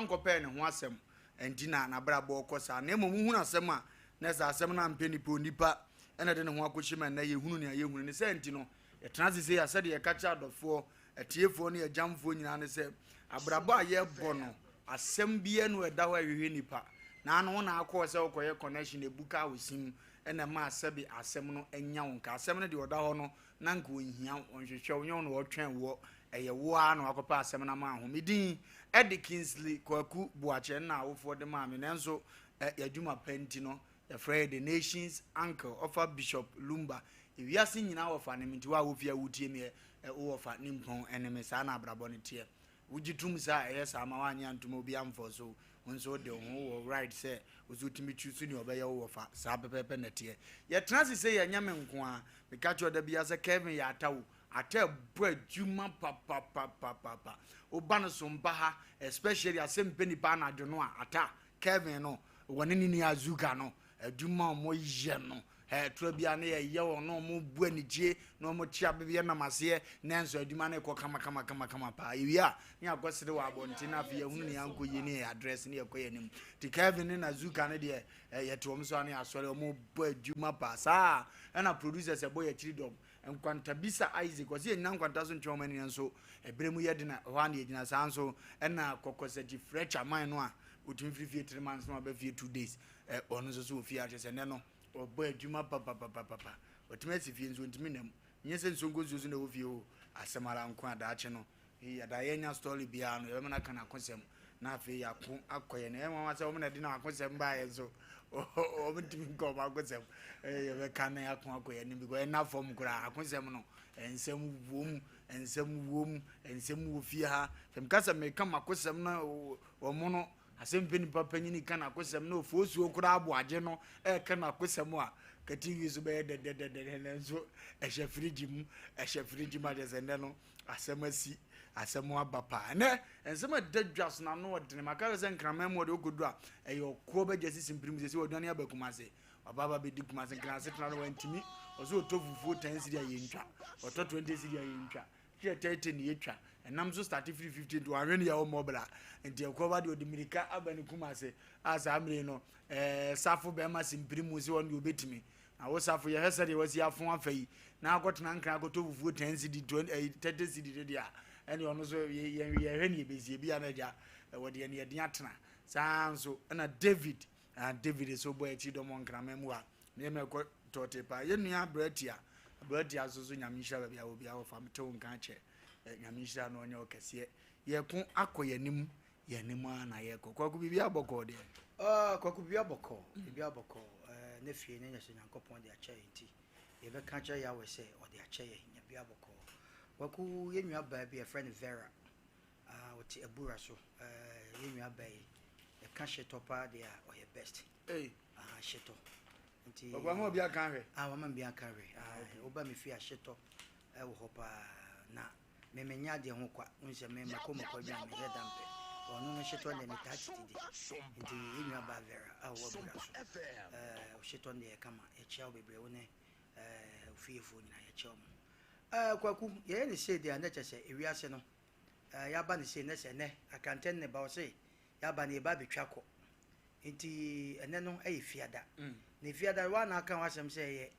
Nkɔpɛɛ ne ho asɛm nti na n'abrabɔ rekɔ saa, na mmom wohunu asɛm a, na ɛsɛ asɛm no ampɛ nipa, onipa na ɛde ne ho akɔhyɛ mu a ɛnnɛ yɛhunu nea yɛhunu. Ne saa nti no, yɛtena ase sei a, sɛdeɛ yɛka kyerɛ adɔfoɔ, atiefoɔ ne agyamfoɔ nyinaa ne sɛ, abrabɔ a yɛrebɔ no, asɛm biara nni hɔ a ɛda hɔ a ɛhwehwɛ nipa. Na ano wo na akɔɔ sɛ wokɔyɛ connection, ɛbu kaa wo sim, ɛna ɛmaa sɛbe asɛm no anya wo nka. Asɛm no deɛ ɔda hɔ no, na anka ɔnhia wo, ɔnhwehwɛ wo, nyɛ wo na ɔretwɛn woɔ, ɛyɛ wo ara na wakɔpɛ asɛm no ama wo ho. Me din de Kingsley Kwaku Boakye, ɛno na awofoɔ de maa me, nanso eh, yɛadwuma pa nti no, yɛfrɛ yɛ The Nation's Uncle, ɔfa Bishop Lumba. Ewiase nyinaa wɔfa ne me, nti wo a wofie a wotie me ɛ, wo wɔfa ne mpɔn ne me, saa na abrabɔ no teɛ. Wogye tom saa a, ɛyɛ saa ma woannye antom a obiara mfɔɔso wo. Wo nso wode wo ho wɔ right sɛ wo nso wotumi choose nea ɔbɛyɛ wo wɔfa. Saa pɛpɛɛpɛ na ɛteɛ. Yɛtena ase sei a, ɛnyɛ me nko ara. Meka kyerɛ wo da biara sɛ Kevin yɛ ata o. Ata ɛbɔ adwuma papapapapapa. Woba no so mpa ha, especially asɛm pɛ nipa anadwo no a, ata, Kevin no, wɔne ne nua Azuka no, adwuma a wɔyɛ no, Ɛɛ, torɔ biara na yɛyɛ wɔn na wɔn bu anigye na wɔn te abebeɛ nam aseɛ nanso adwuma no rekɔ kama kama kama kama paa. Yɛwie a ne yɛakɔ sere wɔ abɔnten na afei yɛahunu nea ankɔ yie ne yɛ address ne yɛkɔ yɛn anim. Nti Kevin ne Nazuka no deɛ ɛɛ yɛte wɔn so a ne yɛasɔre wɔn bɔ adwuma paa. Saa ɛna producers ɛbɔ yɛn akyiri dɔm. Nkwantabisa Isaac ɔsɛ yɛnyina nkwanta so ntwe wɔn ani nanso ɛberɛ mu yɛ den a ɛhɔ a na yɛgyina. Saa nso ɛna Kɔkɔsakyi Fletcher man no a ɔtumi firi fie 3 months na waba fie 2 days ɛ ɔno nso so wɔ fie akyɛ sɛ nnɛ no ɔbɔ adwuma papapapapa. Ɔtumi asi fie nso ɔntumi nam. Nyɛ sɛ nsuo nko nsuo so na ɛwɔ fie o. Asɛm ara nko a daakye no yɛda yɛnya story biara no yɛbɛma no aka n'akosɛm na afei yɛako akɔ yɛn. Ɛyɛ nwanwa sɛ wɔn na ɛde n'akosɛm baeɛ nso wɔn ntumi nka wɔn akosɛm. Yɛbɛka na yɛako akɔ yɛn anim because ɛna fam koraa akosɛm no nsɛm wom, nsɛm wom, nsɛm wɔ fie ha. Sɛ meka sɛ meka m'akosɛm no wɔn no asɛm pɛ nipa panyin ka n'akosɛm na ofosuo koraa aboagye no ɛreka n'akosɛm a ka TV so bɛyɛ dɛdɛdɛdɛ nanso ɛhyɛ firigye mu, ɛhyɛ firigye mu akyɛ sɛ nnɛ no asɛm asi, asɛm aba paa. Ɛnɛ nsɛm a ɛda dwa so n'ano ɔdene maka sɛ Nkraman mu ɔde ɔkɔduru a ɛyɛ ɔkoɔ bɛgya sisi mpirim sɛ sɛ wɔaduane aba Kumase ɔba aba bɛdi Kumase Nkran asetena no wantumi ɔsɛ ɔtɔ fufuo 10 cedi a yɛntwa, ɔtɔ 20 cedi a yɛntwa, hwɛ 30 ne yɛtwa, ɛnam so start firi 50 nti wahwɛ ne yɛ ɔmmɔ bra nti ɛkɔ ba deɛ ɔde mmirika aba ne Kumase a saa mmere no ɛɛ safo bɛrima simpiri mu sɛ ɔno deɛ ɔbɛtumi na wo safo yɛhwɛ sɛdeɛ wasi afo afa yi na akɔtena Nkran akɔtɔ fufuo 10 cedi 20 ɛyi 30 cedi de deɛ a ɛne ɔno so yɛn yɛhwɛ ne yɛbɛsi ebi a na agya ɛwɔ deɛ ne yɛde atena saa nso ɛna David ah David so bɔ akyi dɔm Nkraman mu a nneɛma ɛkɔ tɔɔte paa. Yɛn nua Aberantia Aberantia nso so Nyame nhyira baabi a wɔ biara wɔfa mete wo nka akyɛ. Nyame nhyira no ɔnyɛ ɔkɛseɛ. Yɛko akɔ yɛn anim, yɛn anim ara na yɛkɔ. Kwaku, biribi abɔkɔɔ deɛ? Kwaku, biribi abɔkɔɔ, biribi abɔkɔɔ. Ne fie ne nyɛ sɛ Nyankopɔn de akyɛ yɛn nti yɛbɛka akyerɛ Yahweh sɛ ɔde akyɛ yɛn, nya biribi abɔkɔɔ. Kwaku, yɛn nua baa bi yɛfrɛ no Vera, ɔte Abura so. Yɛn nua baa yi, yɛka hyetɔ paa deɛ a ɔyɛ best. Hey. Hyetɔ. Nti Kwaku ama obi aka ahwɛ. Ah, wama obi aka ahwɛ. Ah, okay. Woba me fie a hyetɔ ɛwɔ hɔ paa na me menya adeɛ ho kwa. Wohu sɛ me mako mako aduane menyɛ da mpɛ. Ɔno no hyetɔ deɛ metaa tete di. Nti yɛn nua baa Vera a ɔwɔ Abura so. Ɛɛ hyetɔ deɛ kama. Yɛkyia wo bebree, wo ne ɛɛ ofiefoɔ nyinaa yɛkyia wo mo. Ɛɛ Kwaku, yɛyɛ ne sei deɛ a na kyerɛ sɛ ewiase no ɛɛ yɛaba ne sei na sɛ ɛnɛ akrantɛ ne ba ɔse yɛaba no yɛba abɛtwa kɔ. Nti ɛnɛ no ɛyɛ fiada. Na fiada wa na aka ho asɛm sɛ ɛyɛ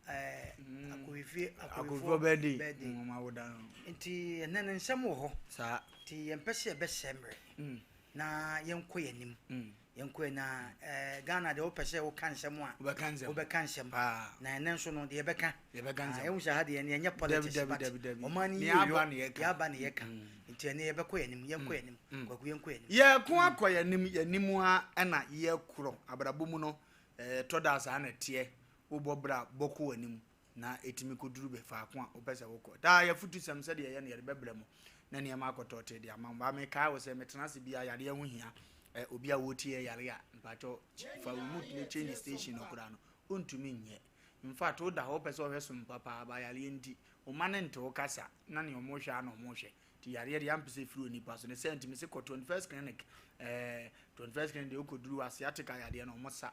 ɛɛ akɔhwifie akɔhwifoɔ birthday. Birthday. Wɔn awoda no. Nti ɛnɛ no nsɛm wɔ hɔ. Saa. Nti yɛmpɛ sɛ yɛbɛsɛ mmerɛ. Na yɛnkɔ yɛn anim. Yɛnkɔ yɛn na ɛɛ Ghana deɛ wopɛ sɛ woka nsɛm a. Wobɛka nsɛm. Wobɛka nsɛm. Paa. Na ɛnɛ nso no deɛ yɛbɛka. Yɛbɛka nsɛm. Ɛhu sɛ ha deɛ yɛnyɛ politics but dabi dabi. Ɔman no yie yɔ yɛaba ne yɛka. Nti ɛnɛ yɛbɛkɔ yɛn anim, yɛnkɔ yɛn anim. Kwaku, yɛnkɔ yɛn anim. Yɛko akɔ yɛn anim, yɛn anim a ɛna yɛkorɔ abrabɔ mu no ɛɛ tɔ da saa na ɛteɛ. Wobɔ bra bɔkɔ w'anim na ɛtumi kɔduru bɛ faako a wopɛ sɛ wokɔ. Daa yɛfotu sɛm sɛdeɛ ɛyɛ no yɛde bɛbrɛ mo na nneɛma akɔtɔɔtee de ama mo. Baa mekae wo sɛ metena ase biara yareɛ ho hia. Ɛ obi a wɔretie yɛ yare a mpakyɛw fa remote ne change station no koraa no wontumi nyɛ. In fact woda hɔ wopɛ sɛ ɔhwɛ som papa ba yareɛ nti wo ma ne nte wo kasa na nea ɔmo hwɛ a na ɔmo hwɛ. Nti yareɛ deɛ ampɛ sɛ ɛfiri onipa so ne sɛ nti mese kɔ 21st Clinic, ɛɛ 21st Clinic deɛ wokɔduru sciatica yadeɛ no ɔmo sa.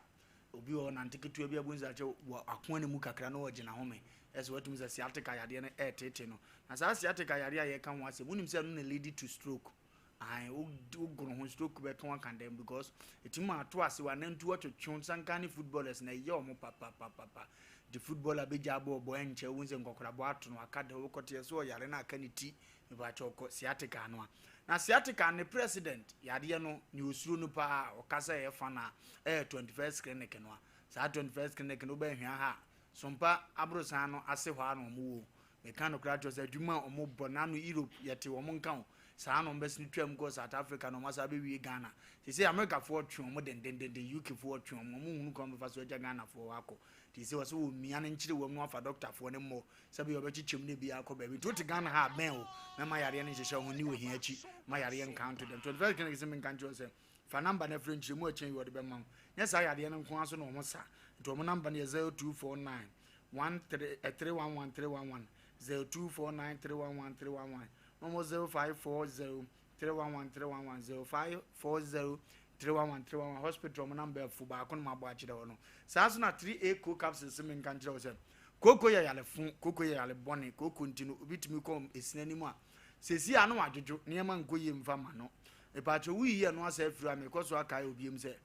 Obi wɔ hɔ nante ketewa bi abu nsa kyɛ wɔ akoa ne mu kakra na ɔgyina home ɛsɛ watumi sɛ sciatica yadeɛ no ɛɛtete no. Na saa sciatica yadeɛ a yɛka ho asɛm wonim sɛ ɛno na lead to stroke. Ae, wo wogoro ho stroke bɛka wo aka dɛm because ɛtumi ma ato ase wanantu ɔtwetwe sanka ne footballers na ɛyɛ ɔmo papapapapa. Nti footballer bɛgya bɔɔl bɔ ɛnkyɛ wohu sɛ nkɔkorabɔ ato no aka dɛ wokɔteɛ so ɔyare no aka ne ti mepakyɛ ɔkɔ sciatica no a. Na sciatica ne president yadeɛ no ne osuro no paa ɔka sɛ ɛyɛ fa no a ɛyɛ 21st clinic no a. Saa 21st clinic no wobɛhwɛ ha a Sompa aborosan no ase hɔ a na ɔmo wɔ. Meka nokorɛ akyerɛ wo sɛ adwuma a ɔmo bɔ nano Europe yɛte wɔn nka o, saa na ɔmo bɛsene twam kɔ South Africa na ɔmo asan abɛwie Ghana. Seisei America foɔ twe ɔmo dendendenden, UK foɔ twe ɔmo, ɔmo nhunu kwan ɔmo bɛfa so agya Ghana foɔ hɔ akɔ. Nti seisei wɔse wɔ mia no nkyere wɔm na wafa doctor foɔ no mmɔ sɛbɛyɛ ɔbɛkyekyɛm na ebi akɔ baabi. Nti wote Ghana ha a bɛn o, mɛma yareɛ no nhyehyɛ wo ho, nni ohia akyi, ma yareɛ nka nto dɛm. 21st clinic se menka nkyerɛ wo sɛ fa number no frɛ nkyerɛmu a ɛkyɛn yi wɔde bɛma wo. Nyɛ saa yadeɛ no nko ara so na wɔn sa. Nti wɔn number no yɛ 0249 13 311 311 0249 311 311 na wɔn 0540 311 311 0540 311 311 hospital wɔn number afu baako no ma abɔ akyerɛ hɔ no. Saa so na 3A co capsules se menka nkyerɛ wo sɛ kooko yɛ yalefo, kooko yɛ yale bɔne, kooko nti no obi tumi kɔ esina anim a sɛsi a na wadwodwo nneɛma nkɔ yie mfa ma no. Mepaakyɛw woyiyi ɛno asa afiri hɔ a mekɔ so akae obiam sɛ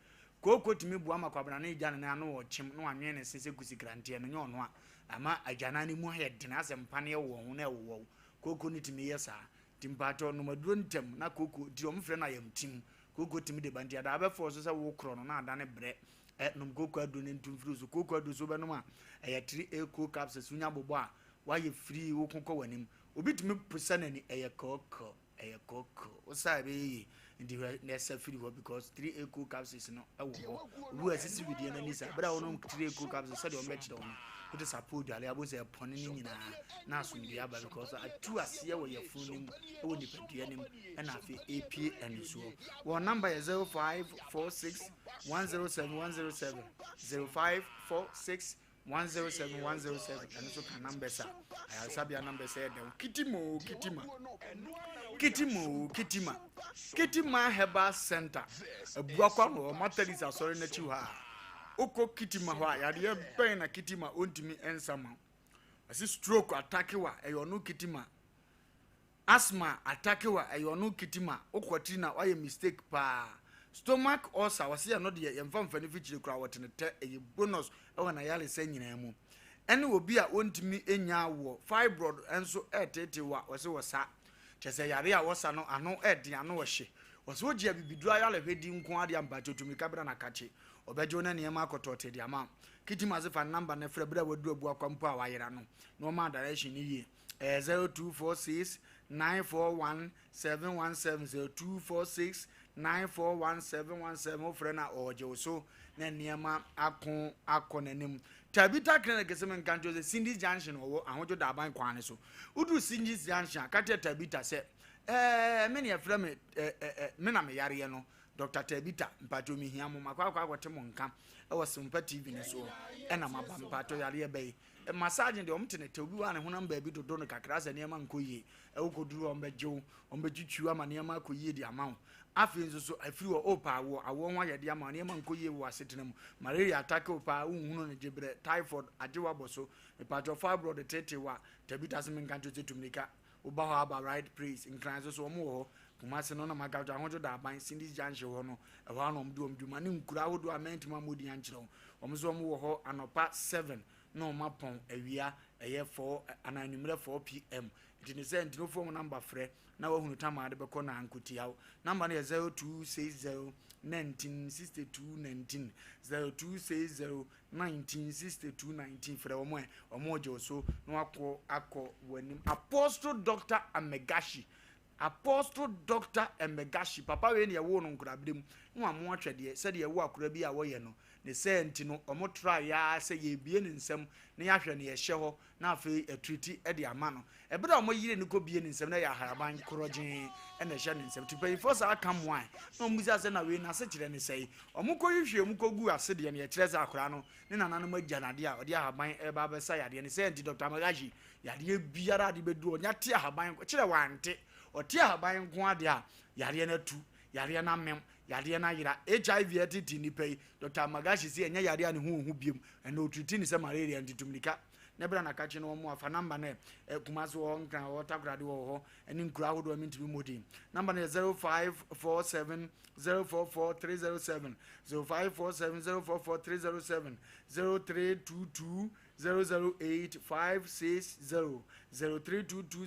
kooko tumi boa ma kwabena no gya ne nan ano wɔ kyem na wanwene ne se sɛ kusikranteɛ no nyɛ ɔno a ama agyanan no mu ayɛ den asɛ mpaneɛ wɔ ho na ɛwowɔ wo. Kooko no tumi yɛ saa. Nti mpaakyɛw nom aduro ntɛm na kooko nti wɔn frɛ no ayamtim. Kooko tumi de ba nti adaa bɛfɔɔ so sɛ wokorɔ no na adane brɛ. Ɛ nom kooko aduro no ntu mfiri so. Kooko aduro so wobɛnom a ɛyɛ 3A co capsules wonya bobɔ a woayɛ free woko kɔ w'anim. Obi tumi posa n'ani ɛyɛ kooko. Ɛyɛ kooko. Wo sa a ɛbɛyɛ yie. Nti hwɛ na ɛsa firi hɔ because 3A co capsules no ɛwɔ hɔ. Obi wɔ asisi wedeɛ no ani saa. Berɛ a wonom 3A co capsules sɛdeɛ wɔbɛkyerɛ wo no, wote sapɔ dwale abɔ sɛ ɛpɔne no nyinaa na asomdwoeɛ aba because atu aseɛ wɔ yafunu no mu ɛwɔ nipadua no mu ɛna afei ɛpie anisoɔ. Wɔn number yɛ 0546 107 107 0546 107 107 ɛno nso ka numbers a ayaresabea numbers ɛyɛ dɛm. Kitima o kitima, kitima o kitima, Kitima Herbal Center Abuakwa no wɔ Methodist asɔre n'akyi hɔ a wokɔ Kitima hɔ a yadeɛ bɛn na Kitima ɔntumi nsa ma wo. Ɛsi stroke attack wa ɛyɛ ɔno Kitima. Asthma attack wo a ɛyɛ ɔno kitima, wo kwatiri na wayɛ mistake paa. Stomach ulcer wɔse ɛno deɛ yɛmfa mfa no fikyire koraa wɔte no tɛ ɛyɛ bonus ɛwɔ n'ayaresa nyinaa mu. Ɛne obi a ɔntumi nnya awoɔ, fibroid nso ɛreteetee wo a wɔse wɔsa. Kyerɛ sɛ yareɛ a wɔsa no ano ɛden ano ɔhye. Wɔse wogye abibiduro ayarehwɛ di nko ara deɛ a mpakyɛw tu mmirika bra na kakye. Ɔbɛgye wo na nneɛma akɔtɔɔtee de ama wo. Kitima se fa ne number no frɛ berɛ a waduru Abuakwa mpo a wayera no na ɔma direction no yie. Ɛyɛ 0246 941 717 0246 941 717 wofrɛ no a ɔregye wo so na nneɛma ako akɔ n'anim. Tabitha Clinic sɛ menka nkyerɛ sɛ Cindy's Junction ɔwɔ Ahodwo Daban kwan no so. Woduru Cindy's Junction a ka kyerɛ Tabitha sɛ ɛɛ me ne ɛfrɛ me ɛɛ ɛɛ me na meyareɛ no Dr. Tabitha mpakyɛw mehia mo makɔ akɔ akɔte mo nka ɛwɔ Sempa TV no soɔ ɛna maba mpakyɛw yareɛ bɛyi Massage deɛ wɔn te ne tɛ, obi wɔ a ne honam baabi dodo no kakra sɛ nneɛma nkɔ yie, ɛwɔ kɔduru hɔ wɔn bɛgye wo, wɔn bɛtwitwi wo ama nneɛma akɔ yie de ama wo. Afei nso so afiri hɔ o paa awoɔ, awoɔ ho ayɛdeɛ ama wo, nneɛma nkɔ yie wɔ w'asetena mu, malaria atake wo paa, wonhunu no gyebrɛ, typhoid agye wo abɔ so, mepaakyɛw fibroid tete wo a, Tabitha se menka nkyerɛ wo sɛ tu mmirika, woba hɔ aba right place, Nkran nso so wɔn wɔ hɔ, Kumasi no na maka kyerɛ Ahodwo Daban, Cindy's Junction hɔ no, ɛhɔ ara na wɔn de wɔn dwuma ne nkuro ahodoɔ a mantumi ammɔ din ankyerɛ wo, wɔn nso wɔn wɔ hɔ anɔpa 7 na wɔn apɔn awia ɛyɛ 4 anaa anwummerɛ 4 pm. Nti ne sɛ nti no phone number frɛ na wahunu tam a de bɛkɔ na ankotia wo. Number no yɛ 0260 19 62 19 0260 19 62 19 frɛ wɔn ɛ wɔn regye wo so na wakɔ akɔ w'anim. Apostle Doctor Amegashi, Apostle Doctor Emegashi, papa wei na yɛwoo no nkorabere mu na wamo atwɛdeɛ sɛdeɛ yɛwo akora bi a wɔyɛ no ne sɛɛ nti no ɔmo traeɛ ara sɛ yɛrebue ne nsam na yɛahwɛ nea ɛhyɛ hɔ na afei atiriti de ama no. Ɛberɛ a ɔmo yere no kɔ bue ne nsam na ɛyɛ aharaban korɔgyee na ɛhyɛ ne nsam. Nti mpanyinfoɔ saa ka mmoae na ɔmo bisa sɛ na wei n'asekyerɛ ne sɛe? Ɔmo kɔ hwehwɛɛ mu kɔ guu ase deɛ no yɛkyerɛ sɛ akora no ne nananom agya no adeɛ a ɔde ahaban reba abɛsa yadeɛ ne sɛɛ nti Doctor Amagashi Yadeɛ biara a de bɛduru ɔnya te ahaban kyerɛ wante ɔte ahaban nko adeɛ a yadeɛ no atu, yadeɛ no amem, yadeɛ no ayera. HIV ɛtete nnipa yi, Dr. Magashi sɛ ɛnyɛ yadeɛ a ne ho ɔhu biom, ɛnna ɔtiriti ne sɛ malaria nti tu mmirika. na bra na kakye na wɔn afa namba no ɛ Kumasi wɔ hɔ, Nkran wɔ hɔ, Takoradi wɔ hɔ, ɛne nkuro ahodoɔ a mentumi mmɔ din. Namba no yɛ 0547 044 307, 0547 044 307, 0322 008 560, 0322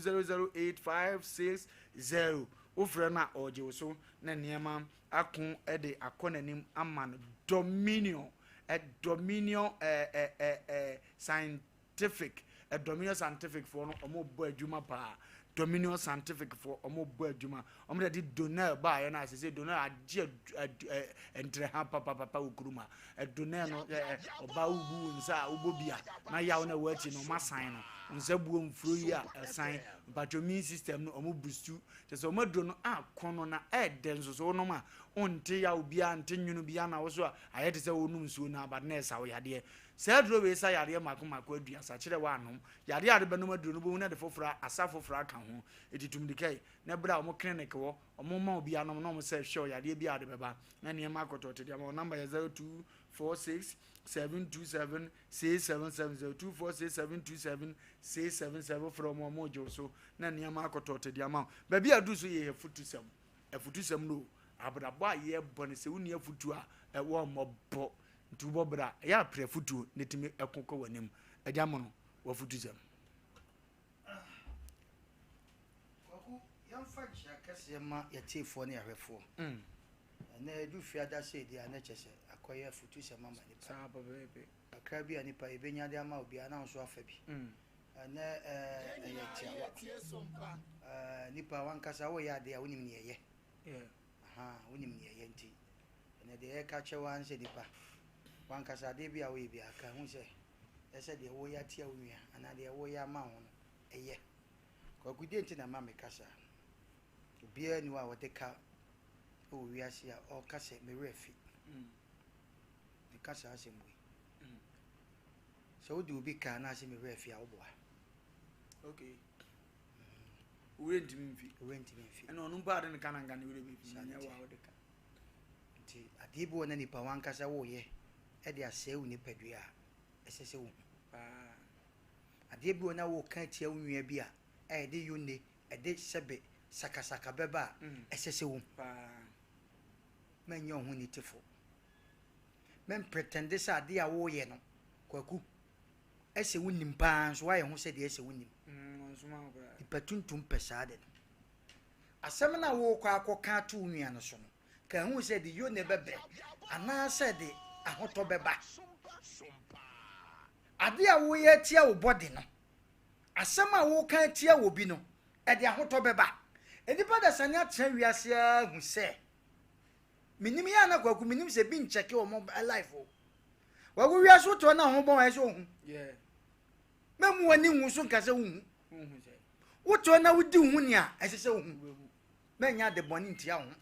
008 560. Wofrɛ no a ɔregye wo so na nneɛma ako de akɔ n'anim ama no. Dominion, Dominion eh, eh, eh, eh, Scientific, Dominion Scientific foɔ no wɔn bɔ adwuma paa. Dominion Scientific foɔ wɔn bɔ adwuma. Wɔn de de Donel baayɛ no asese Donel agye ntrɛha papapapa wɔ kurom ha. Donel no ɛ ɔbaa wobu wo nsa a wobɔ bi a na yaw na ɛwɔ akyi no wɔn asan no. Nsa buo mfuro yi a ɛsan. Mpatwɔ immune system no wɔn bustu. Kyerɛ sɛ wɔn aduro no akɔ no na ɛɛdɛ nso so wonom a wonte yaw biara nte nwono biara na wo so a ayɛ te sɛ wonom nsuo no aba na ɛsa wo yadeɛ. Saa aduro wei sa yareɛ mmaako mmaako aduasa kyerɛ woanom yadeɛ a wode bɛnom aduro no wobɛhu na de foforɔ asa foforɔ aka ho. Enti tum dikai na berɛ a wɔn clinic wɔ wɔn ma obi anom na wɔn sɛ hwɛ yadeɛ bi a wode bɛba na nneɛma akɔtɔ te deɛ ma wɔn number yɛ 0246 727 677 0246 727 677 frɛ wɔn a wɔn gye wo so na nneɛma akɔtɔ te deɛ ama wo. Baabi a aduru so yɛ afutusɛm afutusɛm no abrabɔ a yɛbɔ no sɛ wonni afutuo a ɛwɔ mmɔbɔ. Nti wobɔ bra a, ɛyɛ a pere afotuo na ɛtumi ɛko kɔ w'anim. Agya Mono, w'afotusɛm. Kwaku, yɛmfa nkyea kɛseɛ mma yɛtiefoɔ ne yɛahwɛfoɔ. Ɛnɛ ɛdu fiada sei deɛ a na kyɛ sɛ akɔyɛ afotusɛm ama nipa. Saa pɛpɛɛpɛ. Kakra bi a nipa yɛbɛnya de ama obiara na wo nso afa bi. Ɛnɛ ɛyɛ tiawa. Nipa wankasa woyɛ adeɛ a wonim neɛ ɛyɛ. Aha, wonim neɛ ɛyɛ nti. Ɛnɛ deɛ yɛka kyerɛ wo ara ne sɛ nipa, w'ankasa adeɛ bi a woyɛ biara ka hu sɛ ɛsɛ deɛ woyɛ atia wo nua anaa deɛ woyɛ ama wo no ɛyɛ. Kwaku deɛ nti na ɛma meka saa? Obiara nni hɔ a ɔde ka wɔ wiase a ɔka sɛ me werɛ afi. Meka saa asɛm wei. Sɛ wode obi ka anaasɛ me werɛ afi a woboa. Okay. Wo werɛ ntumi mfi. Wo werɛ ntumi mfi. Ɛna ɔno mpo ade ne ka na nka ne werɛ bɛfi. Na nyɛ wo a wode ka. Nti adeɛ bi wɔ na nipa wankasa woyɛ de asɛe wo nipadua a, ɛsɛ sɛ wohu. Paa. Adeɛ bi wɔ na woka atia wo nua bi a, a ɛde yonne, ɛde sɛbe sakasaka bɛba a, ɛsɛ sɛ wohu. Paa. Mɛnyɛ wo ho nitefo. Mɛmpretɛnde sɛ adeɛ a woyɛ no, Kwaku, ɛsɛ wonim paa nso woayɛ ho sɛ deɛ ɛsɛ wonim. Ɔnsoma wo koraa. Nipa tuntum pɛ saa de no. Asɛm no a worekɔ akɔka ato wo nua no so no, ka hu sɛ ɛde yone bɛbrɛ anaasɛ ɛde ahotɔ bɛba. Ade a woreyɛ atia wo bɔde no, asɛm a woreka atia obi no, ɛde ahotɔ bɛba. Nnipa dasani atena wiase ara hu sɛ, menim yɛ ana Kwaku, menim sɛ bi nkyɛke wɔn life o. Kwaku wiase wote hɔ na ho bɔn ɛsɛ ohu. Mɛmu w'ani nwu so nka sɛ wohu. Wote hɔ na wodi wo ho ni a, ɛsɛ sɛ wohu. Mɛnyɛ ade bɔne ntia wo ho.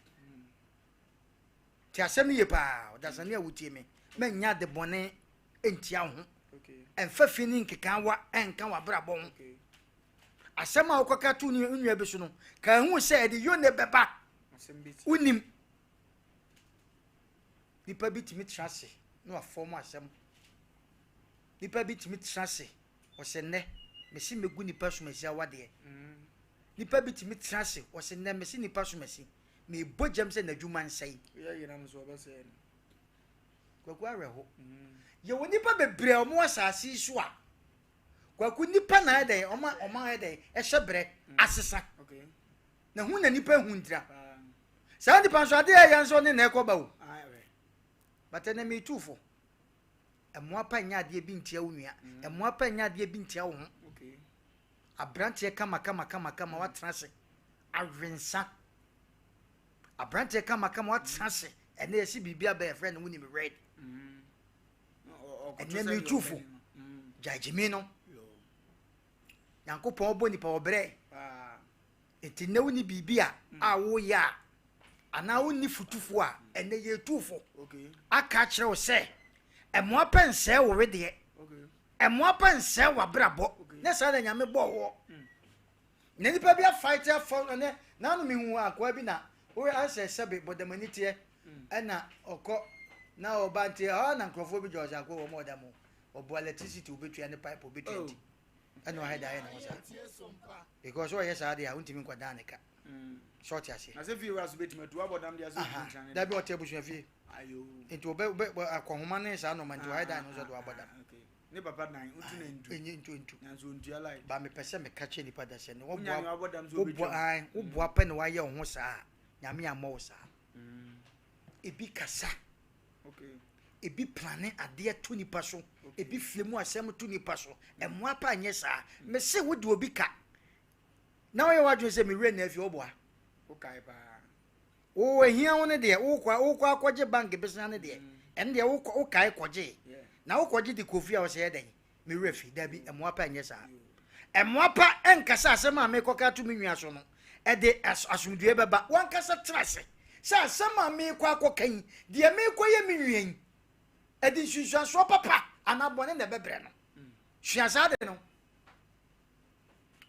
Te asɛm no yie paa, ɔdasani a wotie me. Mɛnyɛ ade bɔne ntia wo ho. Ɛmfa fi ne nkekaawa ɛnka w'abrabɔ ho. Asɛm a wokɔka to wo nua bi so no, ka ehu sɛ ɛde yone bɛba. Wonim. Nipa bi tumi tena ase na wafɔm asɛm. Nipa bi tumi tena ase ɔsɛ nnɛ mesi megu nipa so masi awadeɛ. Nipa bi tumi tena ase ɔsɛ nnɛ mesi nipa so masi mebɔ gyam sɛ n'adwuma nsɛe. Woyɛ yeram nso ɔbɛsɛe no. Kwaku awerɛho. Yɛwɔ nipa bebree a wɔn asase yi so a kwaku nipa na ayɛ dɛn wɔn wɔn ayɛ dɛn ɛhyɛ brɛ asesa. Na hu na nipa hu ntira. Saa nipa nso adeɛ ɛyɛ nso ne na ɛkɔba o. But ɛnɛ metu fo. Mmoa pa nyɛ adeɛ bi ntia wo nua. Mmoa pa nyɛ adeɛ bi ntia wo ho. Aberanteɛ kama kama kama kama watena ase awe nsa. Aberanteɛ kama kama watena ase ɛnɛ yɛsi biribi abɛ yɛfrɛ no wonim red. Ɛnɛ metu fo gyae gyimi no. Nyankopɔn ɔbɔ nipa ɔbrɛ. Nti nnɛ wonni biribi a a woyɛ a anaa wonni futufo a ɛnɛ yɛtu fo aka akyerɛ wo sɛ ɛmoa pɛ nsɛe wo wedeɛ ɛmoa pɛ nsɛe w'abrabɔ ne saa na Nyame bɔɔ woɔ na nipa bi afight afa ɛnɛ naano mehu akoa bi na woyɛ asɛ sɛbe bɔdamani teɛ ɛna ɔkɔ na ɔba nti ɛhɔ na nkurɔfoɔ bi gyɛ ɔsɛ akoa wɔn ɔda mu. Ɔboa electricity obetua ne pipe obetua Oh. nti ɛna ɔhɛ da ayɛ ne ho saa because ɔyɛ saa deɛ a wontumi nkɔdaa ne ka sɛ ɔte aseɛ. Na sɛ fie wura so bɛtumi atu abɔ dam deɛ sɛ Aha, ɔtumi ntra ne dabi, ɔte abusua fie. Ayo. Nti ɔbɛ ɔbɛ akɔhoma ne saa nɔɔma nti ɔhɛ da ne ho sɛ de wabɔ dam. Ah, okay. Ne papa dan wotu na ntu. Ɛnyɛ ntu ntu. Nanso ontua light. Ba mepɛ sɛ meka kyerɛ nipa da sɛ ne Wonya ne woboa wabɔ dam sɛ woboa obɛtwam. Ae, woboa pɛ na wayɛ wo ho saa, Nyame ammɔ wo saa. Ebi kasa, ebi plane adeɛ to nipa so, ebi fie mu asɛm to nipa so. Ɛmmoa pa nyɛ saa. Mese wode obi ka na woyɛ w'adwene sɛ mewerɛ na afi, woboa. Wokae paa. Wo ehia wo ne deɛ wokɔ akɔgye bank besena ne deɛ, ɛno deɛ wokɔ wokae kɔgye na wokɔgye de kɔ fie a, wɔsɛ yɛ dɛn, mewerɛ fi. Dabi, ɛmmoa pa nyɛ saa. Ɛmmoa pa ɛnkasa asɛm a mekɔka to me nua so no ɛde asomdwoe bɛba. Wankasa tena ase sɛ asɛm a mekɔ akɔka yi deɛ, mekɔyɛ me nua yi, ɛde nsunsuansoɔ papa anaa bɔne na ɛbɛbrɛ no. Sua saa de no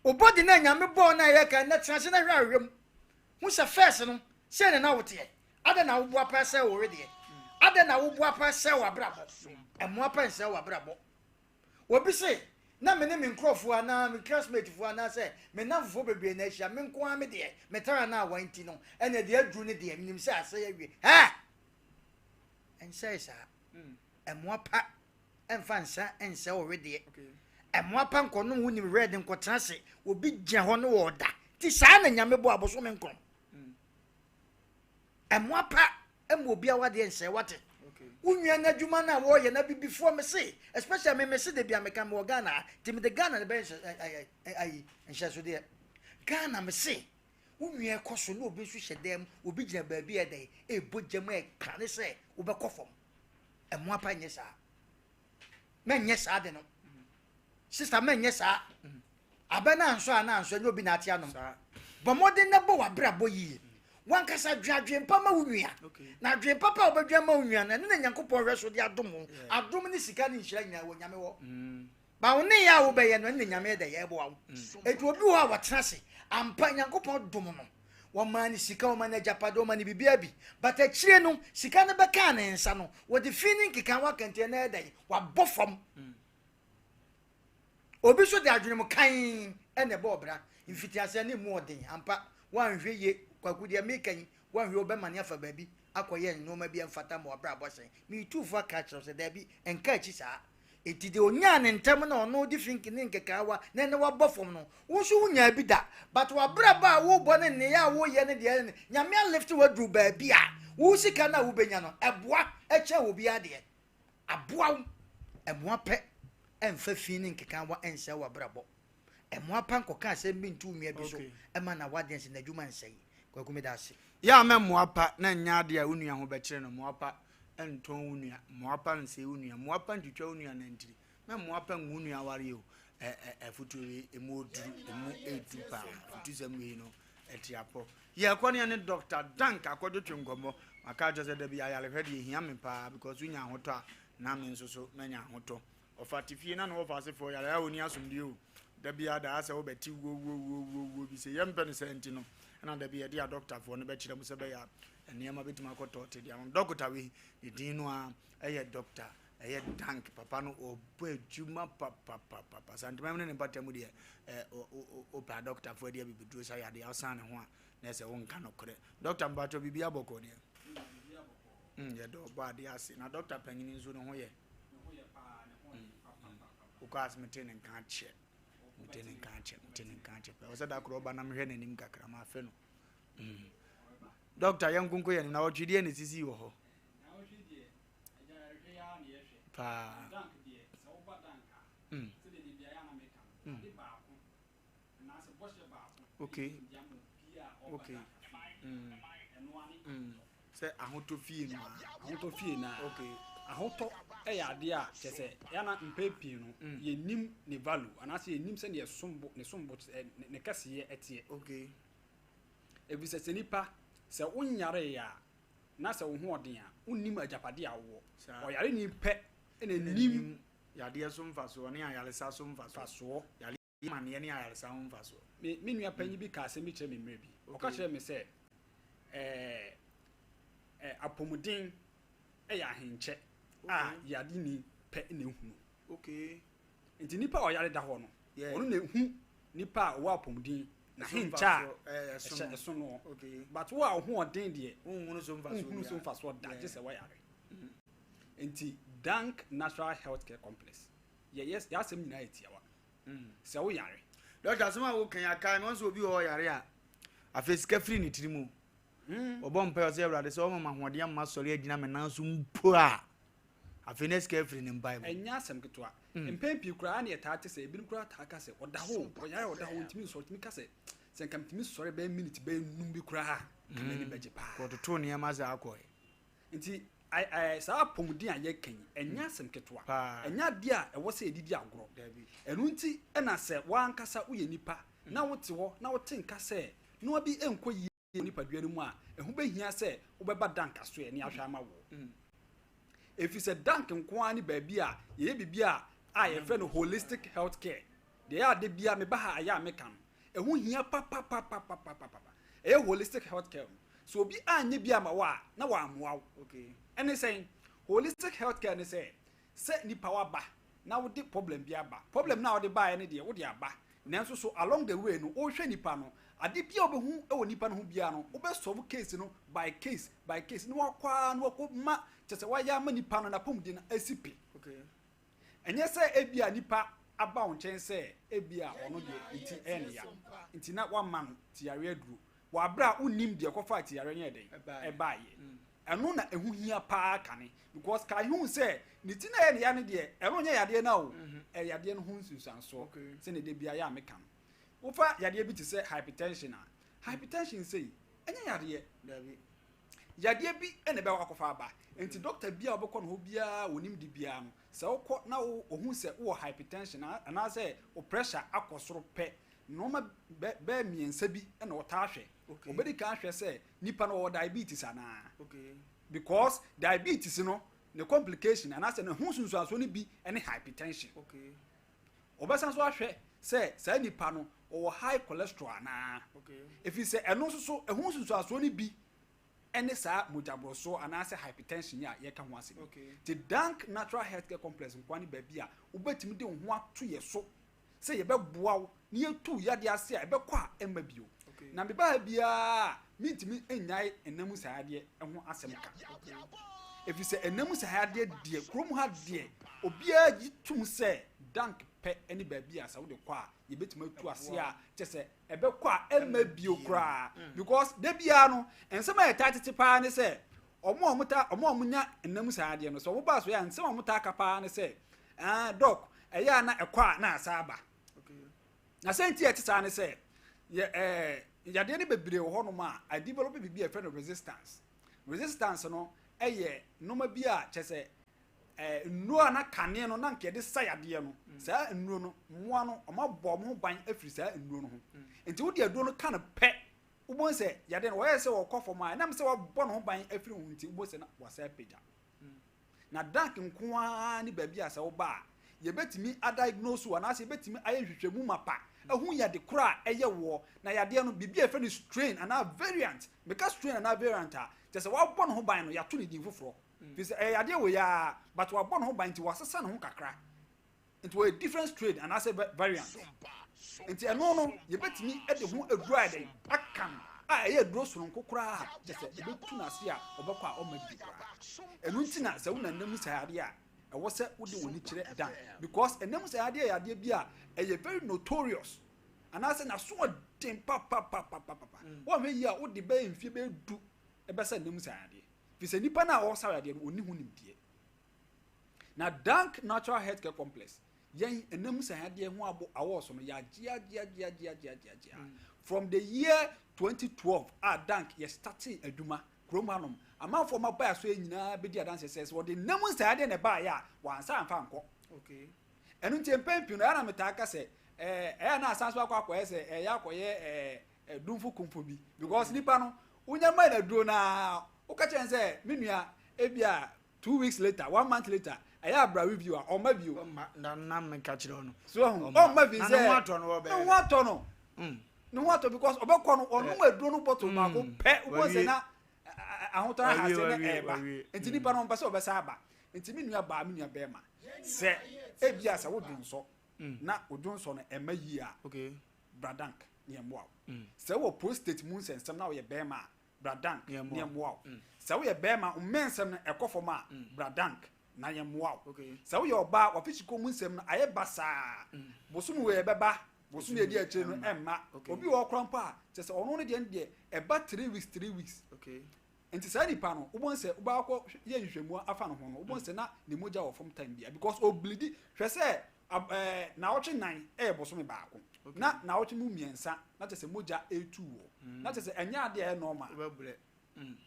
wobɔde no a Nyame bɔɔ no a yɛka na tena ase na hwɛ ahwehwɛ mu hu sɛ first no sɛ ne na woteɛ. Adɛn na woboa pa sɛ wo wedeɛ? Adɛn na woboa pa sɛ w'abrabɔ? Ɛmmoa pa nsɛ w'abrabɔ. Obi se na me ne me nkurɔfoɔ anaa me classmate foɔ anaasɛ me namfofoɔ bebree na ahyia, me nko ara me deɛ metara no a wɔn nti no ɛna deɛ aduru no deɛ menim sɛ asɛe awie. Hɛ, ɛnsɛe saa. Ɛmmoa pa ɛmfa nsa ɛnsɛ wo wedeɛ. Ɛmmoa pa nkɔnom wo nim red nkɔtena ase obi gyina hɔ no wɔ ɔda nti saa na Nyame bɔ abosome nkron. Ɛmmoa pa ɛma obi awadeɛ nsɛe. Wate wo nua no adwuma no a wɔreyɛ no, abibifoɔ me se, especially me se de bia meka mewɔ Ghana ha nti mede Ghana ne bɛyɛ ayi nhyɛsodeɛ. Ghana, me se wo nua ɛkɔ so na obi nso hyɛ dan mu, obi gyina baabi a ɛdɛn ɛbɔ gya mu ɛka ne sɛ wobɛkɔ fam. Ɛmmoa pa nyɛ saa. Mɛnyɛ saa de no, sister, mɛnyɛ saa. Abɛ no ansɔ a na ansɔ, ɛnyɛ obi na ate anom. Bɔ mmɔden na bɔ w'abrabɔ yie. Wankasa dwen adwen pa ma wo nua, na adwen papa a wobɛdwen ma wo nua no, ɛno na Nyankopɔn hwɛ so de adom wo. Adom ne sika ne nhyira nyinaa wɔ Nyame hɔ, ba wo ne yɛ a wobɛyɛ no, ɛno na Nyame dɛ yɛboa wo. Enti obi wɔ hɔ a wɔtena ase ampa, Nyankopɔn dom no, wɔmaa ne sika, wɔma no agyapade, wɔma no biribiara bi, but akyire no sika no bɛkaa ne nsa no, wɔde fi ne nkeka wakantia na ɛdɛn wabɔ fam. Obi nso de adwene mu kann na ɛbɔ ɔbra. Mfitiaseɛ no emu ɔden ampa. Woanhwɛ yie, Kwaku, deɛ meka yi, woanhwɛ yie wobɛmane afa baabi akɔyɛ nnoɔma bi a ɛmfata ma w'abrabɔ asɛe. Meretu fo aka akyerɛ wo sɛ daabi, nka akyi saa. Enti deɛ ɔnyaa ne ntɛm na ɔno de fi ne nkekaawa na ɛnɛ wabɔ fam no, wo nso wonyaa bi da. But w'abrabɔ a wobɔ ne nneyɛɛ a woyɛ no deɛ, Nyame alifte wo aduru baabi a wo sika no a wobɛnya no, ɛboa kyɛn obiara deɛ. Aboa wo. Mmoa pɛ mfa fi ne nkekaawa nsɛe w'abrabɔ. Mmoa pa nkɔka asɛm bi nto wo nua bi so ma n'awadeɛ nsɛe, n'adwuma nsɛe. Kwaku, meda ase. Yɛ a mɛ mmoa pa na nyɛ adeɛ a wo nua ho bɛkyere no. Mmoa pa ntɔn wo nua, mmoa pa nsɛe wo nua, mmoa pa ntwitwa wo nua nantiri, mɛ mmoa pa ngu wo nua awareɛ o. Ɛ ɛ afutuo wei emu oduru, emu edu paa. Afutusɛm wei no ɛte apɔ. Yɛkɔ ne yɛne Dr. Dank akɔdwetwe nkɔmmɔ. Maka akyerɛ sɛ dabi, ayarehwɛ deɛ ehia me paa because wonya ahotɔ a na me nso so manya ahotɔ. Ɔfa te fie na ne wɔfa asefoɔ yare a ɔni asomdue o. Da biara da asɛ wobɛte wuo wuo wuo wuo wuo bi sɛ yɛmpɛ no sɛ nti no ɛna da bi yɛde adɔktafoɔ no bɛkyerɛ mu sɛ bɛyɛ a nneɛma bɛtumi akɔtɔ te deɛ ama. Dɔkota wei ne din no a ɛyɛ Dɔkta ɛyɛ Dank. Papa no ɔbɔ adwuma papapapa. Santeman mu ne ne mpata mu deɛ, ɛ ɔpɛ adɔktafoɔ adi abibiduro sa yadeɛ a ɔsan ne ho a na ɛsɛ wonka nokorɛ. Dɔkta, mpatwɔ, biribi abɔkɔ deɛ? Yɛdɔ ɔbɔ adeɛ ase. Na dɔkta panyini nso ne ho yɛ? Wokɔ ase, mete ne nka akyɛ, mete ne nka akyɛ, mete ne nka akyɛ pɛ. Ɔsɛ da korɔ ɔba na mehwɛ n'anim kakra ma afɛ no. Dɔkta, yɛn nkonko yɛ no na wɔtwe ne sisi wɔ hɔ paa. Okay. Sɛ ahotɔ fie no a. Ahotɔ fie na ahotɔ yɛ adeɛ a kyerɛ sɛ yɛana mpɛn pii no yɛnim ne value anaasɛ yɛnim sɛdeɛ sombo ne sombo ne kɛseyɛ ɛteɛ. Ɛfiri sɛ nipa sɛ wonyareeɛ a na sɛ wo ho ɔden a, wonnim agyapadeɛ a wowɔ. Ɔyare ni pɛ ɛna nim yadeɛ so mfasoɔ ne ayaresa so mfasoɔ. Fasoɔ. Yadeɛ amaneɛ ne ayaresa ho mfasoɔ. Me nua panyin bi ka asɛm bi kyerɛ me mmerɛ bi. Ɔka kyerɛ me sɛ ɛɛ ɛ apɔmuden yɛ ahenkyɛ a yadeni pɛ na ehunu. Okay. Nti nipa a ɔyare da hɔ no, Yeah. ɔno na ehu nipa a ɔwɔ apɔmuden na Ɛso henkyɛ a mfasoɔ, ɛɛ, ɛso ɛhyɛ no. ɛso noɔ. Okay. But wo a wo ho ɔden deɛ, Wonhunu so mfasoɔ wonhunu so biara. mfasoɔ da Yeah. gye sɛ woayare. Nti Dank Natural Healthcare Complex, yɛyɛ yɛasɛm nyinaa yɛ tiawa. Sɛ woyare. Dɔkta, asɛm a woka yi akae me, wɔn sɛ obi wɔ hɔ ɔyare a, afei sika firi ne tiri mu. Ɔbɔ mpae ɔsɛ Awurade sɛ ɔma me ahoɔden ama masɔre agyina me nan so mpo a, afei na sika afiri ne mpae mu. Ɛnyɛ asɛm ketewa. Mpɛn pii koraa na yɛtaa te sɛ ebinom koraa taa ka sɛ ɔda hɔ o, ɔyare a ɔda hɔ ɔntumi nsɔre, ɔtumi ka sɛ sɛ nka metumi sɔre bɛyɛ minute bɛyɛ num bi koraa a, nka m'ani bɛgye paa. Kɔtoto nneɛma saa akɔe. Nti saa apɔmuden a yɛka yi, ɛnyɛ asɛm ketewa. Ɛnyɛ adeɛ a ɛwɔ sɛ yɛde di agorɔ. Ɛno nti na sɛ w'ankasa woyɛ nipa na wote hɔ na wote nka sɛ nnoɔma bi nkɔ yie wɔ nipadua no mu a, ɛho bɛhia sɛ wobɛba Dank asoɛ ne ahwɛ ama woɔ. Ɛfiri sɛ Dank nko ara ne baabi a yɛyɛ biribi a a yɛfrɛ no holistic health care. Deɛ ɛyɛ a da biara meba ha a ɛyɛ a meka no, ɛho hia papapapapapapa. Ɛyɛ holistic health care no. Sɛ obi anyɛ bi ama wo a, na wammoa wo. Ɛne sɛn? Holistic health care ne sɛ, sɛ nipa waba na wode problem bi aba. Problem no a wode baeɛ no deɛ, wode aba. Nanso so along the way no, wohwɛ nipa no, ade biara a wobɛhu wɔ nipa no ho biara no, wobɛ solve case no by case by case na wakɔ ara na wakɔ ma kyerɛ sɛ wayɛ ama nipa no n'apɔmuden no asi pi. Ɛnyɛ sɛ ebia nipa aba wo nkyɛn sɛ ebia ɔno deɛ ne ti ɛyɛ ne ya nti na woama no tiyareɛ aduro wɔ aberɛ a wonnim deɛ ɛkɔfaa tiyareɛ no yɛ dɛn ɛbaeɛ. Ɛno na ɛho hia paa kane because kae hu sɛ ne ti na ɛyɛ ne ya no deɛ ɛno nyɛ yadeɛ no o, ɛyɛ yadeɛ no ho nsunsuansoɔ sɛdeɛ da biara yɛ a meka no. Wofa yadeɛ bi te sɛ hypertension a, hypertension sei ɛnyɛ yadeɛ. Yadeɛ bi na ɛbɛkɔ akɔfa aba. Nti dɔkta bi a wobɛkɔ ne hɔ biara a ɔnim de biara no, sɛ wokɔ na ɔhu sɛ wowɔ hypertension anaasɛ wo pressure akɔ soro pɛ, nnoɔma bɛyɛ mmiɛnsa bi na ɔtaa hwɛ. Ɔbɛdi kan ahwɛ sɛ nipa no ɔwɔ diabetes anaa. Because diabetes no, ne complication anaasɛ ne ho nsunsuansoɔ no bi ne hypertension. Ɔbɛsan so ahwɛ sɛ saa nipa no ɔwɔ high cholesterol anaa. Ɛfiri sɛ ɛno nso so ɛho nsunsuansoɔ no bi ne saa mogyaborosoɔ anaasɛ hypertension yi a yɛka ho asɛm yi. Nti Dank Natural Healthcare Complex nkoa ne baabi a wobɛtumi de wo ho ato yɛ so sɛ yɛbɛboa wo na yɛtu wo yadeɛ ase a ɛbɛkɔ a ɛmma bio. Na meba ha biara a mentumi nnyae ɛna mu saa yadeɛ ho asɛm ka. Ɛfiri sɛ ɛna mu saa yadeɛ deɛ kurom ha deɛ obiara gye tom sɛ Dank pɛ ne baabi a sɛ wode kɔ a yɛbɛtumi atu ase a kyɛ sɛ ɛbɛkɔ a ɛmma bio koraa. Because da biara no nsɛm a yɛtaa tete paa ne sɛ ɔmo a ɔmo taa ɔmo a ɔmo nya ɛna mu saa adeɛ no sɛ ɔmo ba so yɛ a nsɛm a ɔmo taa ka paa ne sɛ ah dɔk ɛyɛ a na ɛkɔ a na asa aba. Na sɛ nti a ɛte saa ne sɛ yɛ ɛɛ yadeɛ no bebree wɔ hɔnom a a develop biribi a yɛfrɛ no resistance. Resistance no ɛyɛ nneɛma bi a kyɛ sɛ ɛɛ nnuro a na kane no na nka yɛde sa yadeɛ no saa nnuro no mmoa no wɔn abɔ wɔn ho ban afiri saa nnuro no ho. Nti wode aduro no ka no pɛ wobɛhu sɛ yadeɛ no wɔyɛ sɛ wɔkɔ fam a ɛnam sɛ wɔabɔ ne ho ban afiri ho nti wobɛhu sɛ na wɔasa apagya. Na Dank nko ara ne baabi a sɛ woba a, yɛbɛtumi adiagnose wo anaasɛ yɛbɛtumi ayɛ nhwehwɛmu mapa ahu yade korɔ a ɛyɛ woɔ. Na yadeɛ no, biribi a yɛfrɛ no strain anaa variant. Meka strain anaa variant a, kyerɛ sɛ wɔabɔ ne ho ban no, yɛato ne din foforɔ. Firi sɛ ɛyɛ yadeɛ wei ara, but wɔabɔ ne ho ban nti wɔasesa ne ho kakra. Nti wɔyɛ different strain anaasɛ variant. Nti ɛno no yɛbɛtumi de ho aduro ayɛ dɛn aka no a ɛyɛ aduro sononko koraa a kyɛ sɛ ɛbɛtu no ase a ɔbɛkɔ a ɔmma bi koraa. Ɛno nti na sɛ wona nna mu saa adeɛ a ɛwɔ sɛ wode w'ani kyerɛ dan because ɛnna mu saa adeɛ yɛ adeɛ bi a ɛyɛ very notorious anaasɛ n'aso ɔden papapapapapa. Wɔnhwɛ yie a wode bɛyɛ mfie bɛyɛ du ɛbɛsɛ nna mu saa adeɛ. Firi sɛ nipa no a ɔresa adeɛ no ɔnni ho nimdeɛ. Na Dank Natural Health Care Complex, yɛn ɛnam mu sɛ adeɛ ho abo awɔɔso no yɛagyeagyeagyeagyeagyeagyea. From the year 2012 a Dank yɛ startee adwuma kurom hanom, amanfoɔ ma baeɛ so yɛ nyinaa bɛdi adanseɛ sɛ sɛ wɔde nam nsaeɛ na ɛbaeɛ a wɔansa amfa ankɔ. Okay. Ɛno nti mpɛn pii no ɛyɛ na metaa ka sɛ ɛɛ ɛyɛ na asan so akɔ akɔyɛ sɛ ɛyɛ akɔyɛ ɛɛ dumfo kumfo bi because nipa no wonya mmaa na aduro na woka kyerɛ sɛ me nua ebia 2 weeks later, one month later, ɛyɛ abra review a ɔma bio. Ɔma na na meka kyerɛ no. So ɔho ɔma bi Na sɛ ne ho atɔ no wɔ ne ho atɔ no ne ho atɔ because ɔbɛkɔ no ɔnom aduro no bottle baako pɛ wobɔ sɛ na ahotɔ ahase ne ɛɛba nti nipa no ɔmpɛ sɛ ɔbɛsa aba. Nti me nua baa, me nua bɛrima, sɛ ebia sɛ wo dwonsɔ na wo dwonsɔ no ɛma yie a, bra Dank ne yɛmmoa wo. Sɛ wowɔ prostate mu nsɛnsɛm na woyɛ bɛrima a, bra Dank ne yɛmmoa wo. Sɛ woyɛ bɛrima wo mmɛnsɛm no ɛkɔ fam a, bra Dank na yɛmmoa wo. Sɛ woyɛ ɔbaa w'afikyikɔ mu nsɛm no ayɛ basaa, bosome wei ɛbɛba, bosome edi akyire no ɛmma. Obi wɔ hɔ koraa mpo a, kyerɛ sɛ ɔno ne deɛ no deɛ ɛba 3 weeks, 3 weeks. Nti saa nipa no, wobɛhu sɛ wobɛakɔ yɛ nhwehwɛmu afa ne ho no, wobɛhu sɛ na ne mogya wɔ fam time bia because obleedi. Hwɛ sɛ naawɔtwe 4 ɛyɛ bosome baako, na naawɔtwe mu 3 na kyerɛ sɛ mogya ɛretu wɔ, na kyerɛ sɛ ɛnyɛ adeɛ a ɛyɛ normal.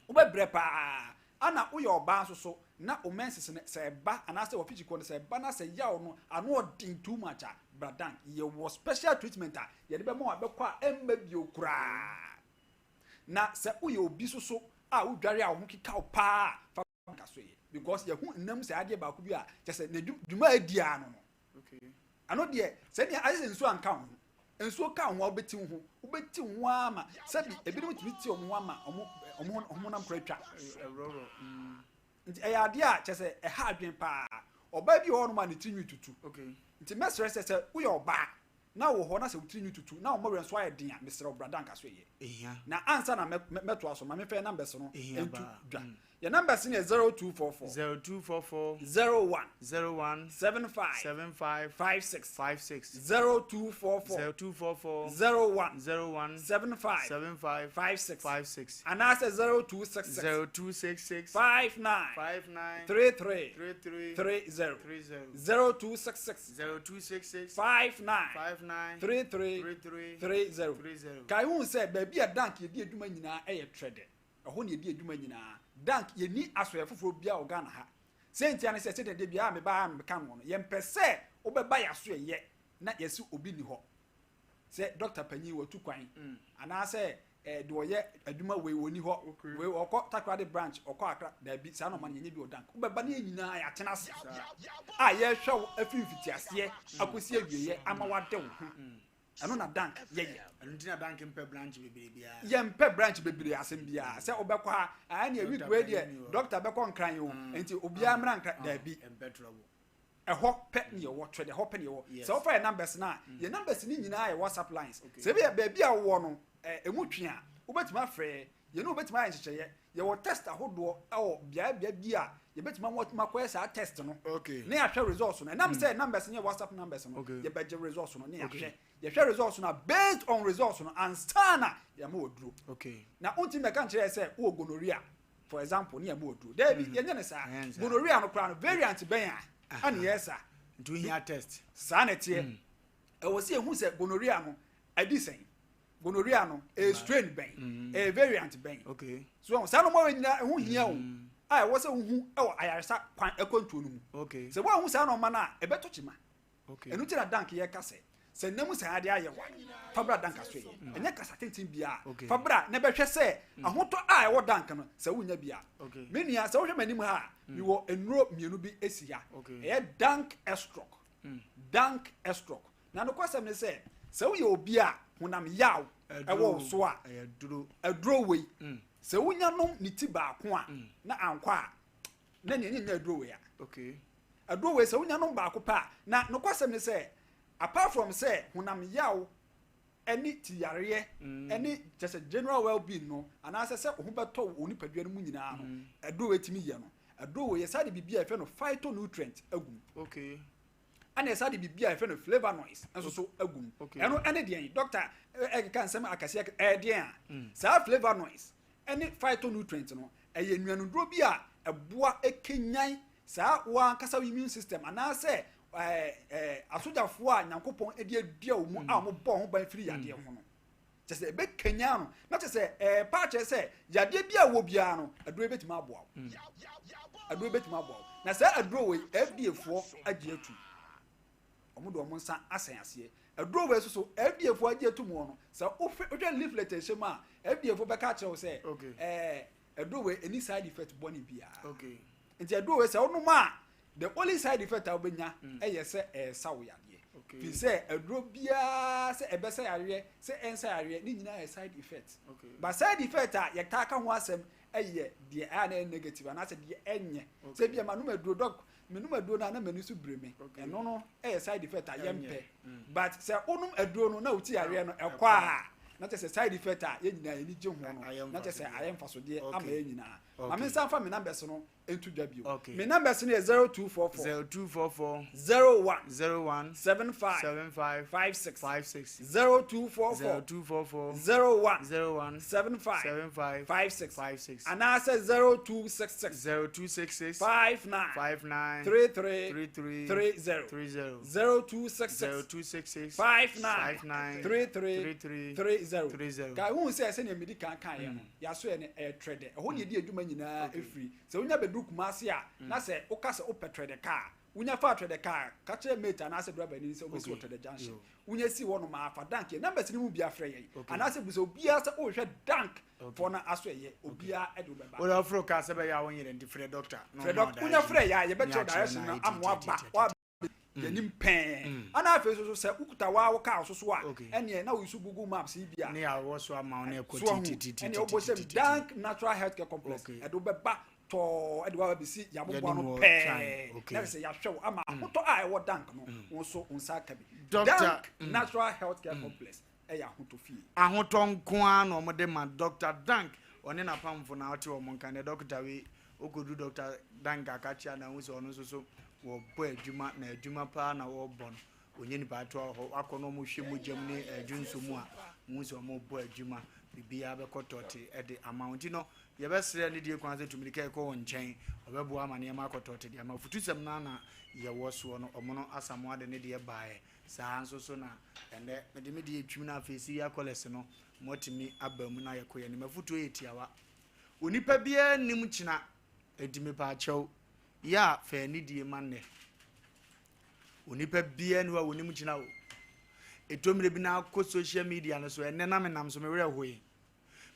Wobɛbrɛ paa. Ana woyɛ ɔbaa nso so na o menses no sɛ ɛba anaasɛ wɔfikyi kɔ no sɛ ɛba na sɛ yaw no ano ɔden too much a, bra Dank. Yɛwɔ special treatment a yɛde bɛma wo a bɛkɔ a ɛmma bio koraa. Na sɛ woyɛ obi so so a wodware a wo ho keka wo paa, fa nka so yɛ, because yɛho nnam sɛ adeɛ baako bi a kyɛ sɛ ne dwuma a adi ara no, ɛno deɛ sɛnea ayɛ sɛ nsuo anka wo ho, nsuo ka wo ho a, wobɛti wo ho, wobɛti wo ho ara ma sɛbi ebinom tumi ti wɔn ho ama wɔn ho nam kora atwa. Nti ɛyɛ adeɛ a kyɛ sɛ ɛha adwene paa. Ɔbaa bi wɔ hɔnom a ne tiri nwi tutu. Nti mɛsrɛ sɛ woyɛ ɔbaa na wɔ hɔ na sɛ wo tiri nwi tutu na wɔn werɛ nso ayɛ den a, mesrɛ wo, bra Dank so yɛ. Na ansa na mɛtoa so, ma memfa yɛn numbers no nto dwa. Yɛn numbers no yɛ 0244 0244 01 01 75 75 56. 56. 0244 0244 01 01 75 75 56 56. Anaasɛ 0266 0266 59 59 33 33 30. 30. 0266 0266 59 59 33 33 30. 30. Kae hu sɛ baabi a Dank yɛdi adwuma nyinaa ɛyɛ Trɛdɛ. Ɛhɔ ne yɛdi adwuma nyinaa. Dank yɛni asɔyɛ foforɔ biara wɔ Ghana ha. Sɛ ntia ne sɛ sɛdeɛ deɛ biara mebaa a meka no no, yɛmpɛ sɛ wobɛba yɛ asoɛyɛ na yɛsi obi ni hɔ sɛ dɔkta panyin watu kwan anaasɛ deɛ ɔyɛ adwuma wei wɔ ni hɔ, wei ɔkɔ Takoradi branch, ɔkɔ Akra. Daabi, saa na ɔma no yɛnyɛ bi wɔ Dank. Wobɛba ne yɛn nyinaa yɛatena ase a yɛhwɛ wo afiri mfitiaseɛ akɔsi awieɛ ama wade wo ho. Ɛno na Dank yɛyɛ. Ɛno nti na Dank mpɛ branch bebree biara. Yɛmpɛ branch bebree asɛm biara sɛ wobɛkɔ a ɛne week wei deɛ dɔkta bɛkɔ Nkran o, nti obiara mmra Nkran. Daabi. Ɛmpɛ trouble. Ɛhɔ pɛ ne yɛwɔ twɛ deɛ, ɛhɔ pɛ ne yɛwɔ. Sɛ wofa yɛ numbers no a, yɛ numbers no nyinaa yɛ WhatsApp lines. Sɛ ebi yɛ baabi a wowɔ no ɛmu twe a, wobɛtumi afrɛ yɛne, wobɛtumi ayɛ nhyehyɛeɛ. Yɛwɔ test ahodoɔ ɛwɔ beaeɛ bea bi a yɛbɛtumi ama watumi akɔyɛ saa test no ne yɛahwɛ results no. Ɛnam sɛ numbers no yɛ WhatsApp numbers no, yɛbɛgye results no ne yɛahwɛ. Yɛhwɛ results no a, based on results no ansa na yɛma wɔ duro. Na wontumi bɛka nkyerɛ yɛ sɛ wowɔ gonorrhea, for example, ne yɛma wɔ duro. Daabi, yɛnyɛ ne saa. Ɛnyɛ ne saa. Gonorrhea no koraa no, variant bɛn a ɛne yɛ saa. Nti wohia test. Saa na ɛteɛ. Ɛwɔ sɛ yɛhu sɛ gonorrhea no adi sɛn, gonorrhea no ɛyɛ strain bɛn, ɛyɛ variant bɛn. So saa nneɛma wɔ nyinaa ɛho hia o a ɛwɔ sɛ wohu ɛwɔ ayaresa kwan ɛkwantuo no mu. Sɛ woahu saa nneɛma no a, ɛbɛtɔ kyima. Ɛno nti na Dank yɛka sɛ nam saa adeɛ ayɛ wa, fa bra Dank aso yɛ. Ɛnyɛ kasa tenten biara. Fa bra na bɛhwɛ sɛ ahotɔ a ɛwɔ Dank no sɛ wonya bi a. Me nua, sɛ wohwɛ m'anim ha a, mewɔ nnuro mmienu bi si ha. Ɛyɛ Dank Estroc, Dank Estroc. Na nokwasɛm ne sɛ sɛ woyɛ obi a honam yaw ɛwɔ wo so a, Ɛyɛ duro. Aduro wei, sɛ wonya nom ne ti baako a na ankɔ a, na nea ɛnyɛ aduro wei a, aduro wei sɛ wonya nom baako pɛ a. Na nokwasɛm ne sɛ apart from sɛ honam yaw ɛne ti yareɛ ɛne kyɛ sɛ general well being no anaasɛ sɛ wo ho bɛtɔ wo nipadua no mu nyinaa no, aduro wei tumi yɛ no. Aduro wei yɛsa de biribi a yɛfrɛ no phytonutrient agu mu, ɛna yɛsa de biribi a yɛfrɛ no flavonoids nso so agu mu. Ɛno ɛne deɛn, doctor? Ɛkeka nsɛm akɛseɛ ɛyɛ deɛn a saa flavonoids ɛne phytonutrient no ɛyɛ nnuanuduro bi a ɛboa ɛkenyan saa wɔn ankasa immune system anaasɛ ɛɛ ɛɛ asogyafoɔ a Nyankopɔn de adua wɔn mu a wɔn bɔ ho ban firi yadeɛ ho no. Kyɛ sɛ ɛbɛkenyan no na kyɛ sɛ paa kyerɛ sɛ yadeɛ bi a wɔ biara no, aduro yi bɛtumi aboa wo, aduro yi bɛtumi aboa wo. Na saa aduro wɔ yi, FDA foɔ agye atum, wɔn de wɔn nsa asɛn aseɛ. Aduro wei soso FDA foɔ agye atum wɔ no, sɛ wohwɛ leaflet a ɛhyɛ mu a, FDA foɔ bɛka akyerɛ wo sɛ aduro wei ɛni side effect bɔne biara. Nti aduro wei sɛ wonom a, the only side effect a wobɛnya ɛyɛ sɛ ɛɛsa wo yadeɛ. Fi sɛ aduro biara sɛ ɛbɛsa yareɛ, sɛ ɛnsa yareɛ, ne nyinaa yɛ side effect. But side effect a yɛtaa ka ho asɛm. yɛ deɛ ɛyɛ a na ɛyɛ negative anaasɛ deɛ ɛnyɛ. Sɛ ebia manom aduro, dɔk, menom aduro no a na m'ani so biri me. Ɛno no yɛ side effect a yɛmpɛ. But sɛ wonom aduro no na wo ti yareɛ no ɛkɔ a, na kyerɛ sɛ side effect a yɛn nyinaa yɛn ani gye ho no, na kyerɛ sɛ ayɛ mfasodeɛ ama yɛn nyinaa. Ma me nsa mfa me numbers no nto dwa bio. Okay. Me numbers no yɛ 0244. 0244. 01. 01. 75. 75. 56. 56. 0244. 0244. 01. 01. 75. 75. 56. 56. Anaasɛ 0266. 0266. 59. 59. 33. 33. 30. 30. 0266. 0266. 59. 59. 33. 33. 30. 30. Ka wohu sɛ sɛnea medi kan kaeɛ no, yɛaso yɛ no ɛyɛ trɛdɛ. Ɛhɔ ne yɛdi adwuma nyinaa ɛfiri. Sɛ wonya bɛduru Kumasi a, na sɛ woka sɛ wopɛ trɛdɛ kaa a, wonya faa trɛdɛ kaa a, ka kyerɛ mate anaasɛ driver ni sɛ wobɛsi wɔ Trɛdɛ junction. Wonya si hɔ nom a, fa Dank yɛ. Numbers no mu biara frɛ yɛn. Anaasɛ busa obiara sɛ worehwɛ Dank foɔ no aso ɛyɛ, obiara de wo bɛba. Wode woforo kaa sɛ bɛyɛ a wonyerɛ nti frɛ doctor na Frɛ ɔma wo doctor. Wonya direction. frɛ yɛn a, yɛbɛkyerɛ wo Ne akyerɛ direction no no a, ama woaba. ti-ti-ti-ti-ti. Yɛnim pɛɛ. Ana afei nso so sɛ wokuta waa wo kaa so so a, ɛneɛ na woyi so Google Maps yi bi a. Ne awɔ so ama wo ne ɛkɔ so ahu, titititi. ɛneɛ wobɔ sɛm Dank Natural Healthcare Complex, ɛde wobɛba tɔɔ ɛde waba bɛsi yɛaboboa no Yɛde mu wɔ pɛɛ. try, okay. Na sɛ yɛahwɛ wo ama ahotɔ a ɛwɔ Dank no, wo nso wo nsa aka bi. Doctor, Dank Natural Healthcare Complex ɛyɛ ahotɔ fie. Ahotɔ nko ara na wɔde ma Doctor Dank, ɔne n'apamfo na ɔte wɔn nka. Nɛ dɔkota wei, wokɔduru Doctor Dank akakyea na ahu sɛ ɔno nso so wɔbɔ adwuma, na adwuma paa na wɔrebɔ no. Ɔnyɛ nipa ato hɔ, wakɔ na wɔhwɛ mogya mu ne adwonso mu a, wohu sɛ wɔrebɔ adwuma, biribiara bɛkɔ tɔte de ama wo. Nti no, yɛbɛsrɛ ne die kwan sɛ tumirika ɛkɔ wɔn nkyɛn, ɔbɛboa ama nneɛma akɔ tɔte de ama. Afutusɛm no ara na yɛwɔ soɔ no, ɔmo no Asamoah de ne deɛ baeɛ. Saa ara nso so na ɛnnɛ mede me deɛ retwim na afei Syria College no moatumi aba mu na yɛkɔ yɛn anim. Afutuo yɛ tiawa. Onipa biara nnim kyena, enti mepaakyɛw, yɛ a fa anidie ma nnɛ. Onipa biara nni hɔ a onim kyena o. Ɛtɔ mmerɛ bi na akɔ social media no so, ɛnnɛ na menam so me werɛ hoe.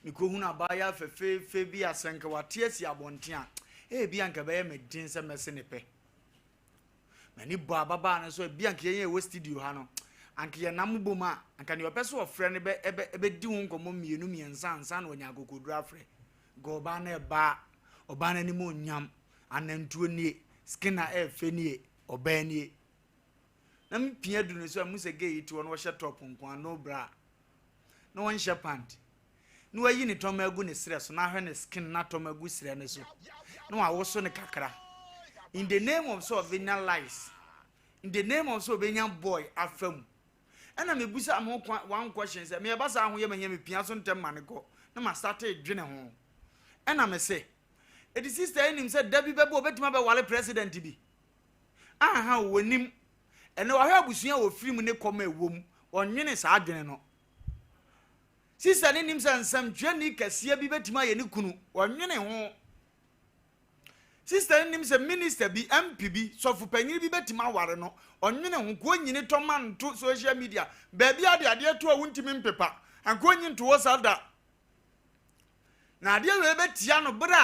Mekɔhunu abaayewa fɛfɛɛfɛ bi a sɛ nka wate asi abɔnten a, ebi anka ɛbɛyɛ me den sɛ mɛse ne pɛ. M'ani bɔ ababaa no so, ebi anka yɛn a ɛwɔ studio ha no, anka yɛnam bom a, anka nea ɔpɛ sɛ ɔfrɛ no bɛ ɛbɛ ɛbɛdi ho nkɔmmɔ mmienu mmiɛnsa ansa na wanya akokoduru afrɛ. Nka ɔbaa no ɛbaa, ɔbaa no anim onyam, anantuo nie, skin a ɛɛfɛ nie, ɔbaa nie. Na mepia duru ne so a, mu sɛ gay yi te hɔ na ɔhyɛ top nko ara, no bra, na ɔnhyɛ pant. Na wayi ne tɔma agu ne serɛ so na ahwɛ ne skin na tɔma agu serɛ no so na wawoso no kakra in the name of sɛ ɔbɛnya lies, in the name of sɛ ɔbɛnya boy afa mu. Ɛna mebusa me ho one question sɛ meyɛba saa ho yɛ manya mepia so ntɛm ma ne kɔ na ma starte dwene ho. Ɛna me se ɛdi sister yi nim sɛ da bi bɛbɔ ɔbɛtumi abɛwale president bi. Aha wɔnim ɛnɛ wahwɛ abusua a wɔfiri mu ne kɔm a ɛwɔ mu, ɔnwene saa adwene no. Sista no nim sɛ nsɛmtwerɛni kɛseɛ bi bɛtumi ayɛ ne kunu. Ɔnwene ho. Sista no nim sɛ minista bi, MP bi, sɔfopanyin bi bɛtumi aware no. Ɔnwene ho. Nka ɔnyini tɔ ma nto social media. Baabi a de adeɛ to a wontumi mpepa. Anka ɔnyi nto hɔ saa da. Na adeɛ wei bɛtia no berɛ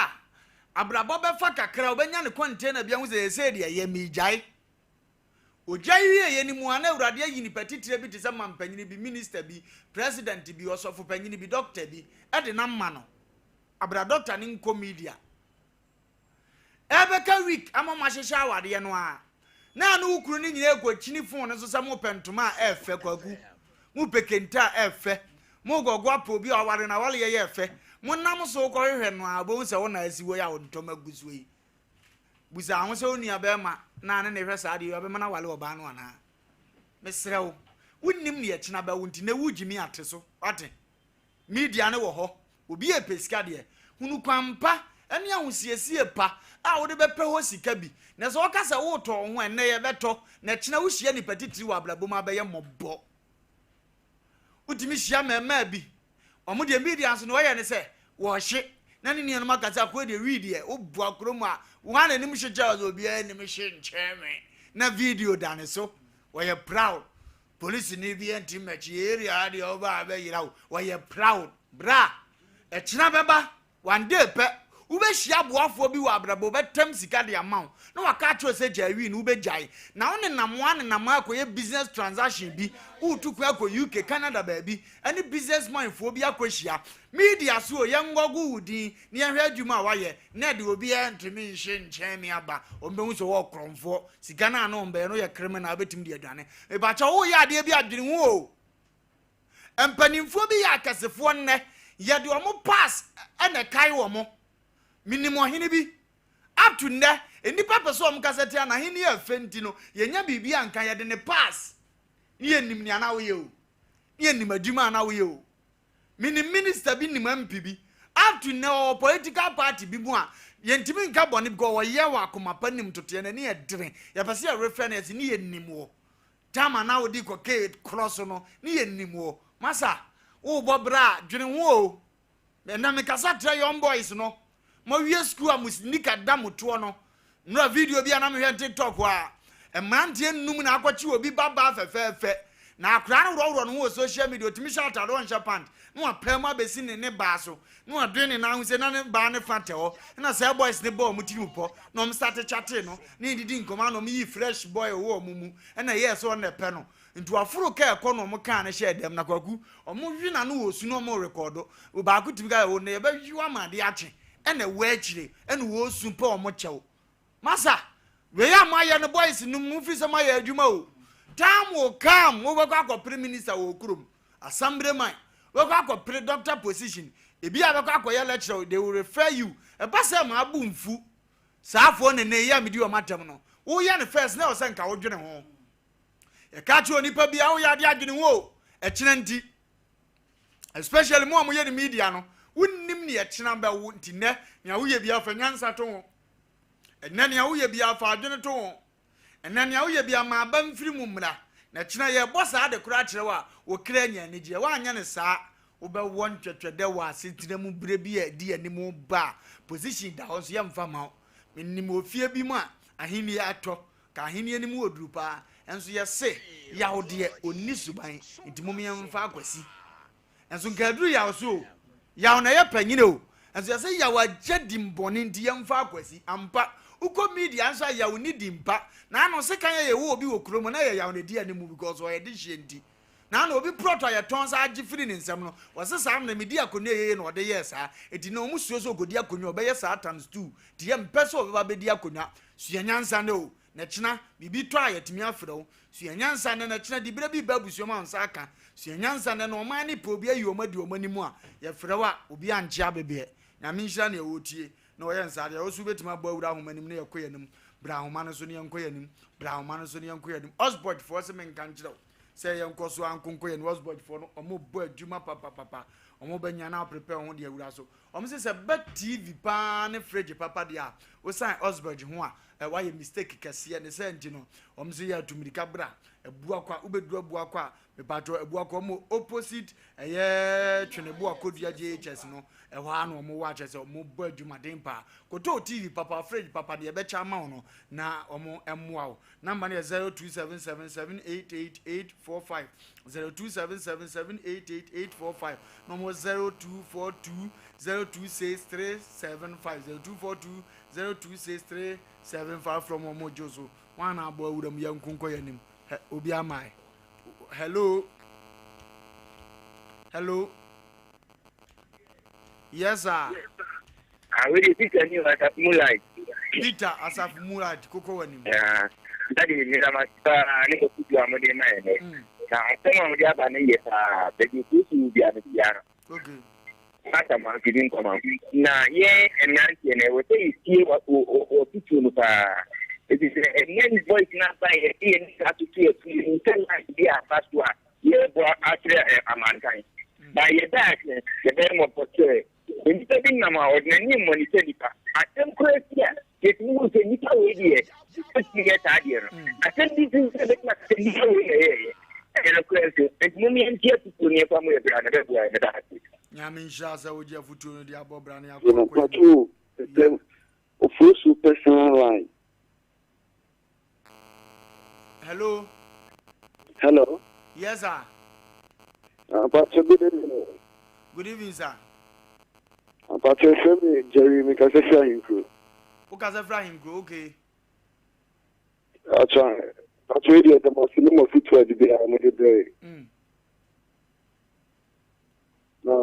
a abrabɔ bɛfa kakra, ɔbɛnya ne container bi ahu sɛ ɛsɛ deɛ ɛyɛ megyae. Ogyae wieeɛ no mu a, na Awurade ayi nipa titire bi te sɛ mampanyini bi, minista bi, president bi, ɔsɔfopanyini bi, dɔkta bi de no ama no. Abra dɔkta no nkɔ media. Ɛbɛka week ama mo ahyehyɛ awadeɛ no a, na ne wo kunu no nyinaa ɛkɔkyini phone no so sɛ mopɛ ntoma a ɛfɛ kwaku, mopɛ kente a ɛfɛ, mogɔgo apɛ obi a waware no awareɛ yɛ ɛfɛ. Monam so kɔhwehwɛ no a, wobɛhu sɛ wo na asi wɔ yi a wo ntɔma gu soɔ yi. Bisa ho sɛ wo nua bɛrima na ne ne hwɛ saa adeɛ yi ɔbɛma no awale ɔbaa no anaa? Mesrɛ wo, wonnim deɛ ɛkyena bɛwo nti na wogyimi ate so, wate? Media no wɔ hɔ, obi repɛ sika deɛ, hunu kwan pa ne ahosiesie pa a wode bɛpɛ hɔ sika bi. Na sɛ wɔka sɛ woretɔ wo ho a, ɛnnɛ yɛbɛtɔ, na ɛkyena wohyia nipa titiri wɔ abrabɔ mu abɛyɛ mmɔbɔ. Wotumi hyia mmarimaa bi, wɔn deɛ media nso na wɔyɛ ne sɛ wɔhye na ne nuanom aka sɛ akoa deɛ wii deɛ woboa kurom a wɔn a n'anim hye kyɛ ɔsɛ obiara anim hye nkyɛn me na video da ne so wɔyɛ proud. Polisini bi nti mmɛkye area ha deɛ ɔba a bɛyera wo. Wɔyɛ proud. Bra ɛkyena bɛba one day pɛ. Wobɛhyia aboafoɔ bi wɔ abrabɔ, wɔbɛtam sika de ama wo, na waka akyerɛ wo sɛ gyae wii no, wobɛgyae. Na wo nenam a nenam a kɔyɛ business transaction bi, woretu kwan akɔ UK, Canada baabi, ɛne business man foɔ bi akɔhyia. Media so o, yɛngɔgo wo din na yɛnhwɛ adwuma a woayɛ, na ɛde obiara ntumi nhye nkyɛn me aba, wɔbɛhu sɛ wɔwɔ korɔmfoɔ. Sika no a na wɔbɛyɛ no woyɛ criminal wobɛtumi de adwane. Mepakyɛw woyɛ adeɛ bi a dwene ho o. Mpanimfoɔ bi yɛ akɛsefoɔ nnɛ, yɛde wɔn pass na ɛkae wɔn. Menim ɔhene bi, up to nnɛ, nnipa pɛ sɛ wɔn kasa tia no, ahenni yɛ fɛ nti no, yɛnya biribi anka, yɛde ne pass, ne yɛnim nea na woyɛ o, ne yɛnim adwuma a na woyɛ o. Menim minister bi nim MP bi, up to nnɛ ɔwɔ political party bi mu a, yɛntumi nka bɔne because ɔyɛ wɔ akoma pa nim totoeɛ, n'ani yɛ dene, yɛpɛ sɛ yɛrefrɛ no yɛse ne yɛnim wɔ. Tam a na wode kɔ K korɔ so no ne yɛ nim wo. Masa, worebɔ bra a, dwene ho o. Ɛnɛ mekasa kyerɛ young boys no, moawie sukuu a mo sika da mo toɔ no. Nnora video bi a na mehwɛ TikTok a, mmeranteɛ nnum na akɔkye obi babaa fɛfɛɛfɛ. Na akwadaa no worɔworɔ ne ho wɔ social media, ɔtumi hyɛ atadeɛ ɔnhyɛ pant, na wapaa mu abɛsi ne ne baa so, na wadwen ne nan ho sei na ne baa ne fa tɛ hɔ, ɛna saa boys no bɔɔ wɔn tirim pɔ, na wɔn starte chatee no, ne didi nkɔmmɔ ana wɔn yii fresh boy wɔ wɔn mu, ɛna ɛyɛɛ sɛ ɔno na ɛpɛ no, nti waforo kaa ɛkɔ na wɔn kaa no hyɛɛ dɛm, na Kwaku, wɔn we n'ano wɔ su na wɔn rekɔdo, baako tumi ka sɛ, wo nnɛ yɛbɛwe wo ama adeɛ akye, ɛna ɛwɔ akyire, ɛna wɔresu pɛ wɔn kyɛw. Masa, wei a moayɛ no boys no mo firi sɛ moayɛ adwuma o. Time will come wobɛkɔ akɔpere minister wɔ kurom, assembly man, wobɛkɔ akɔpere doctor position, ebi a bɛkɔ akɔyɛ lecturer they will refer you. Ɛba sɛ maa bo mfu saa afoɔ nene yi a medi wɔn atɛm no, woyɛ no first na ɛwɔ sɛ nka wodwene ho. Yɛka kyerɛ onipa bi a woyɛ adeɛ adwene ho o, ɛkyena nti. Especially mo a moyɛ no media no, wonnim nea ɛkyena bɛwo nti nnɛ nea woyɛ biara fa nyansa to ho. Ɛnnɛ nea woyɛ biara fa adwene to ho. Ɛnnɛ nea woyɛ biara ma aba mfiri mu mmra. Na kyena yɛrebɔ saa ade koro akyerɛ wo a, wo kra anya anigyeɛ. Woanyɛ no saa a, wobɛwɔ ntwɛtwɛdɛ wɔ asetena mu berɛ bi a ɛdi anim ba a, position da hɔ nso yɛmfa mma wo. Menim ofie bi mu a ahennie atɔ, ka ahennie no mu wɔ duru paa, nso yɛse yaw deɛ ɔnni suban, nti mom yɛmfa akwasi. Nso nka aduru yaw so o. Yaw na ɛyɛ panyin o. Nso yɛsɛ yaw agya di bɔne nti yɛmfa akwasi. Ampa, wokɔ media nso a yaw nni din pa. Naano sekan a yɛwɔ obi wɔ kurom na ɛyɛ yaw na ɛdi anim because ɔyɛ dehyeɛ nti. Naano obi prɔto a yɛtɔn saa gye firi ne nsam no, wɔse saa mmerɛ medi akonnwa yeye na ɔde yɛɛ saa. Enti na wɔn suro sɛ ɔkɔdi akonnwa a ɔbɛyɛ saa times two. Nti yɛmpɛ sɛ ɔbɛba abɛdi akonnwa. Sua nyansa nnɛ o. Na kyena, biribi tɔ a yɛatumi afrɛ wo. Sua nyansa nnɛ, na kyena diberɛ bi reba abusua mu a wo nsa aka. Sua nyansa nnɛ, na ɔman no pɛ obi ayi wɔn adi wɔn anim a, yɛfrɛ wo a, obi ankye abebeɛ. Nyame nhyira nea ɔretie na ɔyɛ nsa adeɛ. Wo nso wobɛtumi abɔ awura ahoma no mu na yɛkɔ yɛn anim. Bra ahoma no so na yɛnkɔ yɛn anim. Bra ahoma no so na yɛnkɔ yɛn anim. Osbodge foɔ se menka nkyerɛ wo sɛ yɛnkɔ so ara nko nkɔ yɛn anim. Osbodge foɔ no, wɔbɔ adwuma papapapa. Wɔbɛnya na woaprepare wo ho de awura so. Wɔn se sɛ bɛ TV paa ne fridge papa deɛ a, wo san Osberg ho a, eh, wayɛ mistake kɛseɛ. Ne sɛ nti no, wɔn se yɛ atu mirika bra Abuakwa. Wobɛduru Abuakwa a, mepatwɔ Abuakwa wɔn wɔ opposite ɛyɛ Tweneboa Kodua JHS no, ɛhɔ ara na wɔn wɔ akyɛ sɛ wɔn bɔ adwumaden paa. Kɔtɔ TV papa, fridge papa deɛ ɛbɛkyɛ ama wo no, na wɔn mmoa wo. Number no yɛ 0277788845, 0277788845, na wɔn 0242 026375, 0242 026375 from wɔn gye so. Wɔn a na abɔ awura mu yɛn nko nkɔ yɛn anim. Hɛ, obi ama Hello. Hello. Yes sir. Ah, wei de Peter ni o, Asafo Mulai. Peter Asafo Mulai, koko w'anim. Ah, daddy, meda mo ase paa ne afotu a mode ma yɛn nɛ. Na asɛm a mode aba no yɛ paa, baabi osuosuo wo biara no tia no. Okay. Pastor Manfi bi nkɔma. Na yɛn mmeranteɛ no, ɛwɔ sɛ yɛtie w'afotuo no paa. Ɛfiri sɛ ɛnnɛ voice no aba yɛde yɛn ani saa toto yɛn yɛnim sɛ life bi a aba so a yɛrebɔ akyerɛ amansan. Ba yɛdaakye yɛbɛyɛ mmɔbɔ sɛ Onipa bi nam a ɔde n'ani mmonita nnipa. Asɛm koraa si a, yɛtumi hu sɛ nnipa wei deɛ, ɛtumi yɛ saa adeɛ no. Asɛm bi si nso a, yɛbɛtumi aka sɛ nnipa wei na ɛyɛɛyɛ. Ɛyɛ nokorɛ nso. Enti mom yɛntie afotuo no yɛmfa mmɔ yɛn bra na ɛbɛboa yɛn. Meda ase. Nyame nhyira sɛ wogye afotuo no de abɔ bra na yɛakɔ Yɛn akɔ anim. mpakyɛw Yeah. sɛ Ofosu personal line. Hello. Hello. Yes, sir. Pastor, good evening. Good evening, sir. Mpakyɛ frɛ me Jerry me kasa firi Ahenkuro. Wo kasa firi Ahenkuro okay. Akyɛ mpakyɛ wei deɛ ɛda mo ase ne mo afutuo a de biara mo de brɛ yɛ. Mm. Na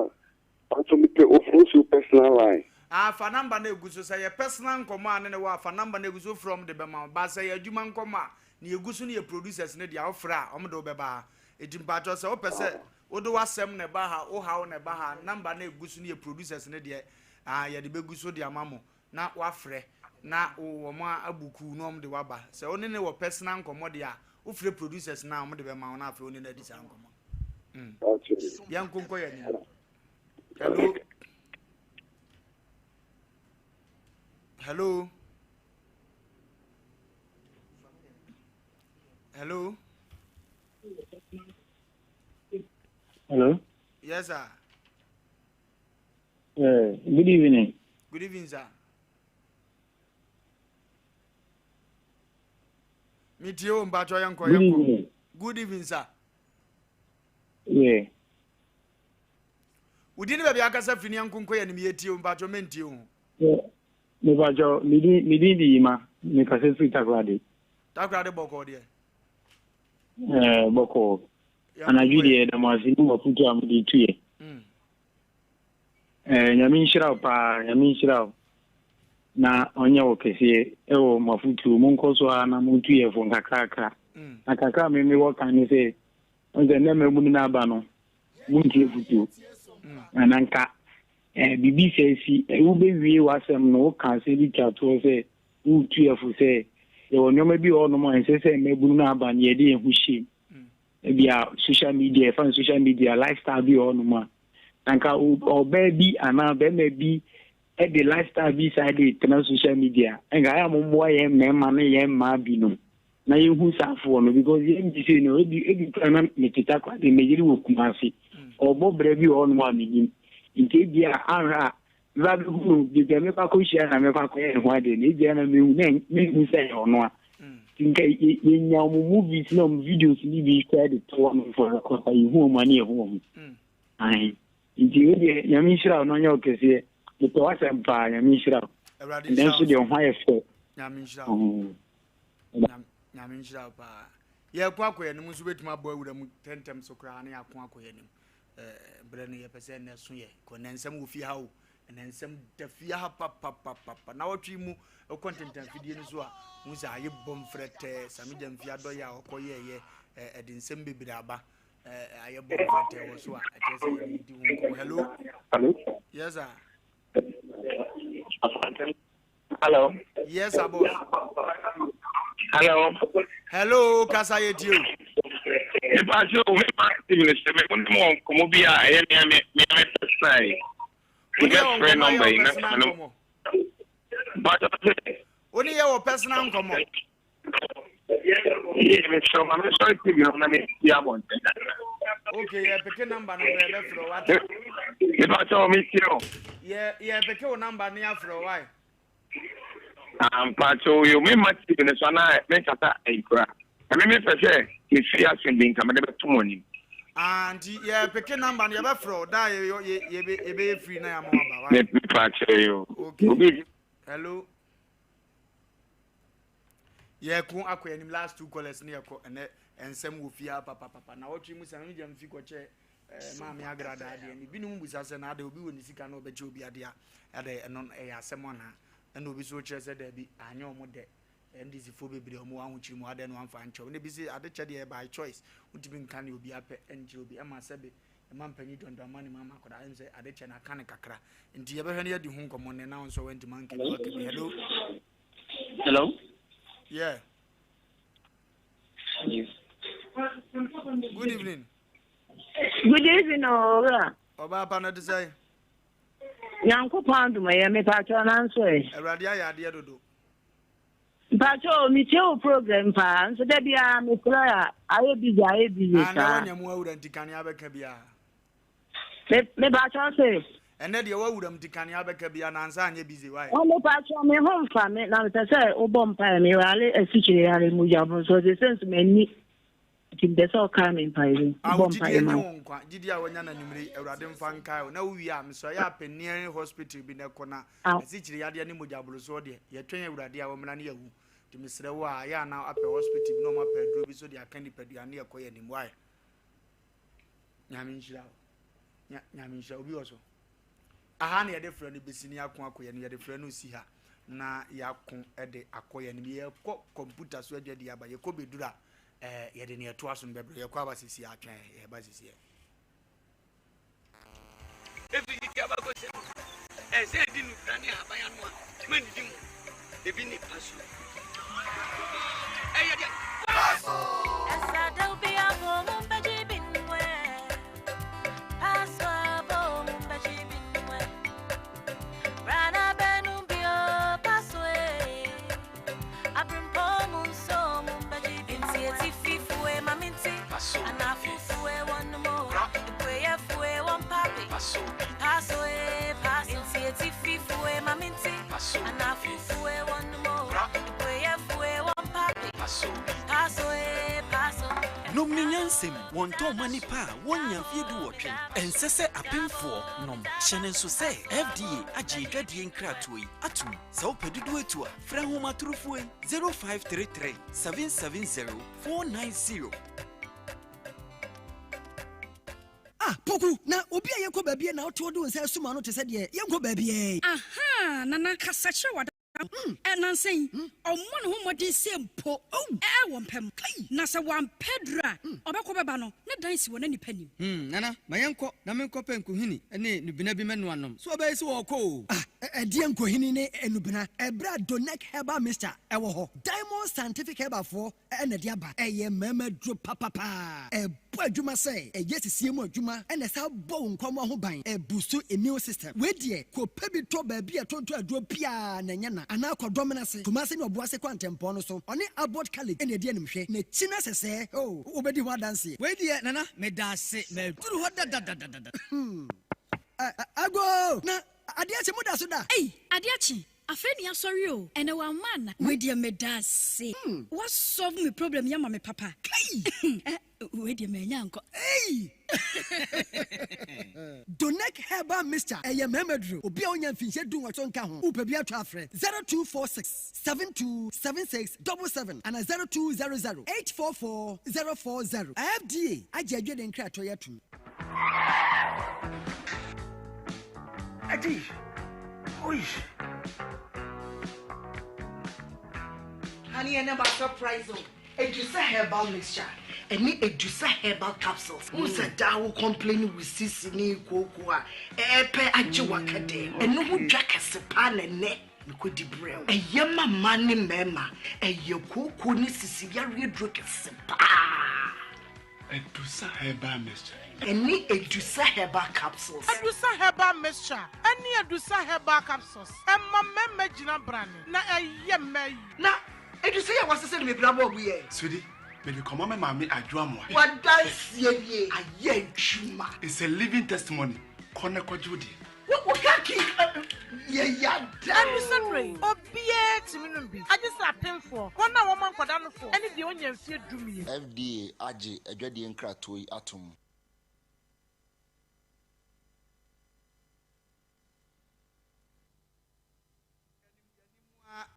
mpakyɛ me pɛ Ofosu personal line. Ah fa number no egu so sɛ yɛ personal nkɔmɔ a ne ne wɔ a fa number no egu so wofrɛ ɔmo de bɛma wo but sɛ yɛ adwuma nkɔmɔ a nea egu so no yɛ producers no dea wofrɛ a ɔmo de wo bɛba ha eti mpakyɛ sɛ wopɛ sɛ Wode w'asɛm na ɛba ha, wo haw na ɛba ha, number no a ɛgu so no yɛ producers no deɛ, ah, yɛde bɛgu so de ama mo, na woafrɛ, na wo, wɔn abu kuw na wɔn de waba. Sɛ wo ne no wɔ personal nkɔmmɔ deɛ a, wofrɛ producers no a, wɔn de bɛma wo na afei wo ne no adi saa nkɔmmɔ no. Mm. Yɛnko nkɔ yɛn anim. Hello. Hello. Hello. Hello. Yes, sir. Good evening. Good evening, sir. Me tie o mpatsɔ yɛn kɔ yɛn kɔ. Good evening, sir. Yeah. Wodi ne baabi akasa firi ne yɛn nkonko yɛn nim yɛ tie o mpatsɔ mɛ ntie o. Mepatsɔ me din me din di Yima me kasa firi Takoradi. Takoradi bɔkɔɔ deɛ. Ɛɛ bɔkɔɔ. Anadwo deɛ yɛda mo ase ne mo afotu a mode tu yɛ. Mm. Ɛɛ Nyame nhyira wo paa, Nyame nhyira wo na ɔnyɛ wo kɛseɛ ɛwɔ mo afotuo. Monkɔ so ara na montu yɛ fo nkakrakra. Mm. Na kakra a me mewɔ ka ne sɛ, ɔn sɛ nnɛ mmabunu no aba no, montie afotuo. Mm. Na nka ɛɛ biribi sɛ si, wobɛwie w'asɛm no, woka asɛm bi twa toɔ sɛ woretu yɛn fo sɛ yɛwɔ nneɛma bi wɔ hɔnom a ɛnsɛ sɛ mmabunu no aba no yɛde yɛn ho hyɛ mu. Ebia social media, yɛfa no social media, lifestyle bi wɔ hɔnom a, na nka ɔbaa bi anaa barima bi de lifestyle bi saa de tena social media, nka ayɛ a mommoa yɛn mmarima ne yɛn mmaa binom na yɛhu saafoɔ no because yɛn bi sei no ebi ebi kura na mete Takoradi me yere wɔ Kumasi ɔbɔ brɛ bi wɔ hɔnom a menim nti ebi a anhwɛ a Meba bɛhu no, baabi a mɛkɔ akɔhyia na mɛkɔ akɔyɛ ne ho adeɛ no, ebia na mehu na mehu sɛ ɛyɛ ɔno a. Nti nka yɛnya wɔn movies na wɔn videos no bi koraa de to hɔ nom for record a yɛhu wɔn a ne yɛhu wɔn. Ae. Nti wo deɛ Nyame nhyira wo na ɔnyɛ wo kɛseɛ. Mepɛ w'asɛm paa, Nyame nhyira wo. Awurade Ɛnɛ nhyira nso wo deɛ wo ho ayɛ fɛ. Nyame nhyira wo. Mm. Nyame nhyira wo paa. Yɛko akɔ yɛn anim nso bɛtumi abɔ awura mu tɛntɛm so koraa na yɛako akɔ yɛn anim. Berɛ no yɛpɛ sɛ ɛnɛ so yɛ kɔ ɛnɛ nsɛm wɔ fie ha o ɛnɛ nsɛm da fie ha papapapapa na wɔtwe mu ɛkɔ ntentanfidie no so a hu sɛ ayɛ bɔ mfrɛtɛɛ same gya mfie adɔyɛ a ɔkɔ yɛɛyɛ ɛde nsɛm bebree aba ayɛ bɔ mfrɛtɛɛ wɔ so a ɛkyerɛ sɛ yɛde di ho nkɔmmɔ. Hello. Hello. Yes sir. Hello. Yes, sir, boss. Hello. Hello, kasa yɛ tie o. Nipa se o mi ma ti mi sɛ mi mo ne mo nkɔmɔ bi a ɛyɛ mi mi mi mi personal yi. Wo ne yɛ wɔ Mɛfrɛ nkɔmɔ nɔmba yɛ yi wɔ mɛfrɛ personal no. nkɔmɔ. Bàtà sɛ. Wo ne yɛ wɔ personal nkɔmɔ. Yee mi sɛ ɔma mi sɔrɔ TV no na mi ti abɔnten. Okay, yɛ peke number no kora yɛbɛfrɛ wo wate. Nipa sɛ o mi tie o. Yɛ yɛ peke wo number ne afrɛ wo why? Ampa sɛ o yo mi ma TV no so anaa mi nkasa ayi kora. Ɛmi mi pɛ sɛ mi fi aso bi nka mi de bɛ to mo anim. Ah, nti yɛ peke number no yɛbɛfrɛ wo da yɛ yɛ yɛbɛ yɛbɛyɛ free na yɛama waba why? Mi mi pa kyerɛ yo. Okay. Obi Hello. Yɛko akɔ yɛn anim last two callers ne yɛkɔ ɛnɛ nsɛm wɔ fie ha papapapa na wɔtwe mu sɛ megya mfi kɔkyɛ eh, maame agrada adeɛ ne binom busa sɛ na ade obi wɔ ne sika na ɔbɛkyɛ obi adeɛ a ɛdɛ ɛno ɛyɛ asɛm anaa ɛna obi so kyerɛ sɛ daabi anyɛ ɔmo dɛ NDC foɔ bebree ɔmo wɔ ahokyere mu adɛn na wamfa ankyɛ ɔmo bi sɛ ade kyɛ deɛ by choice wotumi nka ne obi apɛ ɛnkyerɛ obi ɛma sɛbe ɛma mpanyin John Dramani Mahama akwadaa ɛm sɛ ade kyɛ no aka no kakra nti yɛbɛhwɛ no yɛadi ho nkɔmmɔ nnɛ na wo nso wantumi anka bi waka bi hello. Hello. Yeah. Good evening. Good evening, Owura. Ɔbaa pa no te sɛ. Nyankopɔn adom ɛyɛ mepakyɛw nanso ɛ. Awurade ayɛ adeɛ dodo. Mpakyɛw o metie wo program paa nso da biara mefrɛ a ayɛ busy ayɛ busy Ah, saa. na wanya mu awura nti kane abɛka biara. Me mepakyɛw se. Ɛnɛ deɛ wawura mu nti kane abɛka biara na ansa anyɛ busy why? Ɔ mepakyɛw me ho mfa me na mepɛ sɛ wobɔ mpaeɛ me yare asikyire yare mogya borosoɔ sese nso m'ani. Nti mepɛ sɛ ɔkae me mpaebɔ mu. Ah, wo Bɔ gyidie mpaeɛ nye ma wo nkwa. Gyidie a wanya no anwummere yi, Awurade mfa nkae wo. Na wowie a, mesrɛ yɛ a pɛ nearing hospital bi na kɔ na asikyire yadeɛ ne mogya borosoɔ deɛ, yɛtwɛn Awurade a ɔmmra ne yɛawu. Nti mesrɛ wo a, yɛ a na apɛ hospital bi na wɔapɛ aduro bi so de aka nipadua ne yɛkɔ yɛn anim. Why? Nyame nhyira wo. Nyame nhyira obi wɔ so. Aha na yɛde frɛ no bɛsi ne yɛako akɔ yɛn yɛde frɛ no si ha na yɛako de akɔ yɛn anim. Yɛkɔ kɔmputa so adwadi aba yɛkɔ bɛduru a ɛɛ yɛde nea ɛtoa so no bɛbrɛ yɛkɔ aba sisi atwɛn yɛba sisi ɛ. Efi tete abakɔsɛm mu, ɛsɛ edi nnubra ne ahaban ano a mannidi mu. Ebi ne paso. Ɛyɛ deɛ. Paso! Nom ne nyansam, wɔntɔn mma nnipa a wɔnnya mfeɛ duwɔtwe. Ɛnsɛ sɛ apemfoɔ nom. Hyɛ no nso sɛ FDA agye adwadie nkratoɔ yi atom. Sɛ wopɛ dodoɔ atu a, frɛ ahomatorofoɔ yi, 0533 770 490. Ah, Poku, na obi a yɛnkɔ baabiara na wote hɔ de wo nsa asum ano te sɛ deɛ yɛnkɔ baabiara yi. Ahaa, Nana, kasa kyerɛ w'adamfo. Ɛ, nnansa yi, ɔmmɔ ne ho mmɔden sɛ mpo ɛ, wɔ mpa mu. Na sɛ wampɛ aduru a, ɔbɛkɔ bɛba no, ne dan si wɔ na nnipa nnim. Hmm, Nana, ma yɛnkɔ na menkɔpɛ nkohini ne nnubena bi mmɛnoa nnom. So ɔbɛyɛ sɛ ɔrekɔ o? Ah, ɛdeɛn nkohini ne nnubena? Ɛberɛ a Donec Herbal Mixture wɔ hɔ. Diamond Scientific Herbal foɔ na ɛde aba. Ɛyɛ mmarima aduro papapaa. Ɛbɔ adwuma sɛ ɛyɛ sisie mu adwuma na ɛsan bɔ wo nkwammoa ho ban. Ɛbusu immune system. Wei deɛ, kɔpɛ bi tɔ baabi a ɛtontɔn aduro biara na ɛnyɛ na. Anaa kɔ Dɔmena ase, Kumase ne Ɔboase kwantempɔn no so. Ɔne Abbot College na ɛdi animhwɛ. N'akyi no sɛsɛɛ, oh, wobɛdi ho adanseɛ. Wei deɛ Nana, meda ase. Maduru hɔ dadadadada. Hmm. Agoo! Na adeɛ akye, moda so da? Ei, adeɛ akye, afei ne yɛasɔre o, ɛnɛ wamma ana? Wei deɛ meda ase, wa solve me problem yi ama me papa. Kai! Eh, wei deɛ manya ankɔ. Ei! Donec Herbal Mixture, ɛyɛ mmarima duro. Obi a ɔnya mfinhyia dunwɔtwe nka ho, wopɛ bi atɔ a frɛ 0246 72 76 77 anaa 0200 844 040. FDA agye adwene nkratoɔ yi atom. Adi. Oi. Honey, ɛnɛ ma surprise o. Edusa herbal mixture ɛne Edusa herbal capsules. Wohu sɛ daa wo complain wo sisi ne kooko a ɛɛpɛ agye waka dɛm. Ɛno ho dwa kɛse paa na ɛnɛ mekɔdi brɛ wo. Ɛyɛ ma mmaa ne mmarima. Ɛyɛ kooko ne sisi yareɛ duro kɛse paa. Adusa Herbal Mixture. Ɛne Adusa Herbal Capsules. Adusa Herbal Mixture ɛne Adusa Herbal Capsules ɛma mmarima gyina brane na ɛyɛ mmaa yie. Na Adusa yi a wasesa no mebra bɔɔ bu yɛ. Sweetie, mede kɔma me maame Adwo Amoah. W'adanseɛ nie, ayɛ adwuma. It's a living testimony, kɔ na kɔgye wo deɛ. Wo wo kaki yɛ yada o. Ɛno yi, obiara tumi nom bi, agye sɛ apemfoɔ, wɔn a wɔma nkwadaa nofoɔ, ne deɛ ɔnnya mfeɛ dumienu. FDA agye adwadie nkratoɔ yi atom.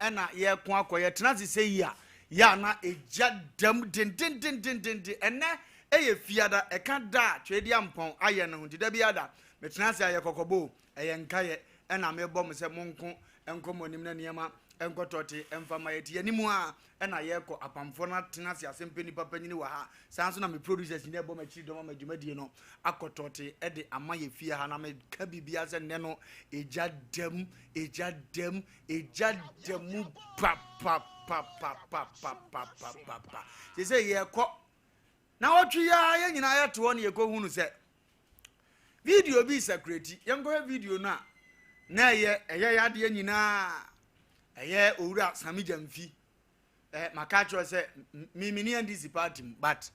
Ɛna yɛko akɔ yɛtena ase sɛ yi a yɛ a na egya dam dendendendenden ɛnɛ ɛyɛ fiada ɛka da a twɛdi ampɔn ayɛ no ho nti da bi ada metena ase ayɛ kɔkɔbɔ o ɛyɛ nkayɛ ɛna mebɔ mo sɛ monko nkɔ mo anim na nneɛma nkɔtɔte ɛmfa ma yɛte yɛn anim a ɛna yɛkɔ apamfoɔ no atena ase asɛm pɛ nipa panyini wɔ ha saa nso na me producers nyinaa ɛbɔ m'akyiri dɔm ama dwumadie no akɔtɔte ɛde ama yɛ fie ha na meka biribiara sɛ nnɛ no egya dam egya dam egya da mu papapapapapapapapa te sɛ yɛkɔ na wɔtwe yi ara yɛn nyinaa yɛte hɔ na yɛkɔhu no sɛ video bi sakurati yɛnkɔhwɛ video no a na ɛyɛ ɛyɛ yɛ adeɛ nyinaa ɛyɛ owura Sammy Gyamfi ɛ maka kyerɛ sɛ me me ne NDC party mu but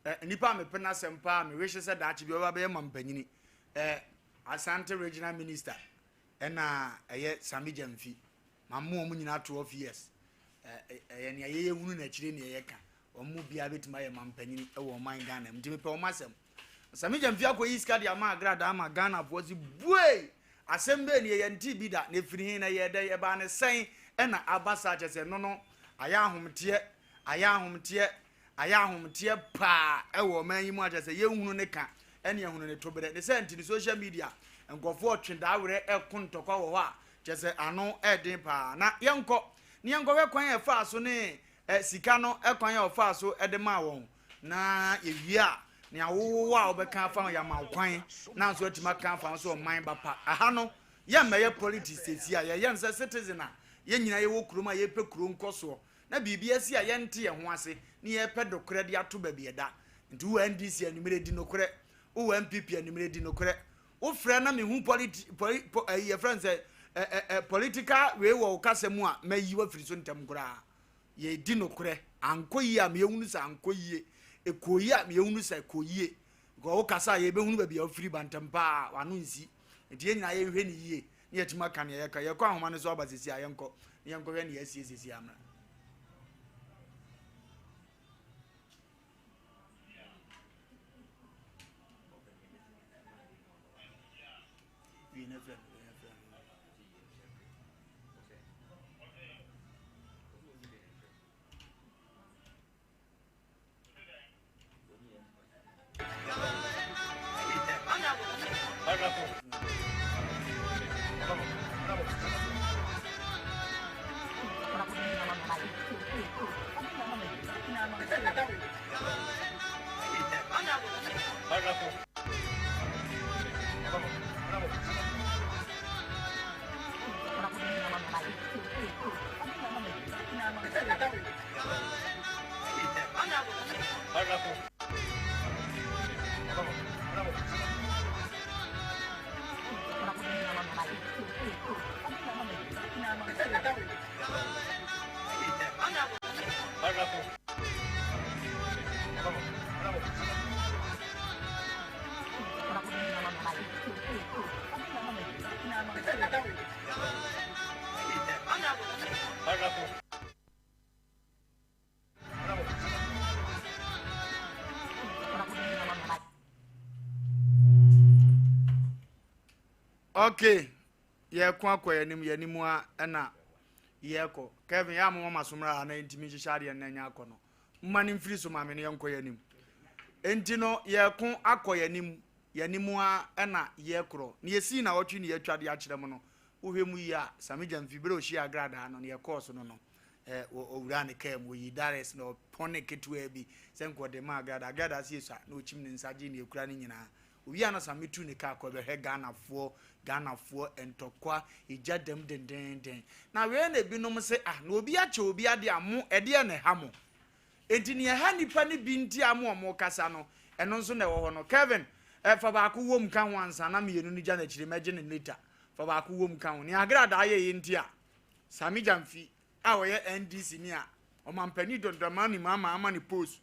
ɛ nipa a mepɛ n'asɛm paa me wehye sɛ daakye bi ɔba bɛyɛ mampanyini ɛ Asante regional minister ɛna ɛyɛ Sammy Gyamfi ma mo wɔn nyinaa 12 years ɛyɛ nea yɛyɛ hunu n'akyire nea yɛka. Wɔn mu biara bɛtumi ayɛ mampanyini wɔ ɔman Ghana mu. Nti mepɛ wɔn asɛm. Sammy Gyamfi akɔyi sika de ama agradaa ama Ghanafoɔ se buei! Asɛm bɛn nie? Yɛntee bi da. Na ɛfiri he? Na ɛyɛɛ dɛn? Ɛbaa ne sɛn na aba saa? Kyerɛ sɛ ɛno no ayɛ ahomteɛ, ayɛ ahomteɛ, ayɛ ahomteɛ paa wɔ ɔman yi mu a kyerɛ sɛ yɛnhunu ne ka ne ahunu ne toberɛ. Ne sɛ nti no social media nkurɔfoɔ retwe daawerɛ reko ntɔkwa wɔ hɔ a kyerɛ sɛ ano ɛden paa. Na yɛnkɔ na yɛnkɔhwɛ kwan a ɛfaa so ne sika no kwan a ɔfaa so de maa wɔn na yɛwie a nea wowɔ a wobɛka afa ho yɛama wo kwan na nso atumi aka afa ho sɛ ɔman ba pa. Aha no yɛmmɛyɛ politics sɛsi a yɛyɛ no sɛ citizen a yɛn nyinaa yɛwɔ kurom a yɛpɛ kuro nkɔsoɔ na biribi asi a yɛnte yɛn ho ase na yɛpɛ nokorɛ de ato baabi ɛda. Nti wowɔ NDC anwummerɛ di nokorɛ, wowɔ NPP anwummerɛ di nokorɛ. Wofrɛ na mehu politi poli po ɛyi yɛfrɛ no sɛ ɛ ɛ ɛ political wei wɔ wo kasa mu a mɛyi wafiri so ntɛm koraa. Yɛdi nokorɛ. Ankɔ yie a meyɛhunu sɛ ankɔ yie. Ɛkɔɔ yie a meyɛhunu sɛ ɛkɔɔ yie. Because wo kasa a yɛbɛhunu baabi a wofiri ba ntɛm paa w'ano nsi. Nti yɛn nyinaa yɛnhwɛ no yie na yɛatumi aka nea yɛka. Yɛkɔ ahoma no so aba sɛsi a yɛnkɔ na yɛnkɔhwɛ nea asie sɛsi a mmra. Wie na frɛ no, wie na frɛ no. Okay, yɛko akɔ yɛn anim yɛn anim a ɛna yɛkɔ Kevin yɛ amoma ma somra ha na ntumi nhyehyɛ adeɛ na nya akɔ no mma no mfiri so maame no yɛnkɔ yɛn anim nti no yɛko akɔ yɛn anim yɛn anim a ɛna yɛkorɔ na yɛsii na wɔtwe ne yɛatwa de akyerɛ mu no wohwɛ mu yie a Sami Gyamfi berɛ a ɔhyia agradaa no ne yɛkɔɔ so no no ɔwuraa ne kaa mu, ɔyii dares na ɔpɔne ketewaa bi sɛ nka ɔde ma Agrada. Agrada se esua na ɔkyim ne nsa gyee nea ɛkura no nyinaa. Ɔwie a na Same tu ne kaa kɔ bɛhwɛ Ghanafoɔ, Ghanafoɔ, ntɔkwa, egya dam dendeenden. Na wei na ebinom se ah, na obi akyɛ obi adeɛ a mo, ɛdeɛn na ɛha mo? Enti nea ɛha nnipa no bi nti a mo a wɔrekasa no, ɛno nso na ɛwɔ hɔ no. Kevin, eh, fa baako wom ka ho ansa na mmienu no gya no akyire, mɛgye no later. Fa baako wom ka ho. Nea Agradaa yɛeɛ nti a Sammy Gyamfi a ɔyɛ NDC ni a ɔmampanin John Dramani Mahama ama ne post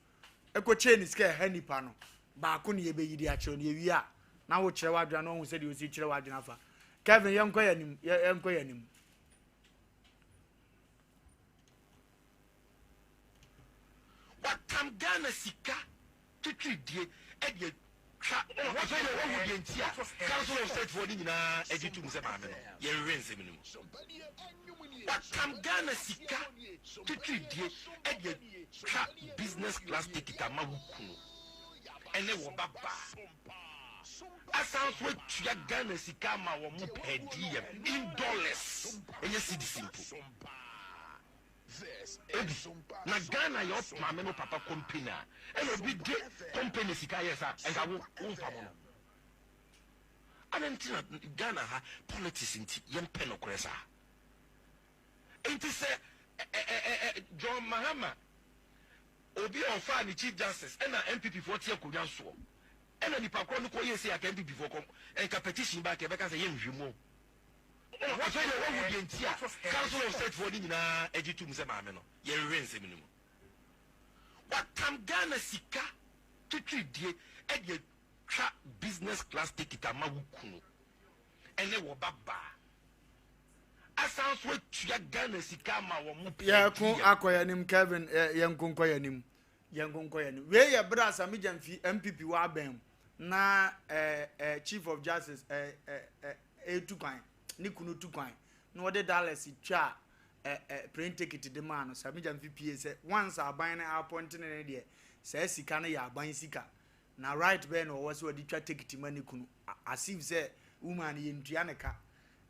kɔkyɛɛ ne sika a ɛha nnipa no, baako ne yɛbɛyi de akyerɛ no. Yɛwie a, na wokyerɛ w'adwene na wahu sɛdeɛ ɔsi kyerɛ w'adwene afa. Kevin, yɛnkɔ yɛn anim, yɛnkɔ yɛn anim. Watam Ghana sika twitwiridie de atwa Afei deɛ wahu deɛ nti a Council of State foɔ no nyinaa gye tom sɛ maame no yɛnhwehwɛ nsɛm no mu. Watam Ghana sika twitwiridie de atwa business class ticket ama wo kunu ne wo ba baa. Asan nso atua Ghana sika ama wɔn per diem in dollars, ɛnyɛ cedis mpo. Obi, na Ghana yɛ ɔp maame no papa company a, ɛna obi de company sika yɛ saa, nka wo, wo nfa mo no. Adɛn nti na Ghana ha politics nti yɛmpɛ nokorɛ saa? Nti sɛ ɛ ɛ ɛ ɛ John Mahama, obi a ɔfaa ne chief justice ɛna NPP foɔ te akonnwa soɔ, ɛna nipa korɔ no kɔ yɛ sei aka NPP foɔ kɔ, nka petition ba aka ɛbɛka sɛ yɛnhwehwɛ mu o. Afei deɛ woahu deɛ nti a Council of State foɔ no nyinaa gye tom sɛ maame no yɛnhwehwɛ nsɛm no mu. Watam Ghana sika twitwiridie de atwa business class ticket ama wo kunu ne wo ba baa. Asan nso atua Ghana sika ama wɔn Yɛko akɔ yɛn anim Kevin yɛnko nkɔ yɛn anim. Yɛn nkonkɔ yɛn anim. Wei yɛ berɛ a Sammy Gyamfi NPP wɔ abɛn mu na eh, eh, Chief of Justice eh, eh, eh, ɛretu kwan, ne kunu tu kwan na wɔde dollars twaa eh, eh, plane ticket de maa no. Sammy Gyamfi pie sɛ once aban no apɔnte ne ne deɛ, saa sika no yɛ aban sika. Na right bɛn na ɔwɔ sɛ ɔde twa ticket ma ne kunu as if sɛ woman no yɛntua ne ka.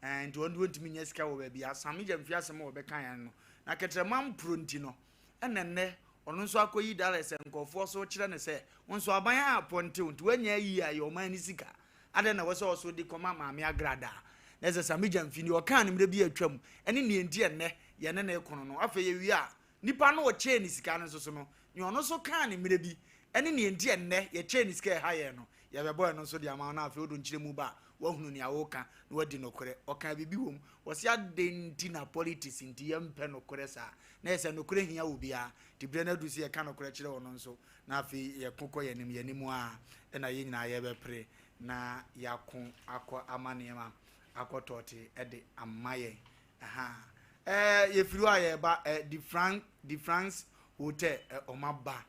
Eh, nti ɔno deɛ ɔntumi nya sika wɔ baabi a. Sammy Gyamfi asɛm a ɔbɛka yɛn no, na kɛtrɛma mporo nti no, Ɛna nnɛ ɔno nso akɔyi dollars a nkurɔfoɔ so kyerɛ no sɛ wo nso aban a apɔnte wo nti woanya ayi a ɛyɛ ɔman no sika adɛn na ɛwɔ sɛ ɔso de kɔma Maame Agradaa na ɛsɛ Sammy Gyamfi deɛ ɔkaa no mmerɛ bi a atwam ɛne neɛ nti ɛnnɛ yɛne no rekono no afei yɛwie a nipa no ɔkyɛɛ ne sika no nso so no neɛ ɔno nso kaa no mmerɛ bi ɛne neɛ nti ɛnnɛ yɛkyɛɛ ne sika ɛha yɛn no Yɛbɛbɔ ɛno nso de ama wo na afei wode nkyerɛmu ba a, woahunu nea woreka na woadi nokorɛ. Ɔkaa biribi wɔ mu, ɔse adɛn nti na politics nti yɛmpɛ nokorɛ saa? Na ɛyɛ sɛ nokorɛ hia obiara, nti berɛ no aduru sɛ yɛka nokorɛ kyerɛ ɔno nso na afei yɛko kɔ yɛn anim, yɛn anim ara na yɛn nyinaa yɛbɛpere na yɛako akɔ ama nneɛma akɔ tɔɔte de ama yɛn. Ahaa. Ɛɛ yɛfiri hɔ a yɛreba ɛɛ De Frank, De France Hotel, ɛ wɔn aba.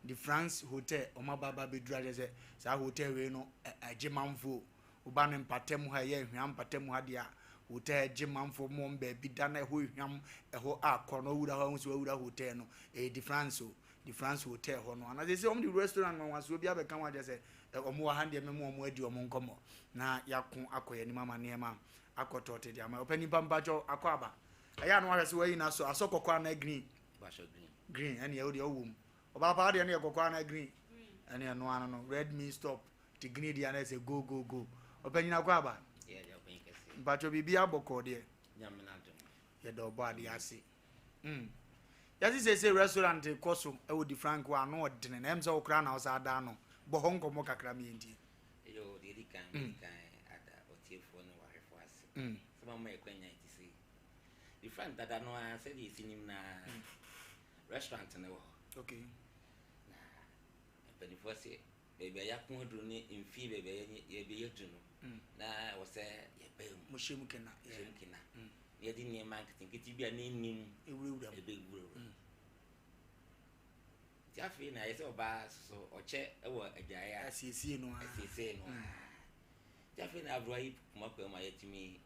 De France hotel wɔn aba aba abɛduru akyerɛ sɛ saa hotel wei no ɛgye manfoɔ woba no mpatam ha ɛyɛ ahwia mpatam ha deɛ a hotel ɛgye manfoɔ mo wɔn baabi da na ɛhɔ ehwam ɛhɔ akɔ na ɔwura hɔ ahun sɛ wawura hotel no ɛyɛ De France o De France hotel hɔ no anaasɛ sɛ wɔn de restaurant nwanwasoɔ bi abɛka ho akyerɛ sɛ wɔn wɔ ha deɛ mɛmo wɔn adi wɔn nkɔmmɔ na yɛako akɔ yɛn anim ama nneɛma akɔ tɔɔte de ama ɔpɛ nipa mpakyɛw akɔ aba ɛyɛ ano ahwɛ sɛ wɔayi no asɔ asɔ kɔkɔɔ anaa green green ɛne ɛwo deɛ ɔwɔ mu Ɔbaa paa deɛ no yɛ kɔkɔɔ anaa green? Ɛne ɛno ano no red means stop ti green deɛ anaa sɛ go go go. Ɔpanyin akɔ aba. Mpatsɔ biribi abɔkɔɔ deɛ. Yɛda ɔbɔ adeɛ ase. Mm. Yɛse sese restaurant kɔ so ɛwɔ di frank wɔ ano ɔdene na ɛm sɛ wokora na ɔsa ada ano. Bɔ hɔ nkɔmmɔ kakra mi yɛntie. Yo, deɛ di kan, mm. kan ada ɔtiefoɔ ne wahwɛfoɔ ase. Mm. Sɛ mama yɛ kwanya ti sei. Di frank dada no ara sɛdeɛ ɛsi nim naa. Mm. Restaurant no wɔ hɔ. Okay. Na mpanimfoɔ se baabi a yɛako aduru ne mfie baabi a yɛbɛyɛ aduru no mm. na ɛwɔ sɛ yɛbaa mu. Mo hyɛ mu kena. Hyɛ mu kena. Mm. Na yɛde nneɛma nketenkete bi a na ɛnnim. Ewurawura mu. Ɛbɛwurawura. Mm. Nti afei na ayɛ sɛ ɔbaa soso ɔkyɛ wɔ adwaeɛ a. Asiesie no a. Asiesie no a. Mm. Nti afei na aberewa yi kuma kwan mu a yɛtumi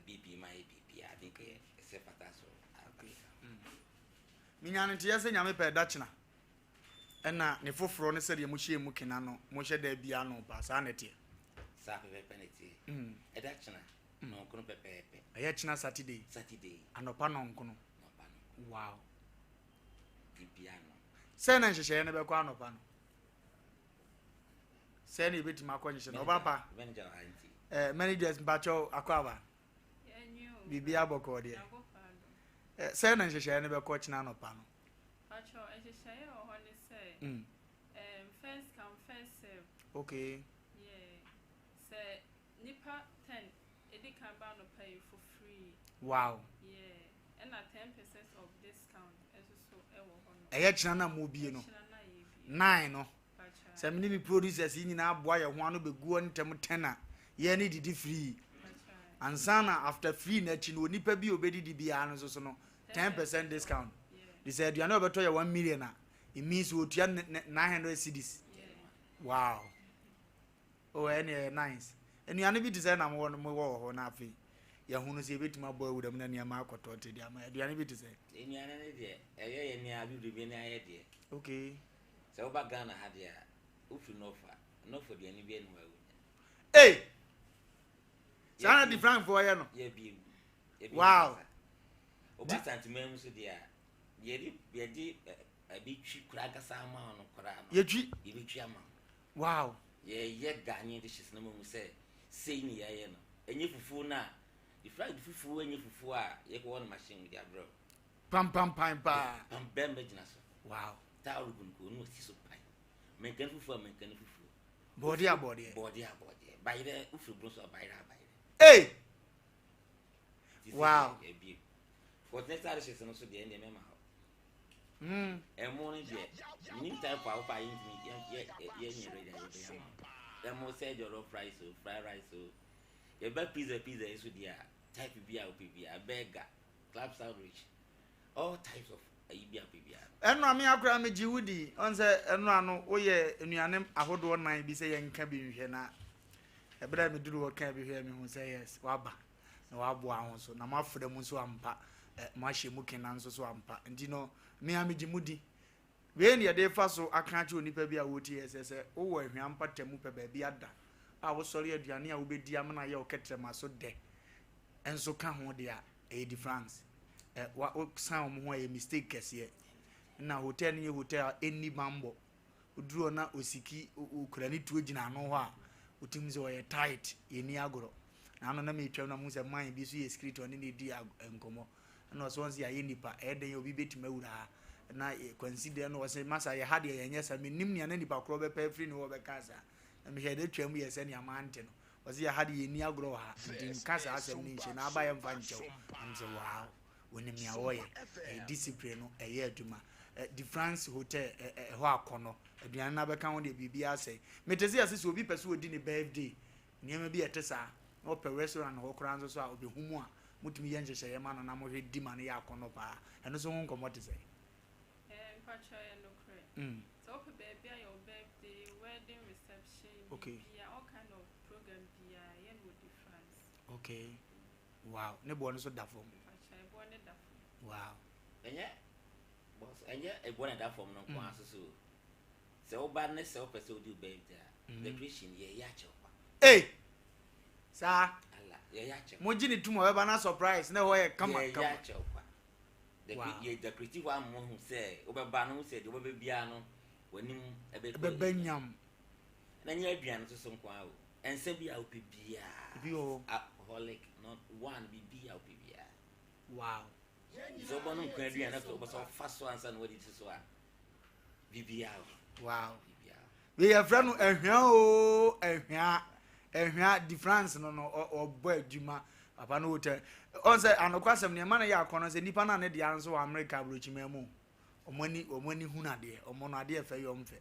Bibi ma yɛ biribi a de kɛ ɛsɛ fata so okay. mm. Menya no nteɛ sɛ Nyame pɛ ɛda kyena ɛna ne foforɔ no sɛdeɛ mohyɛ mu kena no mohyɛ da bia no pa saa na ɛteɛ. Saa pɛpɛpɛ na ɛteɛ. Mm. Ɛda kyena mm. nɔnkono pɛpɛɛpɛ. Ɛyɛ kyena Saturday. Saturday. Anɔpa nɔnkono. Anɔpa nɔnkono. Wow. Bibia no. Sɛ na nhyehyɛeɛ no bɛkɔ anɔpa no. Sɛ na yɛbɛtumi akɔ nhyehyɛ no ɔba pa. Eh, managers mpakyɛw akɔ aba. Biribi abɔkɔɔ deɛ. Eh, sɛ na nhyehyɛeɛ no bɛkɔ kyena anɔpa no. Pakyɛw nhyehyɛeɛ wɔ hɔ ne sɛ. Mm. Um, first come first serve. Okay. Yeah. Sɛ nipa 10 edi kan ba anɔpa yi for free. Wow. Yeah. Ɛna 10% of discount ɛso so ɛwɔ hɔ no. Ɛyɛ kyena na mo bie no. Kyena na yɛ bie. 9 no. Sɛ me ne me producers yi nyinaa boa yɛn ho ano bɛgu hɔ ntɛm 10 a, yɛn ne didi free. Ansa na after free no akyi no, onipa bi a obɛdidi biara no nso so no, 10% discount. De sɛ aduane a ɔbɛtɔ yɛ 1 million a, it means wɔtua 900 cedis. Wow. Oh, ɛne ɛyɛ nice. Nnuane bi te sɛ na mowɔ no mowɔ wɔ hɔ na afei yɛho no sɛ yɛbɛtumi abɔ awura mu na nneɛma akɔtɔ te de ama aduane bi te sɛ. Nnuane no deɛ ɛyɛ yɛ nea bibire bi ayɛ deɛ. Okay. Sɛ woba Ghana ha deɛ a, wofiri North a, North aduane biara nni hɔ a wonya. Ei! Saa na Difranfoɔ yɛ no. Yɛ bi mu. Wow! Woba Asanteman mu nso deɛ a, yɛde yɛde ɛbi twi koraa ankasa ama wo no koraa no. Yɛtwi. Yɛbɛtwi ama wo. Wow! Yɛyɛ Ghanaian dishes no ma mu sɛ sei ne yɛyɛ no. Ɛnyɛ fufuo no a, Difrank fufuo ɛnyɛ fufuo a yɛkɔwɔ no machine mu de abrɛ wo. Pampampan paa. Pam bɛrima gyina so. Wow. Towel gu no kɔn mu si so pan. Mankani fufuo a mankani fufuo. Bɔɔdeɛ a bɔɔdeɛ. Bɔɔdeɛ a bɔɔdeɛ. Bayerɛ wofiri bunu so a bayerɛ a bayerɛ. Hey! Wow. Ebie. Continental dishes no so deɛ ɛndeɛ mɛma hɔ. Mm. Ɛmo no deɛ nim type a wopɛ a yɛntumi yɛ yɛ yɛ ready a yɛbɛyɛ ama wo. Ɛmo sɛ jollof rice o fried rice o. Yɛba pizza pizza yi so deɛ a type bi a wopɛ bi a burger club sandwich all types of. ayi bi a wopɛ biara no. Ɛno a me ara koraa megye wo di. Ɔn sɛ ɛno a no woyɛ nnuane ahodoɔ nan bi sɛ yɛnka bi nhwɛ na ɛberɛ a meduru hɔ kaa bi hwɛ mehu sɛ yes waba na waboa ho so na moafrɛ mu nso ampa eh, moahyɛ mu kena nso so ampa nti no me ara megye mo di. Wei ne yɛde fa so aka akyerɛ onipa bi a ɔretie yɛ sɛ sɛ wowɔ ahwia mpata mu pɛ baabi ada a wosɔre aduane a wobɛdi amena yɛ wo kɛtrɛma so dɛ nso ka ho deɛ a ɛyɛ difference. Ɛ wa wo san wɔn ho a ɛyɛ mistake kɛseɛ. Na hotel no yɛ hotel a ɛnni bammɔ. Woduru hɔ na osiki okura ne tuo gyina ano hɔ a wotumi sɛ ɔyɛ tight yɛnni agorɔ. Na ano na metwam na mo sɛ man bi so yɛ security ɔne ne di nkɔmmɔ. Ɛna ɔsɛ wɔn sɛ yɛayɛ nipa ɛyɛ dɛn obi bɛtumi awura ha na kwansi deɛ na ɔsɛ masa yɛ ha deɛ yɛnyɛ saa menim nea na nipa korɔ bɛpɛ afiri ne hɔ bɛka saa. Na mehwɛ de twam yɛ sɛ nea mante no. Ɔse yɛ ha de yɛnni agorɔ wɔ ha nti nka saa asɛm no nhyɛ na aba yɛmfa nkyɛ wo. Na mesɛ wow, wɔnim nea wɔyɛ. Ɛyɛ discipline no ɛyɛ adwuma. De France Hotel ɛhɔ akɔnɔ, aduane no abɛka ho deɛ biribiara asɛe. Mete sɛ yɛse sɛ obi pɛ sɛ ɔdi ne birthday, nneɛma bi a ɛte saa, na ɔpɛ restaurant hɔ koraa nso so a ɔbɛhu mu a, motumi yɛ nhyehyɛeɛ ma no na mohwɛ di ma no yɛ akɔnɔ paa. Ɛno nso ho nkɔmmɔ te sɛn? Eh, mpakyɛw ɛyɛ nokorɛ. Mm. Sɛ wopɛ baabi ayɛ wo birthday, wedding reception, Okay. biribiara, all kind of program biara, yɛ no wɔ De France. Okay. Wow. Ne boɔ no so da fam. Mpakyɛw ɛboɔ no da fam. Wow. Ɛnyɛ boss, ɛnyɛ ɛboɔ na ɛda fam no nko ara so so. Sɛ woba ne sɛ wopɛ sɛ wodi wo birthday a, Mm. decoration yɛyɛ akyɛw kwa. Hey! Saa. Ala, yɛyɛ akyɛw. Mogye ne tum a ɔbɛba na surprise na ɛhɔ yɛ kama Yɛyɛ kama. akyɛw kwa. Wow. Yɛ decorate hɔ ama woahu sɛ wobɛba no, wohu sɛ deɛ wobɛba biara no, w'anim ɛbɛkɔ Ɛbɛba anim. nyam. Na nyɛ aduane nso so nko ara o. Nsa bi a wopɛ biara. Ebi wɔ hɔ. Alcoholic, not one, biribi a wopɛ biara. Wow. Sɛ wobɔ no nkwa aduane na afei wobɛ sɛ ɔfa so ansa na wadidi so a, biribiara wɔ hɔ. Wow. Biribiara. Wei yɛfrɛ no ahwia oo ahwia ahwia difference no no ɔbɔ adwuma papa no hotel ɔn sɛ anokwasɛm nea ɛma no yɛ akɔnɔ sɛ nipa no a ne dea nso wɔ Amerika aburokyiman mu wɔn ani wɔn ani hunu adeɛ wɔn no adeɛ fɛ yɛ wɔn fɛ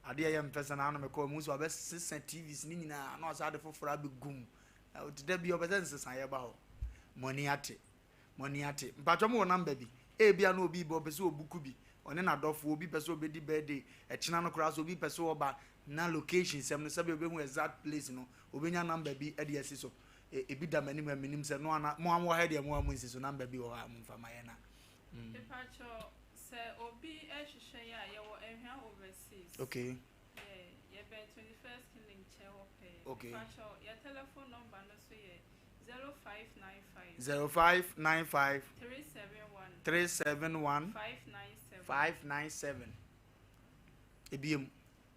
adeɛ yɛ mpɛ sɛ n'ano mekɔ wɔn nso abɛsesa TVs ne nyinaa na ɔsɛ ade foforɔ abɛgu mu ɔte dɛ bi ɔpɛ sɛ nsesaeɛ ba hɔ mo ani ate Mo ani ate. Mpakyɛw mo wɔ number bi? Ebia na obi reba ɔpɛ sɛ ɔbuku bi, ɔne n'adɔfoɔ, obi pɛ sɛ ɔbɛdi birthday, ɛkyena no koraa so obi pɛ sɛ ɔba, na location sɛm no sɛdeɛ ɔbɛhu exact place no, ɔbɛnya number bi de asi so. E, ebi da m'anim ha, menim sɛ no ana, mo a mowɔ ha deɛ mo a monsi so, number bi wɔ hɔ a momfa ma yɛn na. Mm. Mepakyɛw, sɛ obi rehwehwɛ yɛn a, yɛwɔ Anhwea Overseas. Okay. Yeah, yɛbɛn 21st Clinic nkyɛn hɔ pɛɛ. Okay. Mepakyɛw, yɛn telephone number no nso yɛ 0595. 0595. 371. 371. 597. 597. Ebiem.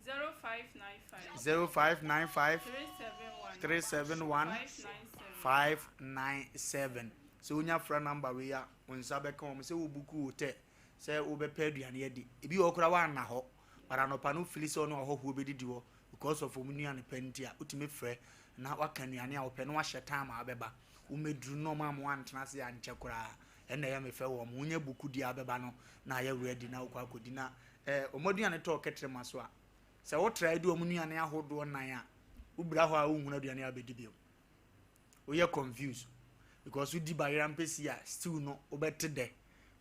0595. 0595. 371. 371. 597. 597. Sɛ wonya fra number wei a, wo nsa bɛka wɔn sɛ wobuku hotel sɛ wobɛpɛ aduane adi. Ebi wɔ hɔ koraa woanna hɔ, but anɔpa no wofili sɛ ɔne ɔhɔhoɔ bɛdidi hɔ because of wɔn nnuane pa nti a, wotumi frɛ na waka nnuane a wopɛ na wahyɛ time a wobɛba. Wommɛduru no na wɔn amma woantena ase ankyɛ koraa. Ɛnna ɛyɛ me fɛ wɔ wɔn ho. Wonya buku di a wobɛba no na ayɛ ready na wokɔ akɔdi. Na eh, wɔn aduane tɔ kɛtrɛma so a, sɛ wotra di wɔn nnuane ahodoɔ nan a, wobira hɔ a wonhunu aduane a wobɛdi bio. Woyɛ confused because wodi bayera mpɛsi a stew no wobɛte dɛ,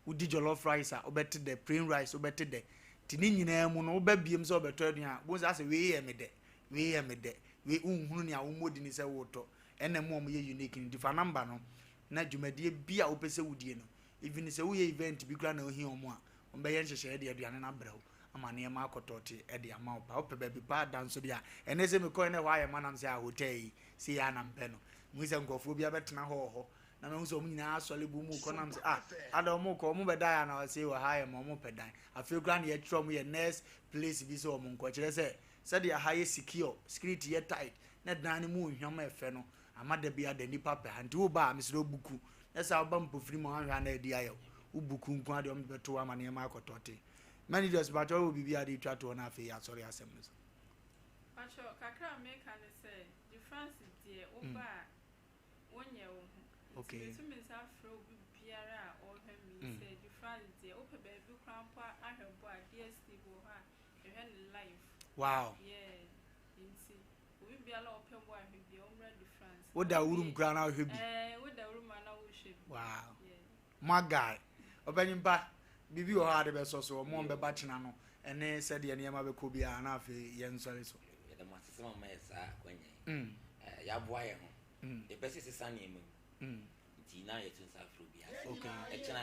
wodi jollof rice a wobɛte dɛ, plain rice wobɛte dɛ. Nti ne nyinaa mu no woba biem sɛ wobɛtɔ aduane a, wobɛhu sɛ asɛ wei yɛ me dɛ, wei yɛ me dɛ, wei wonhunu nea wommɔ din sɛ woretɔ. Ɛna mu a wɔyɛ unique no nti fa number no na dwumadie bi a wopɛ sɛ wodie no, even sɛ woyɛ event bi koraa na wohia wɔn a, wɔbɛyɛ nhyehyɛeɛ de aduane no abrɛ wo ama nneɛma akɔtɔɔte de ama wo paa. Wopɛ baabi paa da nso deɛ a, ɛnɛ sɛ mekɔɛ na ɛhɔ ayɛ ma nam sɛ ah hotel yi sei ara na mepɛ no. Mehu sɛ nkurɔfoɔ bi abɛtena hɔ wɔ hɔ na mehu sɛ wɔn nyinaa asɔre bu mu kɔ nam sɛ ah ada wɔn kɔ wɔn bɛda yɛ na wɔsɛ wɔ ha yɛ ma wɔn pɛ dan. Afei koraa na yɛtwerɛ wɔn yɛ next place bi sɛ wɔn nkɔ kyerɛ sɛ sɛdeɛ ha yɛ secure, security yɛ tight na dan no mu nhwam ɛfɛ no ama da biara da nnipa pɛ ha nti woba a mesrɛ wo buku na sɛ woba mpofiri mu a woanhwɛ a na adi ayɛ wo wo buku nko ara deɛ wɔde bɛto wo ama nneɛma akɔtɔ te managers mpakyɛ wowɔ biribi a de twa toɔ na afei yɛasɔre asɛm no so. Mpakyɛ kakra a meka ne sɛ de France deɛ woba a wonyɛ wo ho nti Okay. meto me nsa frɛ obi biara a ɔrehwɛ me yi sɛ de France deɛ wopɛ baabi koraa mpo ahwɛ bɔ a DSTV wɔ hɔ a yɛhwɛ no live. Wow. Yeah nti obi biara a ɔpɛ bɔ ahwɛ bia ɔmmra de France. Woda wurum koraa na wohwɛ bi. Ɛɛ woda wurum a na wohwɛ bi. Wow. Yeah. My guy. Ɔbɛnyimpa. Biribi wɔ hɔ a ade bɛsɔ so, wɔn a wɔbɛba kyena no ne sɛdeɛ nneɛma bɛkɔ biara na afei yɛnsɔre so. Yɛda mo ase sɛ moama yɛ saa akwanya yi. Yɛaboa yɛn ho. Yɛpɛ sɛ yɛsesa nneɛma mu. Nti na yɛto nsa afrɛ obiara sɛ ɛkyena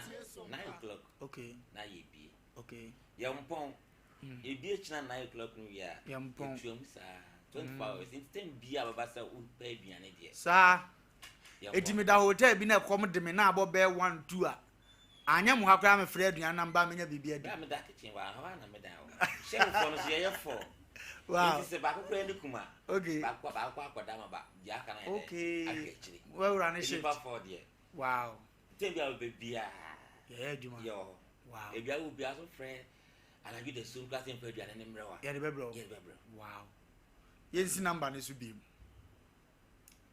9 o'clock na yɛbie. Yɛmpɔn. Yɛbie kyena 9 o'clock no wie a, yɛtua mu saa 24 hours. Nti tɛm biara bɛba sɛ wopɛ aduane deɛ. Saa. Eti meda hotel bi na ɛkɔm de me na abɔ bɛyɛ 1 2 a, Anyɛ mo ha koraa mefrɛ aduan na mba menya biribi adi. Bra meda kitchen hɔ a, hɔ a na meda hɔ. Hyɛnfoɔ no so yɛyɛ fɔ. Wow. Nti sɛ baako koraa ne kuma. Okay. Baako baako akɔda ma ba deɛ aka no ayɛ dɛ. Okay. Ahwɛ akyire. Wawura ne shift. Nipa fɔ deɛ. Wow. Tɛm bi a wobɛ biara. Yɛyɛ adwuma. Yɛ wɔ hɔ. Wow. Ebi a wo biara so frɛ anadwo da sum koraa sɛ mfa aduane ne mmerɛ wa. Yɛde bɛbrɛ wo. Yɛde bɛbrɛ wo. Wow. Yɛnsi number no so biem.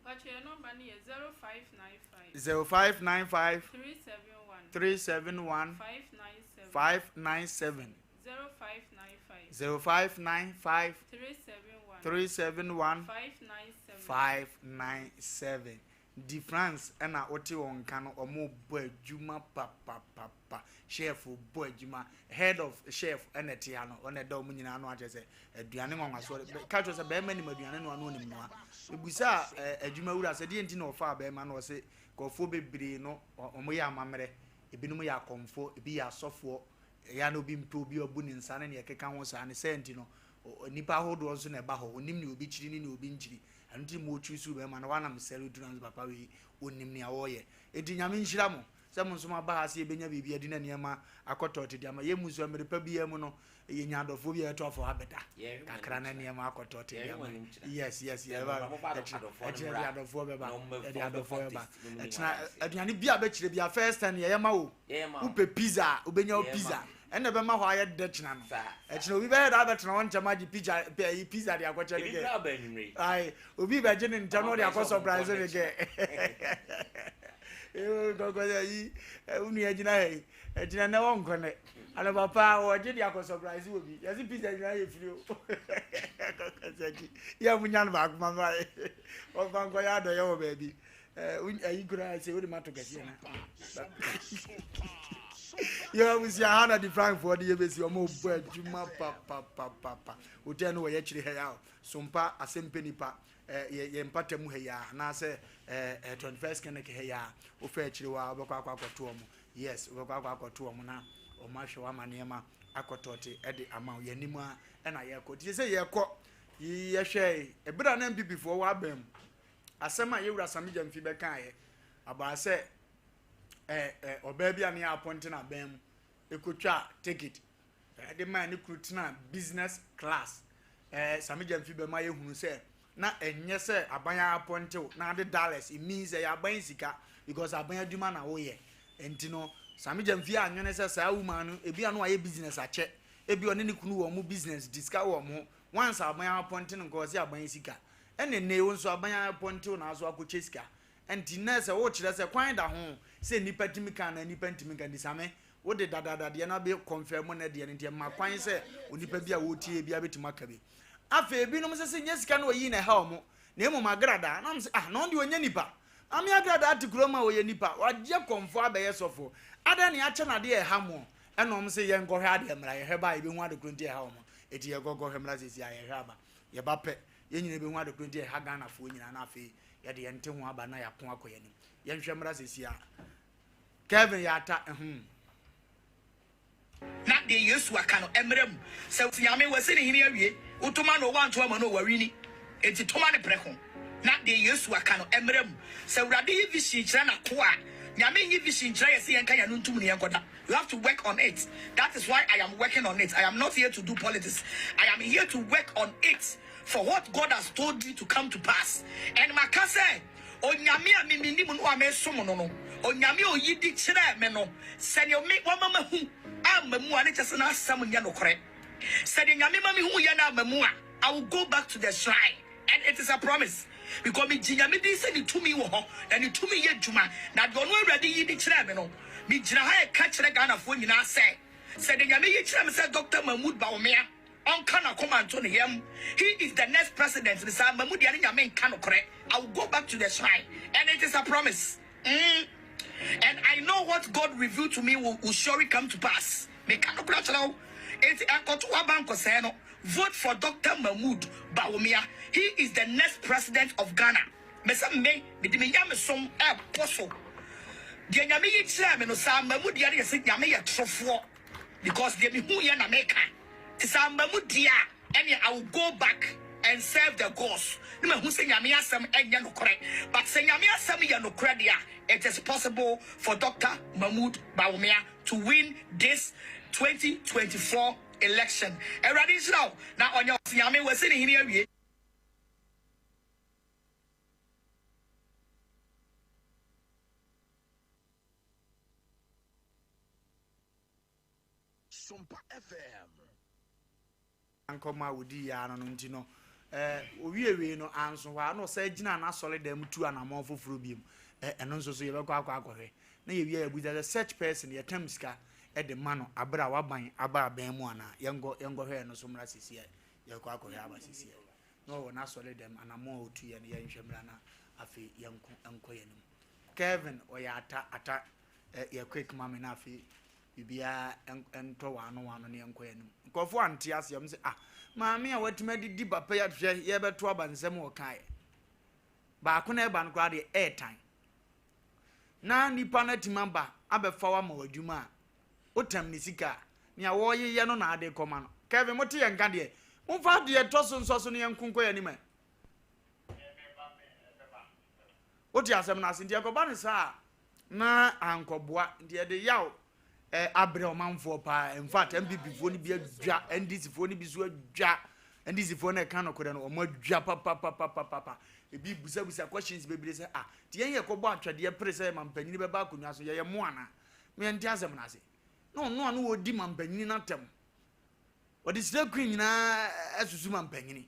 Pacho yɛ number no yɛ 0595. 0595. 371. 371. 597. 597. 0595. 0595. 371. 371. 597. 597. Di France ɛna wote wɔn nka no wɔn bɔ adwuma papapapa chef bɔ adwuma head of chef ɛna ɛte ano ɔna ɛda wɔn nyinaa ano akyerɛ sɛ aduane nwanwasoɔ ka kyerɛ sɛ bɛrima nim aduane noa no onim noa ebusa adwuma wura sɛ deɛ nti na ɔfaa bɛrima no ɔse nkurɔfoɔ bebree no wɔn yɛ amammerɛ ebinom yɛ akɔmfoɔ ebi yɛ asɔfoɔ ɛyɛ na obi mpɛ obi abu ne nsa ne nea ɛkeka ho saa ne sɛ nti no nnipa ahodoɔ nso na ɛba hɔ onim nea obi kyiri ne nea obi nkyiri ɛno nti mo otwi so bɛrima no wanam sɛre duru nso papa wei onim nea wɔreyɛ enti Nyame nhyira mo sɛ mo nso mo aba ha sɛ yɛbɛnya biribi adi na nneɛma akɔtɔ te de ama yɛn mu nso mmere pa biara mu no yɛnya adɔfoɔ bi a yɛtɔ afɔ abɛda kakra na nneɛma akɔtɔ te de ama yes yes yɛba ɛkyerɛ de adɔfoɔ bɛba yɛde adɔfoɔ bɛba ɛkyerɛ aduane bi a bɛkyerɛ bi a first time yɛyɛ ma wo wopɛ pizza a wobɛnya wo pizza ɛna ɛbɛma hɔ ayɛ dɛ kyena no ɛkyena obi bɛyɛ dɛ abɛtena hɔ ntɛm agye pizza pɛ pizza de akɔkyɛ ne kɛ ayi obi bɛgye ne ntɛm na ɔde akɔ surprise ne kɛ kɔkɔ sɛ yi wo nua gyina ha yi ɛgyina nɛ wɔnkɔ nɛ anɔpa paa wɔgye de akɔ surprise wɔ bi yɛse pizza nyina yɛ firi o kɔkɔ sɛ gye yɛ mo nya no baako ma ma wɔmfa nkɔyɛ adɔyɛ wɔ baabi ayi koraa sɛ wode mato kɛseɛ na yɛ abusua ha na di frankfoɔ de yɛbɛsi ɔma ɔbɔ adwuma papapapapa hotel no wɔyɛ kyere ha yi a sompa asɛmpɛ nipa yɛ yɛ mpata mu ha yi a anaasɛ ɛɛ 21st clinic ha yi a wofa akyire hɔ a wobɛkɔ akɔ akɔto ɔmo yes wobɛkɔ akɔ akɔto ɔmo na ɔmo ahwɛ wama nneɛma akɔtɔte ɛde ama wo yɛn anim a ɛna yɛkɔ ti sɛ yɛkɔ yɛhwɛ ɛberɛ a na NPP foɔ wɔ abɛn mu asɛm a yɛwura Sammy Gyamfi bɛkaeɛ abaa sɛ ɛɛ ɛ ɔbaa bi a ne yɛ apɔnte n'abɛn mu ekotwa ticket ɛde maa ne kunu tena business class ɛɛ Sammy Gyamfi bɛma yɛhunu sɛ na ɛnyɛ sɛ aban apɔntew na ade dollars it means ɛyɛ aban sika because aban adwuma na woyɛ nti no Sammy Gyamfi anwene sɛ saa woman no ebi ano ayɛ business akyɛ ebi ɔne ne kunu wɔ mo business di sika wɔ mo once aban apɔnte no nka ɔsɛ aban sika Ɛna nnɛ yi wo nso aban apɔntew na aso akɔkyɛ sika. Ɛnti nnɛ sɛ wokyerɛ sɛ kwan da ho sɛ nnipa tumi ka anaa nnipa ntumi nka nti Same wode dadaada deɛ no abɛ confirm nnɛ deɛ no nti ɛma kwan sɛ onipa bi a wɔretie biara bɛtumi aka bi. Afei ebinom nso se nyɛ sika na ɔyii na ɛha wɔn na mmom agradaa. Na wɔn se ah na ɔno deɛ ɔnyɛ nipa. Maame agradaa te kurom a ɔyɛ nipa wagye kɔmfoɔ abɛyɛ sɔfoɔ adɛn na yɛakyɛ no adeɛ a ɛha moɔ ɛna wɔn se yɛnkɔhwɛ adeɛ mmra yɛhwɛ ba a yɛbɛhu ade koro nti ɛha wɔn enti yɛkɔkɔhwɛ mmra seesei a yɛhwɛ aba yɛba pɛ Yɛn nyinaa bɛhu ade koro nti a ɛha Ghanafoɔ nyinaa na afei yɛde yɛn nte ho aba na yɛako akɔ yɛn anim. Yɛnhwɛ mmra seesei a. Kevin Yatta, hmm. Na deɛ Yesu aka no ɛmmra mu. Sɛ Nyame wasi ne hene awie, wo toma no o woanto ama no o wawini. Enti toma no prɛko. Na deɛ Yesu aka no ɛmmra mu. Sɛ Awurade yi vision kyerɛ n'akoa a, Nyame nyi vision nkyerɛ yɛ sɛ yɛnka yɛn ano ntom na yɛnkɔda. You have to work on it. That is why I am working on it. I am not here to do politics. I am here to work on it for what God has told me to come to pass. And maka sɛ, Onyame a me menim no a mesom no no, Onyame a oyi di kyerɛɛ me no, sɛnea me wama mahu amma mu a, ne kyɛ sɛ n'asɛm nyɛ nokorɛ. Sɛdeɛ Nyame ma mehu yɛ no amma mu a, I will go back to the shrine. And it is a promise because me gye Nyame din sɛ ne tumi wɔ hɔ na ne tumi yɛ adwuma na deɛ ɔno Awurade yi de kyerɛɛ me no me gyina ha ɛka kyerɛ Ghanafoɔ nyinaa sɛ sɛ deɛ Nyame yi kyerɛ me sɛ Doctor Mahmood Bawumia ɔnka n'akoma nto ne yam he is the next president ne saa Mahmood deɛ ne Nyame nka nokorɛ I will go back to the shrine and it is a promise mm. And I know what God revealed to me will, will surely come to pass. Meka nokorɛ kyerɛ wo. Enti ɛnkɔto w'aba nkɔsɛe no. Vote for Doctor Mahmood Bawumia. He is the next president of Ghana. Mese me, mede me nyamesom ɛbɔ so. Deɛ Nyame yi kyerɛɛ me no, sɛ amma mu deɛ no yɛ sɛ Nyame yɛ torofoɔ. Because deɛ mehuiɛ na meka. Nti sɛ amma mu deɛ a, Ɛneɛ I will go back and serve the gods na mahu sɛ Nyame asɛm ɛnyɛ nokorɛ but sɛ Nyame asɛm yɛ nokorɛ deɛ a it is possible for Doctor Mahmood Bawumia to win this 2024 election. Awurade nhyira wo na ɔnyɛ wo Nyame wasi ne hene awie. Sompa FM. Nkɔmmɔ a wɔdii ara no no nti no, ɔwie wei no, anso hɔ a na ɔsan gyinaa n'asɔredan mu tuu anammɔn foforɔ biom. Ɛno nso so yɛbɛkɔ akɔ akɔhwɛ. Na yɛwie a yɛbusa sɛ such person yɛtam sika de ma no aberɛ a waban aba aban mu anaa? Yɛnkɔ yɛnkɔhwɛ ɛno so mmra seesei a yɛkɔ akɔhwɛ aba seesei a. Na ɔwɔ n'asɔredan mu anammɔn a ɔtuiɛ no yɛnhwɛ mmra na afei yɛnko nkɔ yɛn anim. Kevin ɔyɛ ata ata yɛ quick ma me na afei Biribiara ntɔ w'ano w'ano na yɛnkɔ yɛn anim. Nkurɔfoɔ ante aseɛ, wɔn sɛ ah maame a watumi adidi papa yi ahwɛ yɛbɛto aba nsɛm a ɔkaeɛ. Baako na ɛba no koraa deɛ ɛɛtan. Na nipa no atumi aba abɛfa wo ama w'adwuma a wotam ne sika a nea wɔreyeyɛ no na ade kɔma no. Kevin mote yɛn nka deɛ momfa deɛ ɛtɔ so nsɔ so no yɛnko nkɔ yɛn anim ɛ. Wote asɛm no ase nti ɛkɔba no saa a na ankɔboa nti ɛde yaw eh, abrɛ ɔmanfoɔ paa in fact npp foɔ no bi adwa ndc foɔ no bi so adwa ndc foɔ no ɛka nokorɛ no wɔn adwa papapapapapa ebi busabusa questions bebree sɛ ah nti yɛn yɛ kɔbɔ atwɛdeɛ pere sɛ mampanyini bɛba akonnwa so yɛyɛ mo ana yɛnte asɛm no ase na ɔno a no wɔdi mampanyini no atɛm wɔde srɛ queen nyinaa asusu mampanyini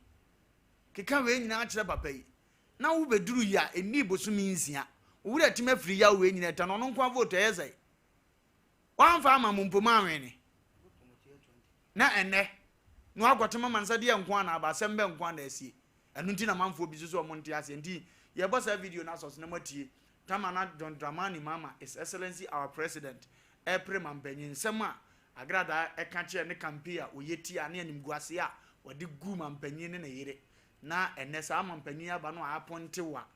keka wei nyinaa kyerɛ papa yi Na wo bɛduru yi a ɛnnii bosome nsia wo werɛ atim afiri yaw wei nyina ɛta no ɔno nkoa vote ɛyɛ sɛn wamfa ama mo mpo moanwene na ɛnɛ na wakɔte mama nsa deɛ nkoa na aba asɛm bɛ nkoa na asie ɛno nti na manfoɔ bi so sɛ ɔmo nte aseɛ nti yɛbɔ saa video no asɔ so na moatie tama na John Dramani Mahama His Excellency our President ɛpere mampanyin nsɛm a agradaa ɛka kyerɛ ne campaign a ɔyɛ tia ne animguaseɛ a wɔde gu mampanyin ne ne yere Na ɛnnɛ saa mampanyin aba no a apɔnte wo a,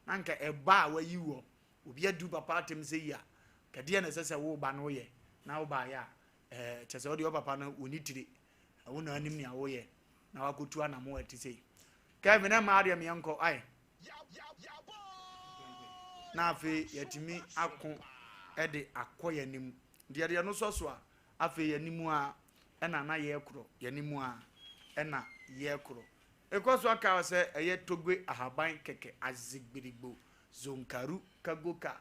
na anka ɛba a wayi woɔ, obi adi wo papa atɛm sɛ yi a, anka deɛ na ɛsɛ sɛ wo ba no woyɛ, na wo baayɛ a, ɛɛ, kyerɛ sɛ wodeɛ wo papa no wɔni tire, wo na anim nea woyɛ, na wakɔtu anamo a ɛte sei. Kevin, ɛmmaa deɛ meɛ nkɔ, ae. Na afei yɛatumi ako de akɔ yɛn anim. Nti yɛde yɛn no sɔ so a, afei yɛn anim a ɛna na yɛrekorɔ, yɛn anim a ɛna yɛrekorɔ. Ekɔ so aka sɛ ɛyɛ Togbe ahaban kɛkɛ Azegbirigbo Zonkaru Kagoka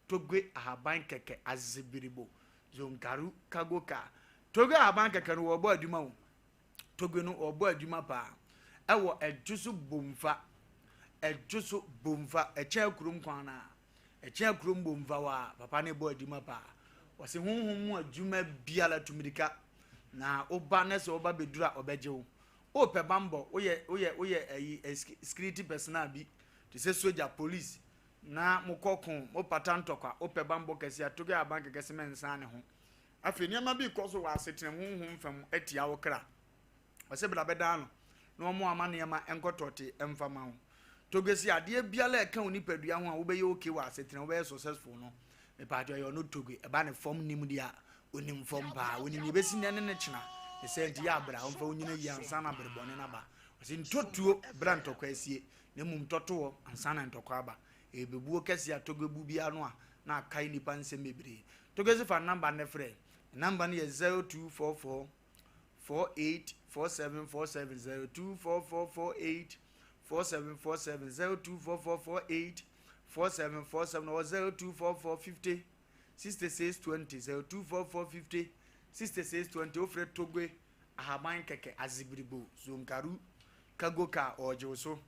Togbe ahaban kɛkɛ Azegbirigbo Zonkaru Kagoka Togbe ahaban kɛkɛ no wɔbɔ adwuma o. Togbe no wɔbɔ adwuma paa. Ɛwɔ Ɛdwoso Bomfa. Ɛdwoso Bomfa. Ɛkyɛn kurom kwan no a. Ɛkyɛn kurom Bomfa hɔ a papa no bɔ adwuma paa. Wɔse honhom mu adwuma biara tumirika. Na woba na sɛ woba bɛduru a ɔbɛgye wo. Wopɛ bambɔ, woyɛ woyɛ woyɛ ayi security personnel bi te sɛ soja, police na mokɔ ko, mopata ntɔkwa, wopɛ bambɔ kɛse a, toge aban kɛkɛ se mɛnsan ne ho. Afei nneɛma bi rekɔ so wɔ asetena mu honhom fam atia wo kra. Ɔse bra bɛdan no na ɔmo ama nneɛma nkɔ tɔte mfa ma wo. Toge se adeɛ biara a ɛka wo nipadua ho a wobɛyɛ okay wɔ asetena wobɛyɛ successful no, Mepaatwɔ ɛyɛ ɔno Toge, ɛba ne fam nim deɛ a, onim fam paa, onim deɛ ɛbɛsi nnɛ ne ne kyena, ne saa nti yɛ abrɛ a ɔmfa wo nyina yie ansa na bere bɔne no aba. Ɔse ntɔ tuo berɛ a ntɔkwa asie, na mmom tɔ to hɔ ansa na ntɔkwa aba. Ɛyɛ bɛbuo kɛseɛ a Toge bu biara no a na akae nnipa nsɛm bebree. Toge se fa ne number nnɛ frɛ, ne number no yɛ 0244 48 47 47 0244 48 47 47 0244 48 4747 or 0244 50 66 20 0244 50 66 20 wofrɛ Togbe ahaban kɛkɛ azibiribo zonkaru kagoka ɔregye wo so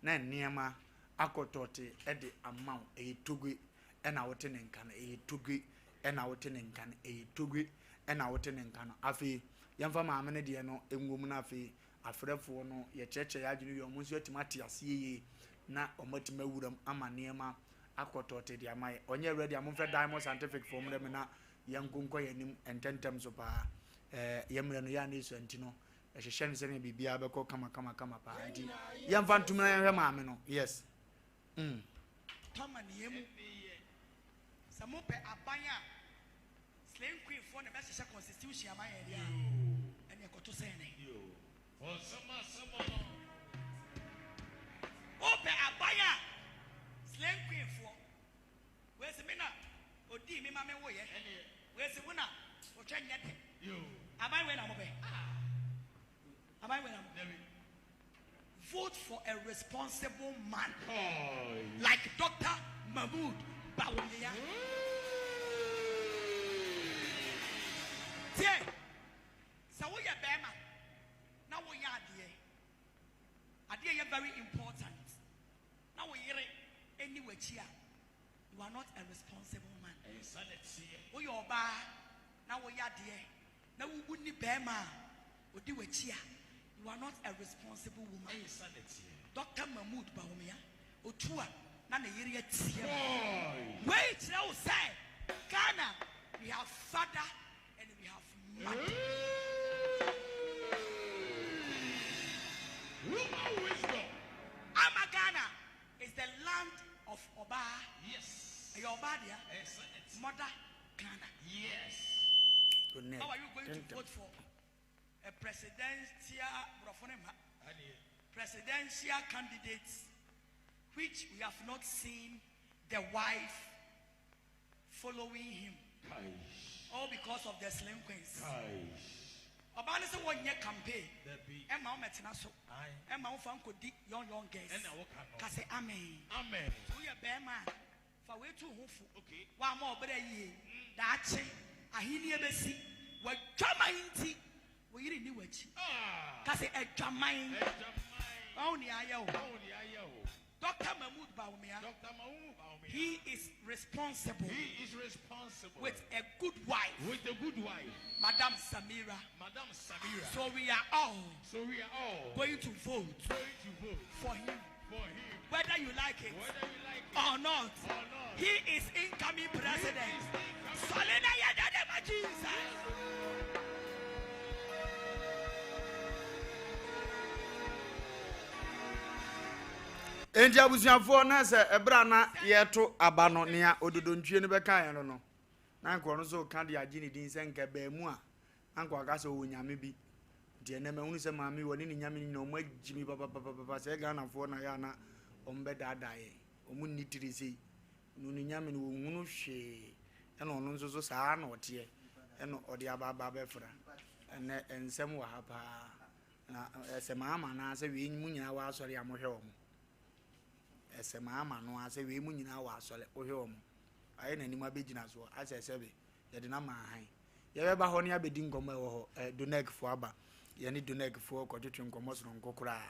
na nneɛma akɔtɔte de ama wo ɛyɛ Togbe ɛna wote ne nka no ɛyɛ Togbe ɛna wote ne nka no ɛyɛ Togbe ɛna wote ne nka no afei yɛmfa maame no deɛ no nwom no afei Afrɛfoɔ no, yɛkyerɛkyerɛ yɛn adwene wie a, wɔn nso atumi ate aseɛ yie na wɔatumi awura mu ama nneɛma akɔ tɔɔte de ama yɛ. Ɔnyɛ ready a momfrɛ Diamond Scientific foɔ mmrɛ me na yɛnko nkɔ yɛn anim ntɛntɛm so paa. Ɛɛ yɛn mmerɛ no yɛ a na esua nti no ɛhyehyɛ no sɛnea biribiara bɛkɔ kama kama kama paa nti yɛmfa ntom na yɛnhwɛ maame no. Yes. Mm. Tɔ amaneɛ mu. Sɛ mopɛ aban a Slay Queen foɔ na ɛbɛhyehyɛ constitution ama yɛn deɛ a, ɛneɛ kɔto sɛn ne. Wopɛ aban a Slay Queen foɔ, wei se me na odii me ma me woeɛ, wei se wo na wotwɛ nyɛ dɛ. Aban wei na mopɛ? Aban wei na mopɛ? Vote for a responsible man like Doctor Mahmood Bawumia. Tie, sɛ woyɛ bɛrima na woyɛ adeɛ, adeɛ yɛ very important, na wo yere ɛni w'akyi a, you are not a responsible man. Woyɛ ɔbaa na woyɛ adeɛ na wo wonni bɛrima a odi w'akyi a, you are not a responsible woman. Doctor Mahmood Bawumia, otu a na ne yere atia mu. Wei kyerɛ wo sɛ Ghana we have father and we have mother. Woman wisdom. Ama Ghana is the land of ɔbaa. Yes. Ɛyɛ ɔbaa dea. Mother Ghana. Yes. How are you going to vote for a presidential borɔfo ne mma presidential candidate which we have not seen the wife following him all because of the slim queens. Ɔbaa no sɛ wɔnyɛ campaign ɛma wo mɛtena so ɛma wo fa nkɔdi young young girls. Ka sɛ amen. Amen. Woyɛ bɛrima a fa wei tu ho fo. Woamma ɔbra yie. Daakye ahennie bɛsi. W'adwaman nti wo yere nni w'akyi. Ka sɛ adwaman. Wahu nea ayɛ wo. Doctor Mahmood Bawumia, he is responsible with a good wife, Madam Samira. So we are all going to vote for him. Whether you like it or not, he is incoming president. Solina Yadadema Jesus. Enti abusuafoɔ na sɛ ɛberɛ a na yɛreto aba no nea ododontwie no bɛkaeɛ no no na nka ɔno nso reka de agye ne din sɛ nka ɛbaa mu a na nka waka sɛ ɔwɔ nyame bi nti ɛnɛ mahunu sɛ maame wɔne ne nyame no nyina ɔmo agyi mi papapapapa sɛ Ghanafoɔ na yɛ a na ɔmo bɛdaadaa yɛn ɔmo nni tiri sei no ne nyame no wɔnhunu hwee ɛna ɔno nso so saa na ɔteɛ ɛna ɔde aba aba bɛfra ɛnɛ nsɛm wɔ ha paa na ɛsɛ maama no sɛ wei mu nyinaa wɔ asɔre a mohwɛ wɔn ɛsɛ maama no sɛ wei mu nyinaa wɔ asɔre wohwɛ wɔn ayɛ n'anim abɛgyina soɔ asɛ sɛbe yɛde no ama ahan Yɛbɛba hɔ ne abɛdi nkɔmmɔ ɛwɔ hɔ. Ɛ Donec foɔ aba. Yɛne Donec foɔ kɔtwetwe nkɔmmɔ soronko koraa.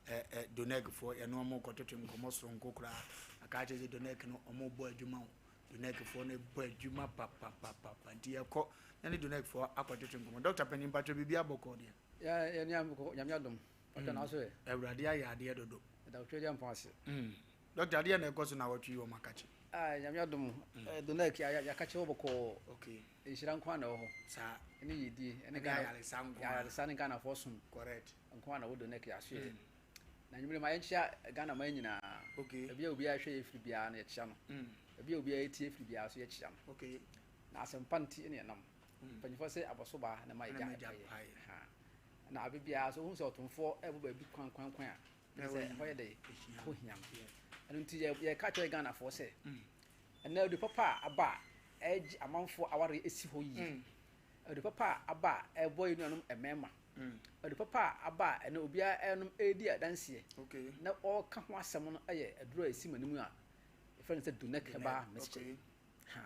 Ɛ ɛ Donec foɔ yɛne wɔn kɔtwetwe nkɔmmɔ soronko koraa. Aka akyerɛ sɛ Donec no wɔn bɔ adwuma o. Donec foɔ no bɔ adwuma papapapa. Nti yɛkɔ yɛne Donec foɔ akɔtwetwe nkɔmmɔ. Dɔkta panin mpakyɛ biribi abɔkɔɔ deɛ? Yɛ yɛ nua Nyame adom. Ɔtɔ na so yɛ. Awurade ayɛ adeɛ dodo. Ɛda otwa gya mpo ase. Mm. Doctor, adeɛ na ɛkɔ so na wɔtwe yi wɔn akakye. Ah, nyame adom. Mm. Eh, Donald ya ya kakye wɔ bɔkɔɔ. Okay. Nhyira nko na ɛwɔ hɔ. Saa. Ɛne yɛdie. Ɛne Ghana. Ayaresa nko. Ayaresa ne Ghana fo som. Correct. Nko na wɔ Donald ya so yɛ. Mm. Na nwumere ma yɛnkyia Ghana man nyinaa. Okay. Ebi a obiara hwɛ yɛ firi biara no yɛkyia no. Mm. Ebi a obiara tie firi biara so yɛkyia no. Okay. Na asɛmpa nti ne yɛnam. Mm. Mpanyinfoɔ sɛ abɔso baa na ma yɛgya paeɛ. Na abe biara so wohu sɛ ɔtomfoɔ ɛbɔ baabi kwan kwan kwan a sɛ ɛhɔ yɛ dɛ ɛhɔ hia no. Ɛno nti yɛka kyerɛ Ghanafoɔ sɛ ɛnɛ ade papa a aba a ɛgye amanfoɔ awareɛ ɛsi hɔ yie. Ade papa a aba a ɛbɔ yɛn nuanom mmarima. Ade papa a aba a ɛnɛ obiara ɛnom ɛredi adanseɛ na ɔreka ho asɛm no ɛyɛ aduro a ɛsi m'anim a yɛfrɛ no sɛ Donec Herbal Mixture. Ha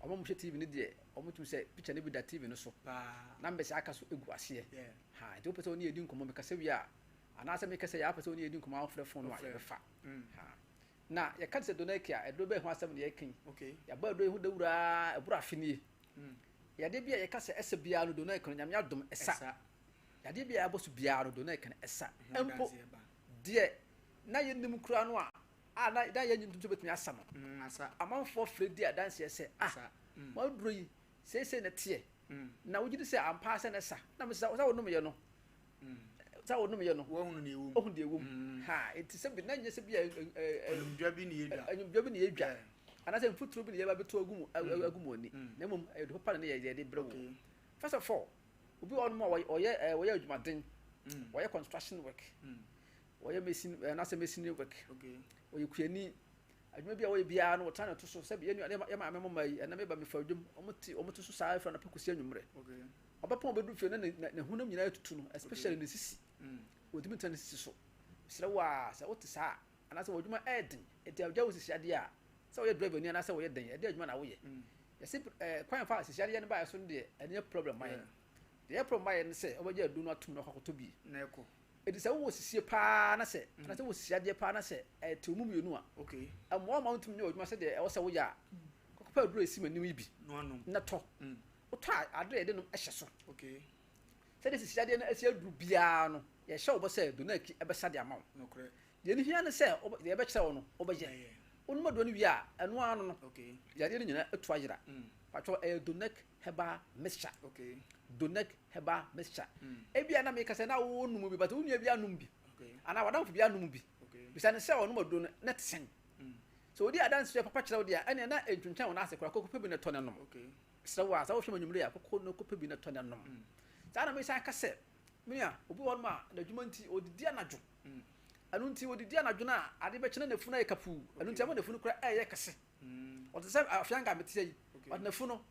wɔn a wɔhwɛ TV no deɛ wɔn tumi sɛ picture no bi da TV no so. Numbers aka so egu aseɛ. Ha nti wopɛ sɛ wɔne yɛdi nkɔmmɔ mekasa wie a anaasɛ meka sɛ yɛapɛ sɛ wɔne yɛdi nkɔmmɔ a wofrɛ phone no a yɛbɛfa. Ha na yɛka te sɛ Donec a aduro bɛyɛ ho asɛm na yɛka yi. Yɛabɔ aduro yi ho dawuraa ɛboro afe nie. Yadeɛ bi a yɛka sɛ ɛsɛ biara no Donec no Nyame adom ɛsa. Yadeɛ bi a yɛabɔ so biara no Donec no ɛsa. Mpo deɛ na yɛnnim koraa no a. a na na yɛnnye ntom sɛ obetumi asa no, amanfoɔ frɛ di adanseɛ sɛ, Ah, mo aduro yi, seesei na ɛteɛ, na wogye di sɛ ampa ara sɛ na ɛsa. Na mese, sɛ wonomyɛ no, sɛ wonomyɛ no, woahunu deɛ ɛwɔ mu. Wohu deɛ ɛwɔ mu. Ha, enti sɛ bi na nyɛ sɛ bi a Anwumdwa bi na yɛdwa. Anwumdwa bi na yɛdwa. Anaasɛ mfuturo bi na yɛba bɛto agu mu agu mu ani. Na mmom ɛyɛ papa na ne yɛde brɛ wo. First of all, obi wɔ hɔnom a ɔyɛ ɔyɛ adwumaden, ɔyɛ construction work. Wɔyɛ mason anaasɛ masonry work. Wɔyɛ kuani. Adwuma bi a wɔyɛ biara no wɔtena ne to so sɛbi yɛn nua yɛ maame mo ma yi ɛna meba mefa dwom wɔn te wɔn to so saa efra na pɛ kɔsi anwummerɛ. Ɔbɛpɔn ɔbɛdu fie na ne ne honam nyinaa tutu no especially ne sisi. Wɔntumi ntena ne sisi so. Mesrɛ wo a sɛ wote saa anaasɛ wɔ adwuma ɛyɛ den eti agya wo sisi adeɛ a sɛ wɔyɛ driver ni anaasɛ wɔyɛ den ɛde adwuma na woyɛ. Yɛsi ɛɛ kwan fa sisi adeɛ no baayɛ so no deɛ ɛno yɛ problem ma yɛn. Deɛ ɛyɛ problem ma yɛn ne sɛ ɔbɛgye aduro no atum na ɔkɔ akɔtɔ bi. Na ɛkɔ. Enti sɛ wowɔ sisie paa na sɛ anaasɛ wowɔ sisi adeɛ paa na sɛ ɛtew mu mmienu a, ɛmmoa wo ma wontumi nyɛ w'adwuma sɛdeɛ ɛwɔ sɛ woyɛ a, kɔkɔpɛ aduro a ɛsi m'anim yi bi na tɔ. Wotɔ a, aduro a yɛde nom hyɛ so. Sɛdeɛ sisi adeɛ no asi aduru biara no, yɛhyɛ wo bɔ sɛ Donaki bɛsa de ama wo. Deɛ ɛno hia ne sɛ deɛ yɛbɛkyerɛ wo no, wobɛyɛ. Wonom aduro no wie a, ɛno ara no no, yadeɛ no nyinaa atu ayera. Patwɔ, ɛyɛ Donaki herbal mixture. Donec herbal mixture. Ebia na meka sɛ na wonom bi but wo nua bi anom bi anaa w'adamfo bi anom bi. Bisa no sɛ ɔnom aduro no na ɛte sɛn. Sɛ odi adanse papa kyerɛ wo deɛ a, ɛnneɛ na ɛntwentwɛn wo nan ase koraa kɔkɔpɛ bi na tɔ na nom. Mesrɛ wo a, sɛ wohwɛ me anwummere a, kɔkɔ na kɔpɛ bi na tɔ na nom. Saa na mesan ka sɛ, me nua, obi wɔ hɔnom a n'adwuma nti ɔdidi anadwo. Ɛno nti ɔdidi anadwo no a, ade bɛkye na n'afunu ayɛ kapuu. Ɛno nti ama n'afunu koraa ɛreyɛ kɛse. Ɔte sɛ afeanka a mete ha yi, but n'afunu no,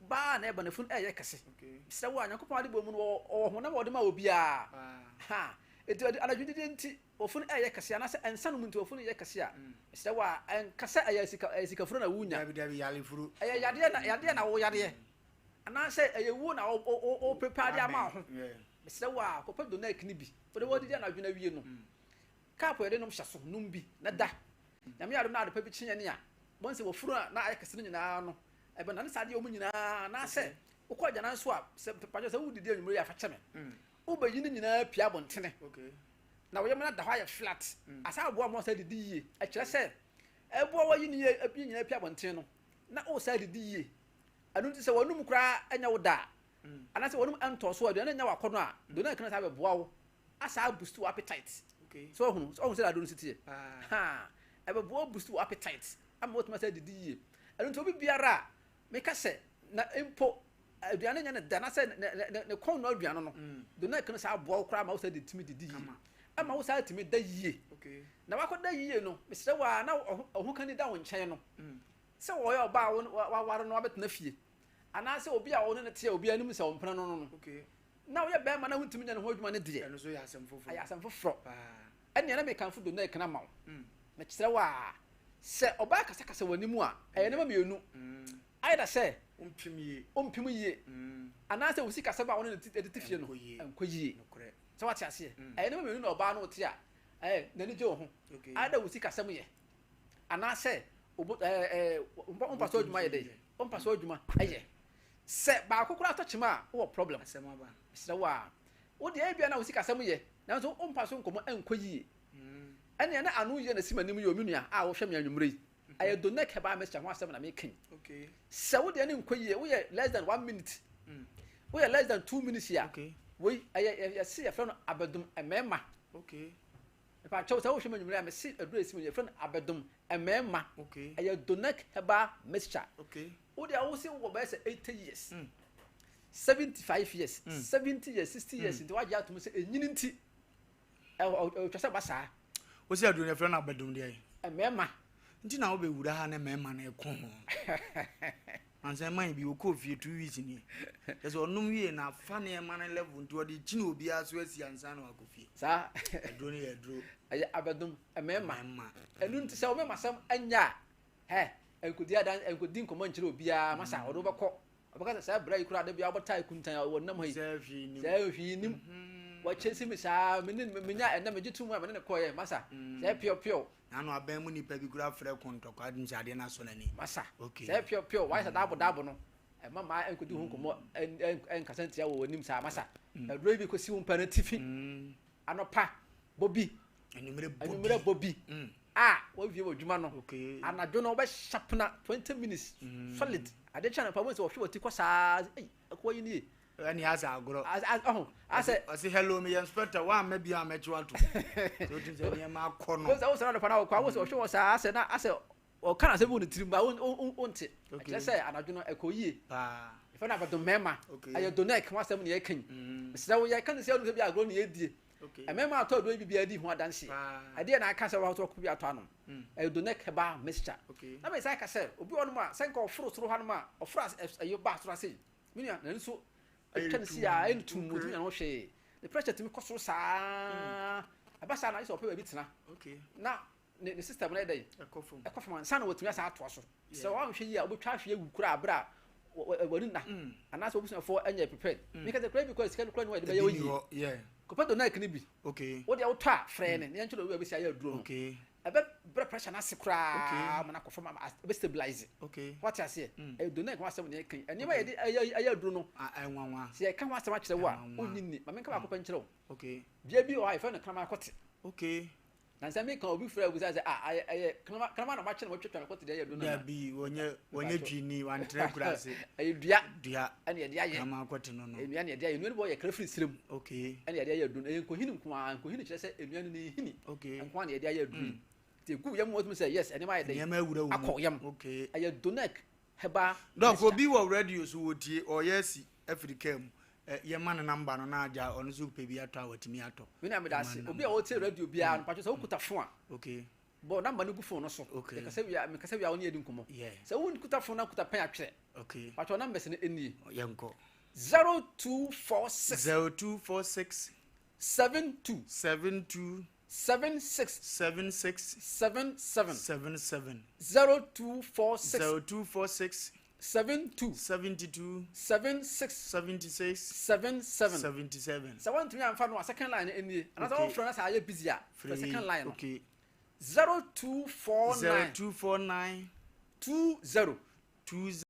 Ba a na ɛba n'afunu ɛyɛ kɛse. Mesrɛ wo a, Nyankopɔn adebɔ mu no, ɔwɔ honam a ɔde ma obiara. Ha, enti anadwo didie nti w'afunu ɛyɛ kɛse, anaasɛ nsa nom nti w'afunu yɛ kɛse a, mesrɛ wo a, ɛnka sɛ ɛyɛ sika, ɛyɛ sikafuro na wunya. Dabi, dabi, yarefuro. Ɛyɛ yadeɛ na, yadeɛ na woyareɛ, anaasɛ ɛyɛ wuo na wo, wo, wo prepare de ama wo ho. Mesrɛ wo a, kɔpɛ Donek no bi, wode wɔdidi anadwo no awie no, cup a yɛde nom hyɛ so, nom bi, na da. Nyame adom na adepa bi kye yɛn a, bohu sɛ w'afunu a na ayɛ kɛse no nyinaa no, ɛbɛnane saa adeɛ wɔn nyinaa anaasɛ wokɔ agyanan so a sɛ pakyɛ sɛ wodidi anwummere yi a fa kyɛ me mm. wobɛyi ne nyinaa pia abɔntene na woyɛ mana da hɔ ayɛ flat mm. asa aboa ma ɔsɛ didi yie ɛkyerɛ sɛ ɛboa wayi ne yie ebi nyinaa pia abɔntene no na wosa didi yie ɛno nti sɛ wɔnum koraa ɛnyɛ wo da mm. anaasɛ wɔnum ɛntɔ so aduane nyɛ wakɔ no a dona ɛkana saa bɛboa wo asa aboost wo appetite so ɔhunu so ɔhunu sɛ aduro no si teɛ ha ɛbɛboa boost wo appetite ama watumi asa didi yie ɛno nti obi biara a meka sɛ na mpo aduane nyɛ ne da na sɛ ne ne ne kɔn no aduane no mm. do na ɛkene saa aboa wo koraa ma wo sɛ de tumi didi yie ama wo saa tumi da yie na wakɔ da yie no mesrɛ wo a na ɔho kani da wo nkyɛn no mm. sɛ wɔyɛ ɔbaa waware no wabɛtena fie anaasɛ obi a ɔne no te a obi anim sɛ ɔmpena no no no na woyɛ bɛrima na wontumi nyɛ ne ho adwuma no deɛ ɛno nso yɛ asɛm foforɔ ɛyɛ asɛm foforɔ ɛnneɛ na mekamfo do na ɛkena ma wo mm. mekyerɛ wo a sɛ ɔbaa kasakasa wɔ anim a ɛyɛ nneɛma mmienu mm. ayɛ da sɛ wompem yie mm. anaasɛ wo sikasɛm a wo ne no de te fie no ɛnkɔ yie sɛ wate aseɛ ɛyɛ nneɛma mmienu na ɔbaa no wote a ɛɛ n'ani gye wo ho ayɛ dɛ wo sikasɛm yɛ anaasɛ wompɛ sɛ adwuma yɛ dɛ wompɛ sɛ adwuma ɛyɛ Sɛ baako koraa tɔ kyema a, wowɔ problem. Mesrɛ wo a, wo deɛ ebia na wo sikasɛm yɛ, nanso wo mpa so nkɔmmɔ nkɔ yie. Ɛnneɛ na ano yie na ɛsi m'anim yi o, me nua a wohwɛ me anwummerɛ yi. Ɛyɛ Donek Herbal Mixture ho asɛm na meka yi. Sɛ wo deɛ no nkɔ yie, woyɛ less than one minute, woyɛ less than 2 minutes a, wei ɛyɛ yɛse yɛfrɛ no abɛdom mmarima. Mepakyɛw sɛ wohwɛ me anwummere a mese aduru a esi mu yɛfrɛ no abɛdom mmarima. Ɛyɛ Donek herbal mixture. Wo deɛ wo se wowɔ bɛyɛ sɛ 80 years, 75 years, 70 years, 60 years nti wagye atom sɛ enyini nti ɛtwa sɛ ba saa. Wo se aduru no yɛfrɛ no abɛdom deɛ? Mmarima. Nti na wobɛwura ha ne mmarima no ɛko ho. Ansa man bi ɔkɔɔ fie 2 weeks nie. Kyɛ sɛ ɔnom wie na afa nneɛma no level nti ɔde kyini obiara so asi ansa na wakɔ fie. Saa. Aduro no yɛ aduro. Ɛyɛ abɛdom mmarima. Ɛno nti sɛ wo mmarima sɛm ɛnyɛ a hɛ nkɔdi adan nkɔdi nkɔmmɔ nkyerɛ obiara masa ɔde wobɛkɔ ɔbɛka sɛ saa bra yi koraa da bi wobɛtaa kuntan a wɔnam ha yi sɛ hwee nim wɔkyɛ si me saa mene menya ɛnɛ megye to mu a mene ne kɔɔyɛ masa sɛ piɔpiɔ Nano aban mu nipa bi kura frɛ ko ntɔkwa adi sɛ adeɛ no asɔ n'ani. Masa. Okay. Sɛ piɔ piɔ wayɛ sɛ daabo daabo no ɛma maa nkɔdi ho nkɔmmɔ ɛnkasa ntia wɔ w'anim saa masa. Aduro yi bi kɔsi wo mpa no atifi. Anɔpa bɔ bi. Anwummerɛ bɔ bi. A wawie w'adwuma no, anadwo no wobɛhyapena 20 minutes solid. Ade kye anɔpa, wohu sɛ wɔhwe w'ati kɔ saa, ei, akoa yi nie. Ɛne asɛ agorɔ. Ɔho, asɛ. Ɔse hello, meyɛ inspector, woamma bio a mɛkye wo ato. Sɛ wotumi sɛ nneɛma akɔ no. Wohu sɛ wosɔre anɔpa na wokɔ a, wohu sɛ ɔhwe wɔ saa, asɛ na asɛ ɔka n'asɛm bi wɔ ne tirim ba wonte. Ɛkyerɛ sɛ anadwo no ɛkɔ yie. Yɛfrɛ no abɛdom mmarima. Ɛyɛ Donek ho asɛm na yɛreka yi. Mesrɛ wo, yɛka no sɛ wonim sɛ bi agorɔ na yɛredie. Mmarima atɔ aduro yi bi biara di ho adanseɛ. Ɛdeɛ na aka sɛ wɔn nso bi atɔ anom. Ɛyɛ Donek herbal mixture. Na mɛ san ka sɛ obi wɔ nom a sɛ nka ɔforo soro hanom a ɔforo ɛyɛ ba soro ase yi. Me nua n'ani so atwa ne si a ɛyɛ no tum otumi nya ho hwee. Ne pressure tumi kɔ soro saa. Ɛba saa na ayɛ sɛ ɔpɛ baabi tena. Na ne ne system no yɛ dɛn? Ɛkɔ fam ansa na watumi asan atoa so. Sɛ wanhwɛ yie a wobɛtwa ahwe awu koraa berɛ a w'ani nna anaasɛ w'abusuafoɔ nyɛ prepared. Meka sɛ koraa bi koraa sika no koraa ni hɔ a yɛde bɛyɛ wo yie. Kɔpɛ Donaik no bi. Wo deɛ wotɔ a frɛ yɛn na yɛnkyerɛ wo baabi a wobɛsi ayɛ aduro no. Ɛbɛbrɛ pressure no ase koraa ma no akɔ fam ama ɛbɛ stabilize. Woate aseɛ? Ɛyɛ Donaik ho asɛm na yɛreka yi. Nneɛma a yɛde ayɛ aduro no, sɛ yɛka ho asɛm akyerɛ wo a, wonnye nni. Ma menka baako pɛ nkyerɛ wo. Bea bi wɔ hɔ a yɛfrɛ no Kraman Kɔte. Nansa mi kan obi frɛ obi sɛ ah ayɛ ɛyɛ kraman kraman na ɔmo akyɛ na ɔmo atwitwa no kɔte deɛ ɛyɛ do nana. Dabi wɔnyɛ wɔnyɛ twini wantrɛ kura ase. Ɛyɛ dua. Dua. Ɛna yɛde ayɛ. Kraman kɔte no no. Nnua na yɛde ayɛ nnua no bɔ yɛ kra firi srem. Okay. Ɛna yɛde ayɛ aduro no ɛyɛ nkohini nko ara nkohini kyerɛ sɛ nnua no ne nhini. Okay. Nko ara na yɛde ayɛ aduro yi. Nti egu yam wɔtumi sɛ yes nneɛma ayɛ dɛ. Nneɛma awura wo mu. Akɔ yam. Okay. Ɛyɛ donek herbal. Dɔk obi wɔ radio so wɔtie ɔyɛ asi afiri kaa mu Yɛma no number no na agya ɔno nso pɛ bi atɔ a watumi atɔ. Me nua meda ase. Obi a ɔretie radio biara no, mpakyɛw sɛ wokuta phone a, Okay. bɔ number no gu phone no so. Okay. Yɛkasa wie a, mekasa wie a wo ne yɛdi nkɔmmɔ. Yeah. Sɛ wonkuta phone na wokuta pɛn a twerɛ. Okay. Mpakyɛw numbers no nie. Yɛnkɔ. 0246. 0246. 72. 72. 76. 76. 77. 77. 0246. 0246. 72. 72. 76. 76. 77. 77. Sɛ woantumi amfa no a, second line no nie. Anaasɛ Okay. wofrɛ no sɛ ayɛ busy a, frɛ Frɛ second yi. line no. Okay. 0249. 0249. 20. 20.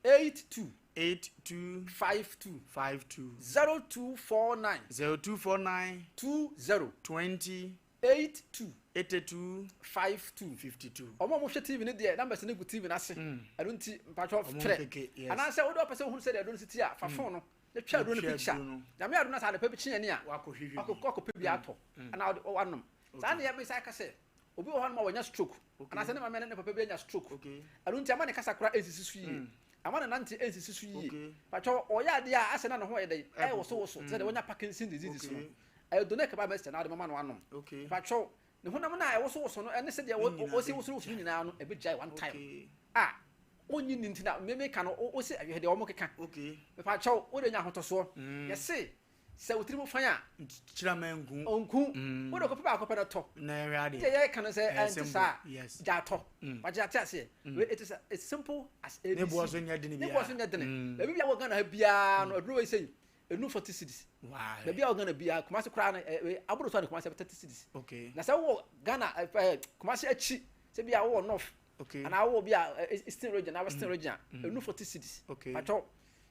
82. 82. 52. 52. 0249. 0249. 20. 20. 82. 82. 52. 52. Ɔmo a ɔmo hwɛ TV no deɛ numbers no gu TV no ase. Ɛno nti mpakyɛw Ɔmo twerɛ. mpeke, yes. Anaasɛ wode ɔpɛ sɛ wohunu sɛdeɛ aduro no si te a, fa phone no na twa aduro no Twa picture. aduro no. Nyame adom na sɛ adepa bi kye yɛn a, Wakɔhwehwɛ bi. wakɔ wakɔpɛ bi atɔ anaa wode wanom. Saa na yɛ mesan ka sɛ obi wɔ hɔnom a wanya stroke anaasɛ ne maame ne ne papa bi anya stroke. Ɛno nti ama ne kasa koraa nsisi so yie. Ama ne nante nsisi so yie. Mpakyɛw ɔyɛ adeɛ a asɛ na ne ho yɛ dɛn ɛwosowoso te sɛ deɛ wanya Parkinson diseases no. Ɛyɛ Donek ba mɛsɛ na ɔde mama no anom. Mpakyɛw, ne honam no a ɛwosowoso no ɛne sɛdeɛ ɔsi wosowoso no nyinaa no ɛbɛgyae one time. A ɔnyi nni nti na me meka no ɔsi ɛhwɛ deɛ wɔn keka. Mpakyɛw, wode nya ahotɔsoɔ. Yɛse sɛ wo tirim fan a. Kyerɛma nku. Ɔnku. Wode kɔpɛ baako pɛ no tɔ. Na ɛhwɛ adeɛ. Deɛ yɛka no sɛ ɛnte saa Yes. gya tɔ. Wagye ate aseɛ. It is as simple as ABC. Ne boɔ so nyɛ dene Ne boɔ so nyɛ dene. Baabi bi a wɔ Ghana ha biara no aduro wei sɛ yi. Enu 40 cedis. Baabi a wɔ Ghana biara, Kumasi koraa no, ɛ, aboro so a ne Kumasi 30 cedis. Okay. Na sɛ wowɔ Ghana, ɛ, ɛ, Kumasi akyi, sɛ bi a wowɔ North, Okay. anaa wowɔ bi a Eastern region, anaa Western region a, enu 40 cedis. Okay. Patwɔ,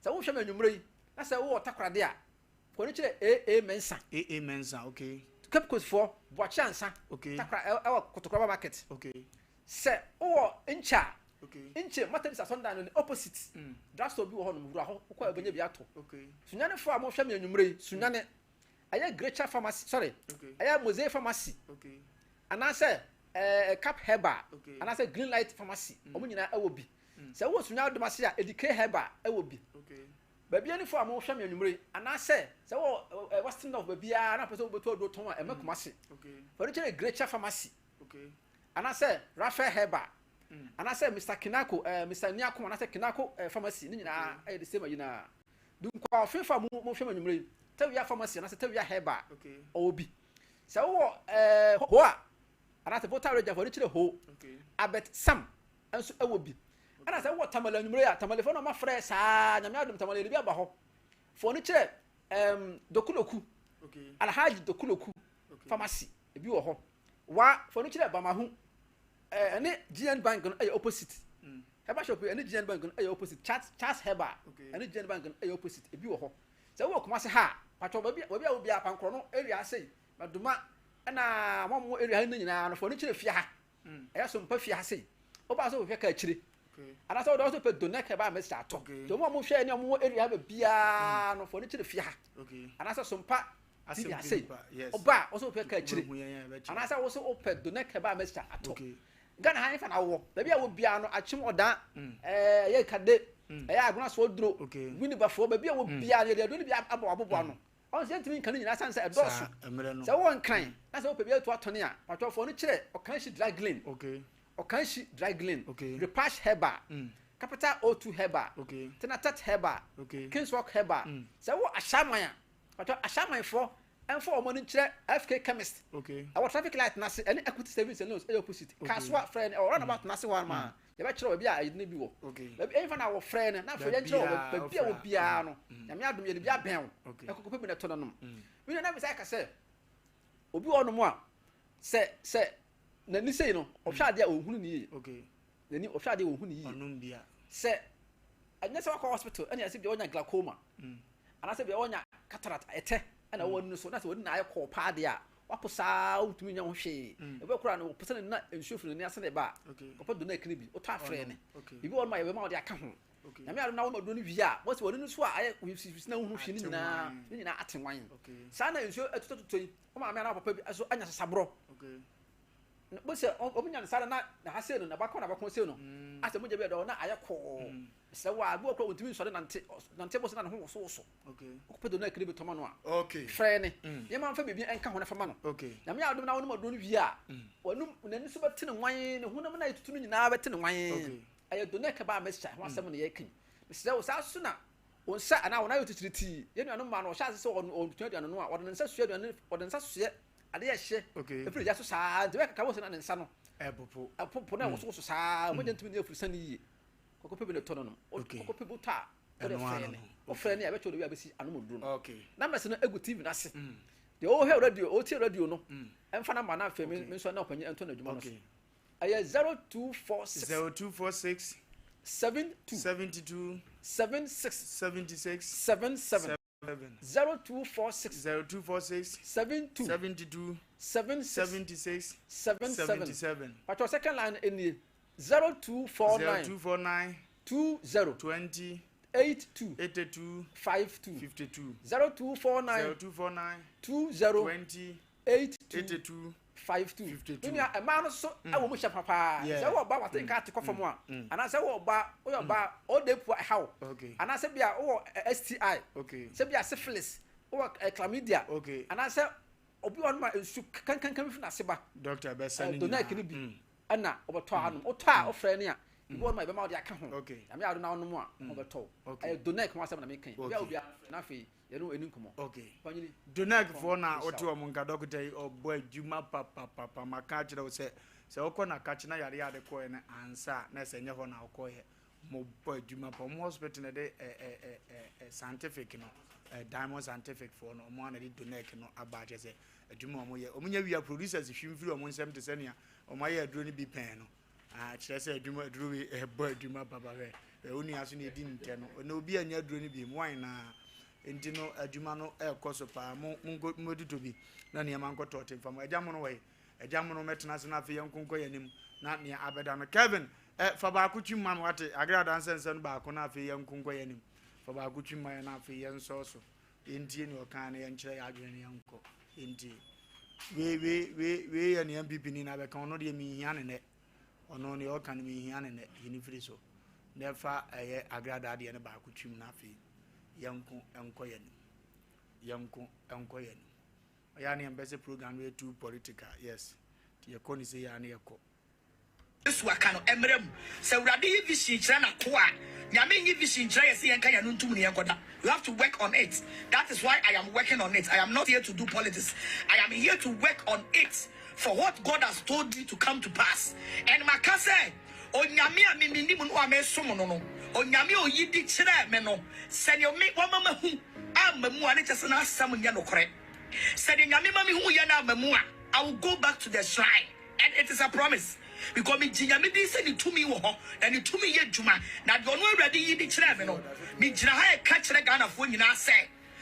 sɛ wohwɛ me anwummerɛ yi, na sɛ wowɔ Takoradi a, kɔ no kyerɛ AA Mensah. AA Mensah, okay. Cape Coast foɔ, Boakye Ansa. Okay. Takora, ɛwɔ Kotokuraba market. Okay. Sɛ wowɔ Nkyɛ a, Okay. Nkyɛ Methodist asɔndan no ne opposite. Drugstore bi wɔ hɔnom, wura hɔ, wokɔ a wobɛnya bi atɔ. Okay. Sunyanefoɔ a mohwɛ me anwummerɛ yi, Sunyane, ɛyɛ Greater Pharmacy, sorry, Okay. ɛyɛ Mosaic Pharmacy, Okay. anaasɛ ɛɛ Cap Herbal, Okay. anaasɛ Green Light Pharmacy, wɔn nyinaa ɛwɔ bi. Sɛ wowɔ Sunyane Adomase a, Edike Herbal ɛwɔ bi. Okay. Baabi anifoɔ a mohwɛ me anwummerɛ yi, anaasɛ sɛ wowɔ ɛɛ Western North baabiara na wopɛ sɛ wobɛtɔ aduro tɔn a, ɛmɛ Kumasi. Okay. Fa no kyerɛ Greater Pharmacy. Okay. Anaasɛ Raphael Herbal, anaasɛ Mister Kinako, eh, Mister Niako, anaasɛ Kinako eh, Pharmacy, ne nyinaa ɛyɛ the same ayi naa. Dunkwa ɔfefa a mo mohwɛ mo anwummerɛ yi, Tawia Pharmacy anaasɛ Tawia Herbal, ɔwɔ bi. Sɛ wowɔ eh, Ho a, anaasɛ Volta Region fo, ɔde kyerɛ Ho, Albert Sam nso ɛwɔ bi. Ɛna sɛ wowɔ Tamale anwummerɛ yi a, Tamalefoɔ na wɔafrɛ saa, Nyame adom Tamale yɛde bi aba hɔ. Fo ɔno kyerɛ um, Dokuloku, Alhaji Dokuloku Pharmacy, ebi wɔ hɔ. Wa fo no kyerɛ Bamahu, ɛne GN Bank no ɛyɛ opposite. Mm. Herbal shop ɛne GN Bank no ɛyɛ opposite. Charles, Charles Herbal ɛne GN Bank no ɛyɛ opposite. Ebi wɔ hɔ. Sɛ wowɔ Kumasi ha a, patwɔ baabi baabi a wo biara pankorɔ no area ha sei, Maduma ɛna mo a mo area ha no nyinaa no fo no kyerɛ fie ha. Ɛyɛ so mpa fie ha sei. Wobaa sɛ wohwɛ ka akyire. Anaasɛ wode wo sɛ pɛ Donek herbal mixture atɔ. Nti wɔn a wɔhwɛ ne wɔn wɔ area ha baabiara no, fa w'ani kyerɛ fie ha. Anaasɛ so mpa TV ha sei. Woba a, wo sɛ wopɛ ka akyire. Anaasɛ wo sɛ wopɛ Donek herbal mixture atɔ. Ghana ha hefa na wowɔ? Baabi a wɔ biara no, Akyem Ɔdan, ɛyɛ Kade, ɛyɛ Agona Soɔduro, Winneba foɔ, baabi a wɔ biara no, yɛde aduro no bi abɔ w'aboboa ano. Ɔno nso yɛntumi nka ne nyinaa sane sɛ ɛdɔɔso. Sɛ wowɔ Nkran na sɛ wopɛ bi atu atɔne a, patwɔ fa w'ani kyerɛ Ɔkanhyi Dry Glen, Ɔkanhyi Dry Glen, Repash Herbal, Capital O2 Herbal, Tenatet Herbal, Kingswalk Herbal. Sɛ wowɔ Ashaiman a, patwɔ Ashaimanfoɔ mfa wɔn ani nkyerɛ FK Chemist. Ɛwɔ traffic light no ase, ɛne Equity Savings and Loans ɛyɛ opposite. Kasoa frɛ no, ɛwɔ roundabout no ase hɔ ara ma yɛbɛkyerɛ wo baabi a ɛyɛ no bi wɔ. Baabi ɛmfa na wɔfrɛ no na afei yɛnkyerɛ wo baabi a wɔ biara no. Nyame adom yɛde bi abɛn wo. Ɛkɔkɔpɛ bi na ɛtɔ no nom. Me nua na bisa ka sɛ obi wɔ hɔnom a sɛ sɛ n'ani sei no ɔhwɛ adeɛ a ɔnhunu ne yie. N'ani ɔhwɛ adeɛ a ɔnhunu ne yie. Sɛ ɛnyɛ sɛ wakɔ hospital ɛna yɛsɛ bia wanya glaucoma anaasɛ bia wanya cataract ɛtɛ ɛna wɔn ani so na sɛ wɔn ani na ayɛ kɔɔ paa deɛ a wapo saa wontumi nya ho hwee ɛbɛ koraa no wɔpɛ sɛ ne na nsuo firi n'ani ase na ɛba a kɔpɛ dona akini bi wotɔ afrɛ ne biribi wɔ no ma yɛbɛma wɔde aka ho nyame adom na wɔma duro no wie a wɔsɛ wɔn ani so a ayɛ wisisi na wohunu hwee ne nyinaa ne nyinaa ate wan saa na nsuo atotɔtotɔ yi wɔn maame anaa papa bi nso anya sasaborɔ bó sɛ wɔn nya no saa na na ha sei no na bakɔ na bakɔ sei no asɛ mogya bi ɛdɔ na ayɛ kɔɔ sɛ wɔ a bi wɔ kora wɔntumi nsɔre nante nante bó sɛ na ne ho wosowoso wokɔpɛ duro no akiri bi tɔma no a frɛ ne nneɛma mfa biribi nka ho na fama no nyame adom na wonom aduro no wie a wɔnum n'ani so bɛte ne nwan ne honam na ɛtutu no nyinaa bɛte ne nwan ɛyɛ donɛk baa mɛsya ho asɛm ne yɛka yi mesrɛ wo saa so na wo nsa anaa wɔn ayɛ titiri tii yɛn nuanom maa no ɔhyɛ ase sɛ ɔtua aduane no a ɔde ne nsa sua aduane ɔde ne nsa soɛ adeɛ ɛhyɛ ɛfiri gya so saa nti bɛyɛ kaka wɔ sɛ na ne nsa no ɛpopo ɛpopo na ɛwosowoso saa mogya ntumi ne afiri sane yie kɔkɔpɛ bi na ɛtɔ no nom kɔkɔpɛ bi tɔ a wode frɛ ne wofrɛ ne a ɛbɛkyɛ wode wi a bɛsi anom aduro no numbers no egu tv no ase deɛ ɔhwɛ radio ɔtie radio no ɛmfa namba no afei me nso na ɔpanyin ɛntɔ n'adwuma no so ɛyɛ 0246 0246 72 72 76 76 77 0246 0246 72 72 76 76 77 77 patro second line nie 0249 0249 20 20 82 82 52 52 0249 0249 20 20 82 82 52 52 nua mmaa no so ɛwɔ mu hyɛ papaa sɛ wowɔ ɔba wate nka ate kɔ fam a anaasɛ wowɔ ɔba woyɛ ɔba ɔda pua ɛha wo anaasɛ bia wowɔ STI sɛ bia syphilis wowɔ chlamydia anaasɛ obi wɔ no ma nsu kankankan bi fi n'ase ba doctor bɛsa ne donɛk no bi ɛna wɔbɛtɔ anom wotɔ a wofrɛ ne a ebi wɔ no ma yɛbɛma wode aka ho nyame adom na wonom a ho bɛtɔ wo ɛyɛ donɛk ho asɛm na meka yi obi a obi afrɛ na afei yɛne wo ɛni nkɔmmɔ okay panyini donɛk foɔ na wote wɔn nka dɔkota yi ɔbɔ adwuma papapapa maka akyerɛ wo sɛ sɛ wokɔ na kakye na yareɛ ade kɔɛ no ansa a na ɛsɛ nyɛ hɔ na wokɔyɛ mo bɔ adwuma pa wɔn hospital na ɛde ɛ ɛ ɛ ɛ scientific no ɛ diamond scientific foɔ no wɔn a na ɛde donɛk no aba akyɛ sɛ adwuma wɔn yɛ wɔn nyɛ wia producers hwim firi wɔn nsɛm te sɛ nea wɔn ayɛ aduro no bi pɛn no kyerɛ sɛ adwuma aduro wei ɛbɔ adwuma papa hwɛ ɛ wo nua so na edi ntɛ no na obi anya aduro no bi mu wan na nti no adwuma no ɛkɔ so paa mo mo nkɔ mo tutu bi na nneɛma nkɔ tɔɔte nfa mo agya mo no wɔ yi agya mo no mɛtena ase na afei yɛn nko nkɔ yɛn anim na nea abɛda no Kevin ɛ fa baako twi ma no wate agrada nsɛnsɛn no baako na afei yɛn nko nkɔ yɛn anim fa baako twi ma yɛn na afei yɛn nsɔɔ so yɛntie nea ɔka na yɛnkyerɛ yɛn adwene na yɛnkɔ yɛntie wei wei wei wei yɛ nea npp ni na bɛka ɔno deɛ menhia ne nɛ ɔno deɛ ɔka no menhia ne nɛ yɛne firi so na ɛfa ɛyɛ agradaa deɛ no baako twim na afei yɛnko nkɔ yɛn anim yɛnko nkɔ yɛn anim ɔyɛ a ne yɛmpɛ sɛ program no yɛ too political yes nti yɛkɔ ne sɛ yɛ a ne yɛkɔ Yesu aka no ɛmmra mu. Sɛ Awurade yi vision kyerɛ n'akoa a, Nyame nyi vision nkyerɛ yɛ sɛ yɛnka yɛn ano ntom ne yɛnkɔda. You have to work on it. That is why I am working on it. I am not here to do politics. I am here to work on it for what God has told me to come to pass. And maka sɛ, Onyame a me menim no a mesom no no, Onyame a oyi di kyerɛɛ me no, sɛnea me wama mahu amma mu a, ne kyerɛ sɛ n'asɛm nyɛ nokorɛ. Sɛdeɛ Nyame ma mehu yɛ no amma mu a, I will go back to the shrine. And it is a promise because me gye Nyame di sɛ ne tumi wɔ hɔ na ne tumi yɛ adwuma na deɛ ɔno Awurade yi de kyerɛɛ me no me gyina ha ɛka kyerɛ Ghanafoɔ nyinaa sɛ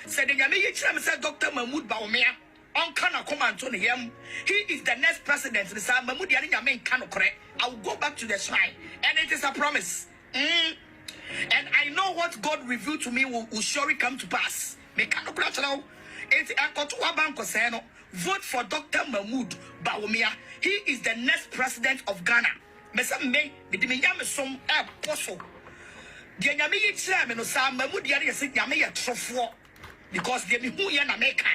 sɛ deɛ Nyame yi kyerɛ me sɛ Doctor Mahmood Bawumia. Ɔnka n'akoma nto ne yam. He is the next president ne saa mmamu deɛ ne Nyame nka nokorɛ. I will go back to the shrine and it is a promise mm and I know what God revealed to me will, will surely come to pass. Meka nokorɛ kyerɛ wo. Enti ɛnkɔto w'aba nkɔsɛe no. Vote for Doctor Mahmood Bawumia. He is the next president of Ghana. Mese me, mede me nyamesom ɛbɔ so. Deɛ Nyame yi kyerɛɛ me no saa mmamu deɛ no yɛ sɛ Nyame yɛ torofoɔ. Because deɛ mehu yɛ na meka.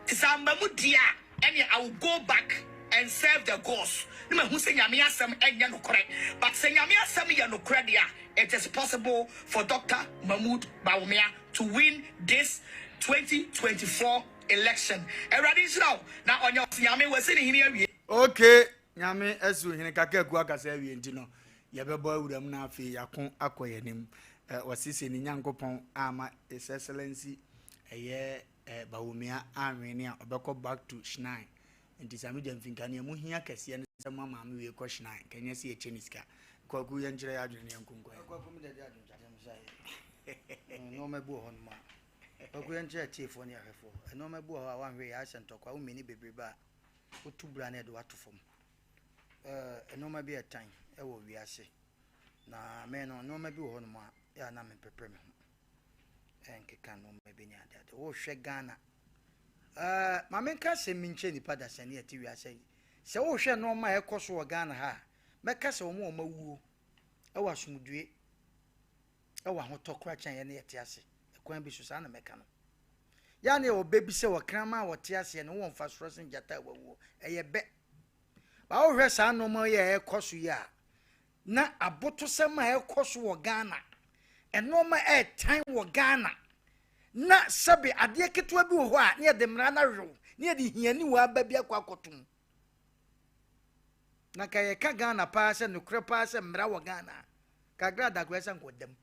Nti sɛ amma mu deɛ a, ɛneɛ I will go back and serve the gods na mahu sɛ Nyame asɛm ɛnyɛ nokorɛ. But sɛ Nyame asɛm yɛ nokorɛ deɛ a, it is possible for Doctor Mahmood Bawumia to win this 2024 election. Awurade nhyira wo na ɔnyɛ wo. Nyame wasi ne hene awie. Okay, Nyame asi wo hene kakra aku akasa awie nti no yɛbɛbɔ awura mu na afei yɛako akɔ yɛn anim. Eh, wɔse sɛ ne Nyankopɔn ama His Excellency ɛyɛ eh, Bawumia anwene a ɔbɛkɔ back to Shrine. Nti Sami Gyamfi nka nea mu hia kɛseɛ ne sɛ mo maame wei kɔ Shrine, nka nyɛ sɛ yɛkyɛ ne sika. Kwaku yɛnkyerɛ yɛ adwene ne yɛnko nkɔ yɛn. Kwaku me deɛ de adwene kyerɛ me sɛ nneɛma bi wɔ hɔ nom a Kwaku yɛnkyerɛ atiefoɔ ne ahwɛfoɔ nneɛma bi wɔ hɔ a wanhwɛ yɛ ayɛ sɛ ntɔkwa womini bebrebe a wotu bra na ɛde wato fam. Nneɛma bi ɛtan wɔ wiase na me no nneɛma bi wɔ hɔnom a yɛ a na mempɛpɛ me ho nkeka nneɛma bi ne adeade. Wohwɛ Ghana ɛɛ ma menka asɛm bi nkyerɛ nipa dasani a ɛte wiase yi. Sɛ wohwɛ nneɛma a ɛkɔ so wɔ Ghana ha a, mɛka sɛ wɔn a wɔn awuo wɔ asomdue wɔ ahotɔ koraa kyɛn yɛn ne yɛte ase. Ɛkwan bi so saa na mɛka no. Yɛ a na yɛwɔ bɛ bi sɛ ɔkraman a ɔte aseɛ no wɔ mfasoɔ sen gyata a wawuo. Ɛyɛ bɛ. Ba wohwɛ saa nneɛma yi a ɛrekɔ so yi a, na abotosɛm a ɛrekɔ so wɔ Ghana, nneɛma a ɛretan wɔ Ghana, na sɛbe adeɛ ketewa bi wɔ hɔ a na yɛde mmara no awew, na yɛde hiani wɔ aba bi akɔ akɔto mu. Na nka yɛka Ghana paa sɛ nokorɛ paa sɛ mmara wɔ Ghana a, kakra da koraa sɛ nka ɔda mu.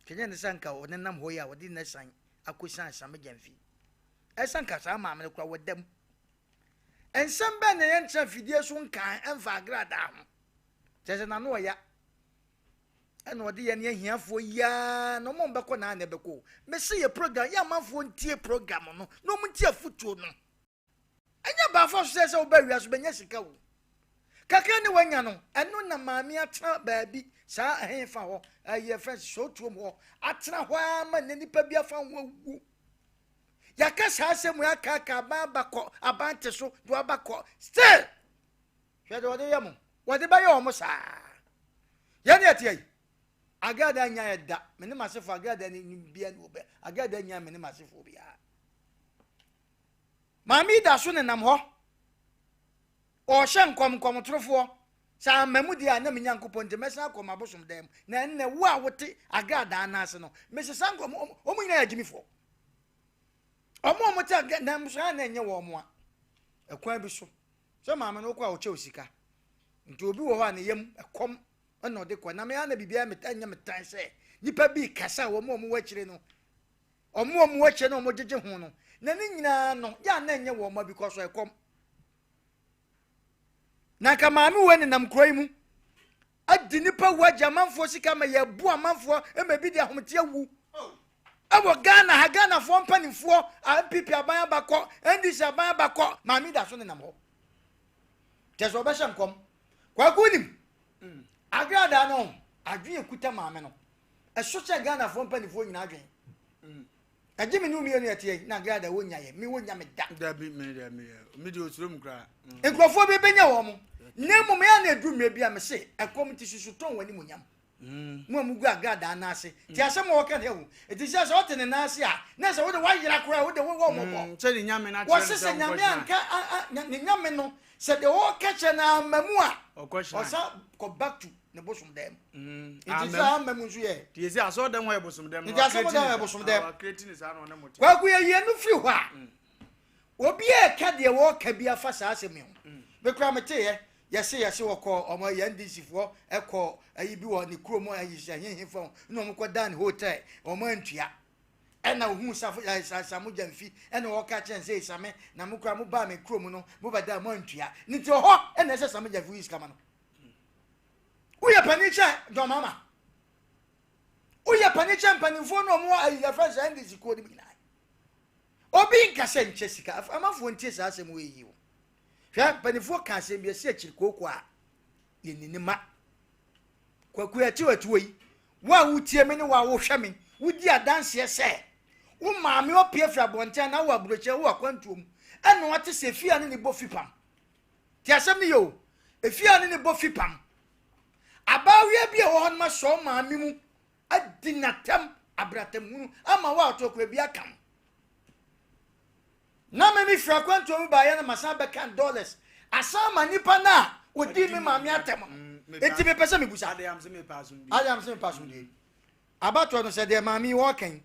Kɛnyɛ ne sɛ nka ɔnenam hɔ yi a ɔde ne san akɔsian Same Gyamfi. Ɛsɛ nka saa maame no koraa wɔda mu. Nsɛm bɛn na yɛntra afidie so nkaa ɛmfa agradaa ho? Kyerɛ sɛ n'ano ɔya. Ɛna ɔde yɛn ahiafoɔ yi ara na wɔn bɛkɔ na na ɛbɛkɔ. Mese yɛ program yɛ amanfoɔ ntie program no na wɔn ntie afotuo no. Ɛnyɛ baafo so sɛ sɛ woba wiase bɛnya sika o. Kakra ne wanya no, ɛno na maame atena baabi saa ɛhefa hɔ, ɛyɛ fɛn sɛ hɔ, atena hɔ ara ma nnɛ nipa bi afa ho awu. Yɛaka saa asɛm yi akaaka aban aba kɔ, aban te so, de waba kɔ. Still, hwɛ deɛ wɔde yɛ mo. Wɔde bɛyɛ wɔn saa. Yɛn ne ɛteɛ yi. Agrada nya yɛ da. Me ne m'asefo agrada ne bia ne obi. Agrada nya me ne m'asefo biara. Maame yi da so nenam hɔ. Ɔrehyɛ nkɔm nkɔmtorofoɔ. Sɛ amma mu deɛ a na me Nyankopɔn nti mɛsan akɔ m'abosom dan mu. Na ɛnnɛ wo a wote agradaa no ase no, mesesa nkɔm, wɔn nyinaa yɛ agyimifoɔ. Wɔn a wɔte agradaa mu so a na ɛnyɛ wɔn a. Ɛkwan bi so, sɛ maame no wokɔ a ɔkyɛ wo sika. Nti obi wɔ hɔ a ne yam ɛkɔm ɛna ɔde kɔ. Na me ara na biribiara ɛnyɛ me tan sɛ nipa bi kasa a wɔn a wɔwɔ akyire no Wɔn a wɔwɔ akyire na wɔgyegye ho no, na ne nyinaa no, yɛ a na ɛnyɛ wɔn mma because ɛkɔm. Na nka maame wei nenam kuro yi mu adi nipa wu agye amanfoɔ sika ma yɛbu amanfoɔ ma ebi de ahomete awu ɛwɔ Ghana ha Ghanafoɔ mpanimfoɔ NPP aban abakɔ NDC aban abakɔ maame da so nenam hɔ kyɛ sɛ ɔbɛhyɛ nkɔm kwaku nim agradaa no adwene ekuta maame no Ɛso kyɛ Ghanafoɔ mpanifoɔ nyinaa adwene. Ɛgye me ne wo mmienu ɛteɛ yi na Agrada wo nya yɛ me wo nya me da. Dabi me deɛ me me deɛ osuro mu koraa. Nkurɔfoɔ bi bɛnya wɔn mo na mmom ɛyɛ na ɛduru mmerɛ bi a me se ɛkɔm nti susu tɔn w'anim onyam. Mo a mugu Agradaa nan ase te asɛm a wɔka no ɛho ɛti sɛ sɛ ɔte ne nan ase a na sɛ wode wayera koraa wode wowɔ mmɔbɔ. Sɛ ne nyame no akyerɛ Wɔse sɛ nyame anka ne nyame no sɛ deɛ ɔreka kyerɛ no amma mu a ɔsan kɔ back to ne bosom dan mu mm. nti sɛ amma mu nso yɛ nti sɛ asɔre dɛm hɔ yɛ bosom dɛm nti asɔre dɛm yɛ bosom dɛm kwaku yɛ yie no firi hɔ a mm. obi a ɛka deɛ wɔreka bi afa saa asɛm yi ho mm. mekura meteeɛ yɛse yɛse wɔkɔ ɔmo yɛ ndc foɔ ɛkɔ ayi bi wɔ ne kurom ayi sɛ hehe fam na ɔmo kɔ dan hotel ɔmo antua Ɛna ohuu safo eh, sa mo gyamfi, ɛna ɔka kyerɛ no sɛ, Same, na mo koraa mo baa me kurom no, mo bɛda a mo antua. Ne nti ɔhɔ ɛna ɛsɛ same gyamfi woyi sika ma no. Woyɛ panin kyɛ John Mahama. Woyɛ panin kyɛ mpanimfoɔ no ɔmo ayi yɛfrɛ sɛ NDC kuo no mu nyinaa. Obi nka sɛ nkyɛ sika. Amanfoɔ ntie saa asɛm wei yie o. Hwɛ, mpanimfoɔ ka asɛm bi, ɛsɛ akyiri kooko a yɛnni ne ma. Kwaku ɛte atuo yi, wo a wotie me ne wo a wohwɛ me, wodi adanseɛ sɛ wo maame ɔpie firi abɔnten anaa wɔ aburokyerɛ wɔ akwantuo mu ɛna ɔte sɛ efie a ne ne bɔ fipam. Te asɛm no yɛ o, efie a ne ne bɔ fipam. Abaayewa bi a ɛwɔ hɔ no ma sɔɔ maame mu adi n'atɛm abratamhunu ama wo a ɔtɔ kura bi aka ho. Na me mefiri akwantuo mu baeɛ no masan bɛka dollars asan ma nipa no a ɔdii me maame atɛm no. Mm, Enti mepɛ sɛ mebusa. Adeɛ am sɛ mepɛ asomdue. Abatoɔ no sɛ deɛ maame yi wɔɔka yi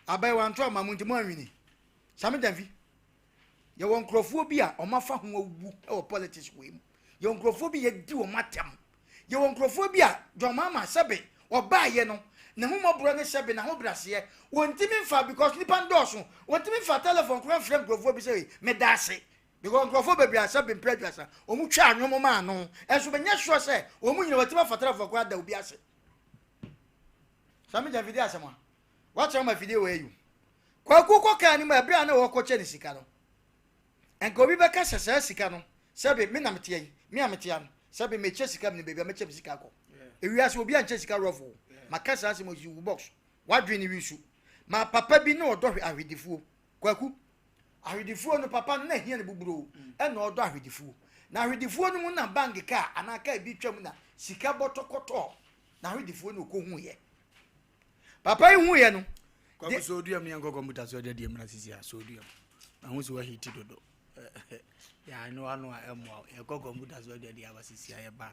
abae wanto ama mo nti mo anwini. Same Gyamfi. Yɛwɔ nkurɔfoɔ bi a wɔafa ho awu wɔ politics wei mu. Yɛwɔ nkurɔfoɔ bi yɛdi wɔn atɛm. Yɛwɔ nkurɔfoɔ bi a John Mahama sɛbe ɔbaayɛ no n'ahummɔborɔ ne sɛbe n'ahobraseɛ wɔntumi mfa because nipa ndɔɔso wɔntumi mfa telephone koraa mfrɛ nkurɔfoɔ bi sɛ meda ase because nkurɔfoɔ bebree a sɛbe mprɛ aduasa wɔn twa anwom maa no ɛnso menyɛ sure sɛ wɔn nyina wɔatumi afa telephone koraa da obi ase. Sami Gyamfi di asɛm a wakyerɛ ma fidie wɔ ayi. Kwaku kɔ kaa no mu ɛberɛ a na wɔrekɔkyɛ no sika no, nka obi bɛka sɛ saa sika no, sɛbe me na meteɛ yi, me a metea no, sɛbe mekyɛ sika menim baabi a mɛkyɛ me sika akɔ. Ewiase obi ankyɛ sika rough o. Maka saa asɛm osi wo box. Wadwene ne wisu. Ma papa bi na ɔdɔ ahwedifuo. Kwaku, ahwedifuo no papa no na hia no buburoo ɛna ɔdɔ ahwedifuo. Na ahwedifuo no mu na bank kaa anaa kaa bi twam na sika bɔtɔ kɔtɔɔ na ahwedifuo no ɔkɔhuiɛ. Papa yi huiɛ no. Kwaku sɛ oduam ne yɛnkɔ kɔmputa so ɛdeɛ deɛ mmra sisi a sɛ oduam. Mahu sɛ wahiti dodo. Yɛ ano ano a ɛmmoa wo. Yɛkɔ kɔmputa so ɛdeɛ deɛ aba sisi a yɛba.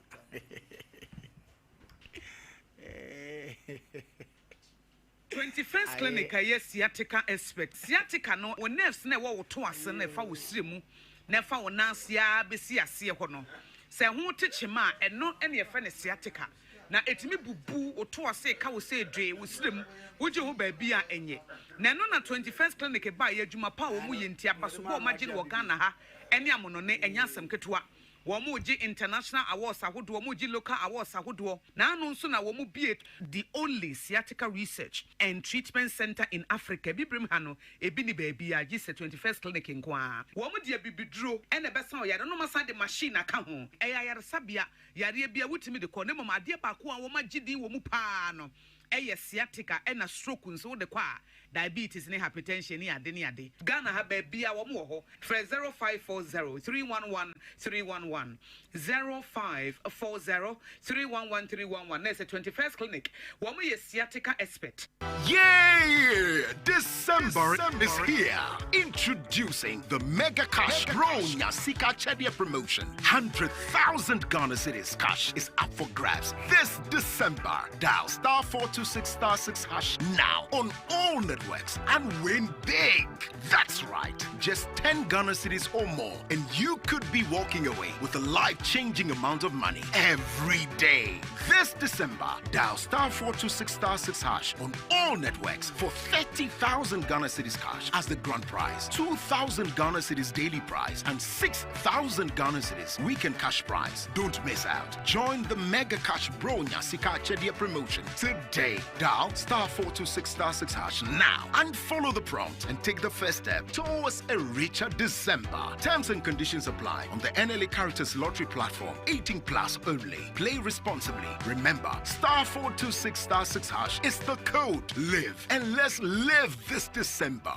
21st Clinic a ɛyɛ sciatica expert. Sciatica no, wo nerves no a ɛwɔ wo to ase no a ɛfa wo srɛ mu na ɛfa wo nan ase ara bɛsi aseɛ hɔ no, sɛ ɛho te kyema a, ɛno na yɛfrɛ no sciatica. Na ɛtumi bubu wo to ase, ka wo sɛ dwee, wo serɛ mu, wogye ho baabi a ɛnyɛ. Na ɛno na 21st Clinic baeɛ, adwuma pa a wɔn yɛ nti, abasobɔ a wɔagye no wɔ Ghana ha ne amonɔne, ɛnyɛ asɛm ketewa. Wɔregye international awards ahodoɔ, wɔregye local awards ahodoɔ. Na ano nso na wɔbue the only sciatica research and treatment centre in Africa. Abibirem ha no, ebi nni baabiara gye sɛ 21st Clinic nko ara. Wɔde abibiduro na ɛbɛsa ɔyare no na wɔasan de machine aka ho. Ɛyɛ ayaresabea Yareɛ biara wotumi de kɔ na mmom adeɛ baako a wɔagye din wɔ mu pa ara no yɛ sciatica ɛna stroke nso wode kɔ a diabetes ne hypertension ne ade ne ade. Ghana ha baabiara wɔn wɔ hɔ frɛ 0540 311 311 0540 311 311 na ɛsɛ 21st clinic wɔn yɛ sciatica expert. Yay! December is here. Introducing the Mega Cash Bronya Sika Chedia promotion. 100,000 Ghana cedis cash is up for grabs this December. Dial star 426 star 6 hash now on all networks and win big. That's right. Just 10 Ghana cedis or more, and you could be walking away with a life changing amount of money every day. This December, dial star 426 star 6 hash on all networks for 30,000 Ghana cedis cash as the grand prize, 2,000 Ghana cedis daily prize, and 6,000 Ghana cedis weekend cash prize. Don't miss out. Join the Mega Cash Bro Nyasika Chedia promotion today. Dial star 426 star 6 hash now and follow the prompt and take the first step towards a richer December. Terms and conditions apply on the NLA Caritas Lottery platform. 18 plus only. Play responsibly. Remember, star 426 star 6 hash is the code. Live and let's live this December.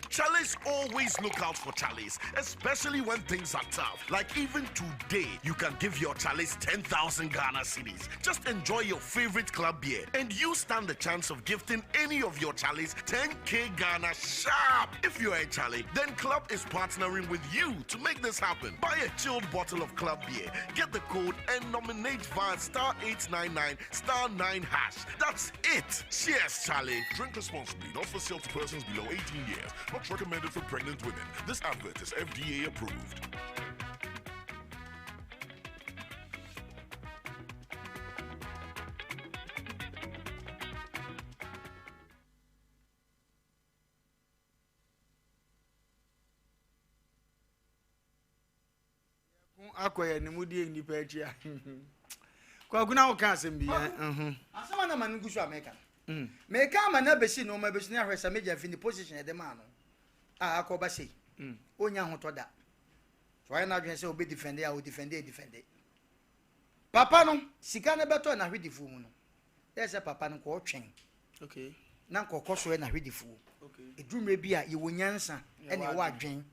Chalice always look out for Chalice, especially when things are tough. Like even today, you can give your Chalice 10,000 Ghana cedis. Just enjoy your favorite club beer, and you stand the chance of gifting any of your Chalice 10k Ghana sharp. If you're a Charlie, then Club is partnering with you to make this happen. Buy a chilled bottle of Club beer, get the code, and nominate via star 899 star 9 hash. That's it. Cheers, Charlie. Drink responsibly, not for sale to persons below 18 years. Not recommended for pregnant women. This advert is FDA approved. akɔ yɛ ne mu die nnipa akyi a kwaku na woka asɛm bi asɛm a na ma no gu so a mɛka no. Meka ama no abɛsi nnoɔma bi so ne ahwɛ sɛ megya fi ne position yɛde maa no a akɔba sei. Ɔnnya ahotɔ da. So wayɛ n'adwene sɛ ɔbɛ defende a ɔdefende a defende. Papa no sika no bɛtɔ n'ahwedifoɔ mu no dɛ sɛ papa no nka ɔtwɛn okay. na nka ɔkɔ so yɛ n'ahwedifoɔ. Okay. Ɛduru mmerɛ bi a yɛwɔ nyansa ɛna ɛwɔ adwen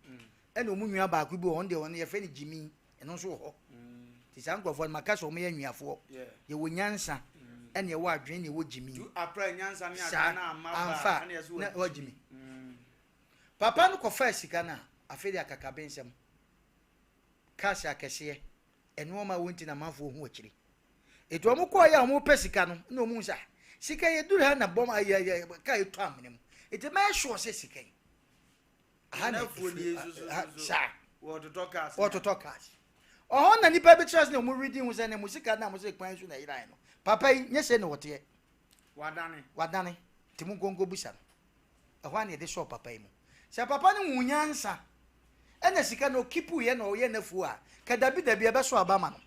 ɛna ɔmo nua baako bi wɔ hɔ ɔno deɛ ɔno yɛfrɛ no Gyimi ɛno nso wɔ hɔ. Nti saa nkurɔfoɔ no maka sɛ ɔmo yɛ nnuafoɔ. Yɛwɔ nyansa ɛna ɛwɔ adwen na ɛwɔ Gyimi. Saa amfa na ɛwɔ Gyimi. Papa no kɔfaa sika no a afei deɛ akakabensɛm, cars akɛseɛ, nnoɔma a wɔnti na amanfoɔ hu akyiri. Eti wɔn kɔɔ yɛ a wɔn pɛ sika no na wɔn hu sɛ ah, sika yi eduru ha na bɔm ayɛ ayɛ kaa etu amena mu. Eti mɛyɛ sure sɛ sika yi aha na efiri ha saa wɔtotɔ cars wɔtotɔ cars. Ɔhɔ na nipa bi kyerɛ sɛ na wɔn redi ho sɛ na mo sika na mo sɛ kwan so na ɛyerae no. Papa yi nyɛ sɛ na wɔteɛ. Wadane. Wadane. Ti mo nkonko bisa no. Ɛhɔ a na yɛde sɔɔ papa yi mu. Sɛ papa no hu nyansa ɛna sika no ɔkipu yɛ na ɔyɛ n'afuo a, ka dabi dabi ɛbɛso aba ama no.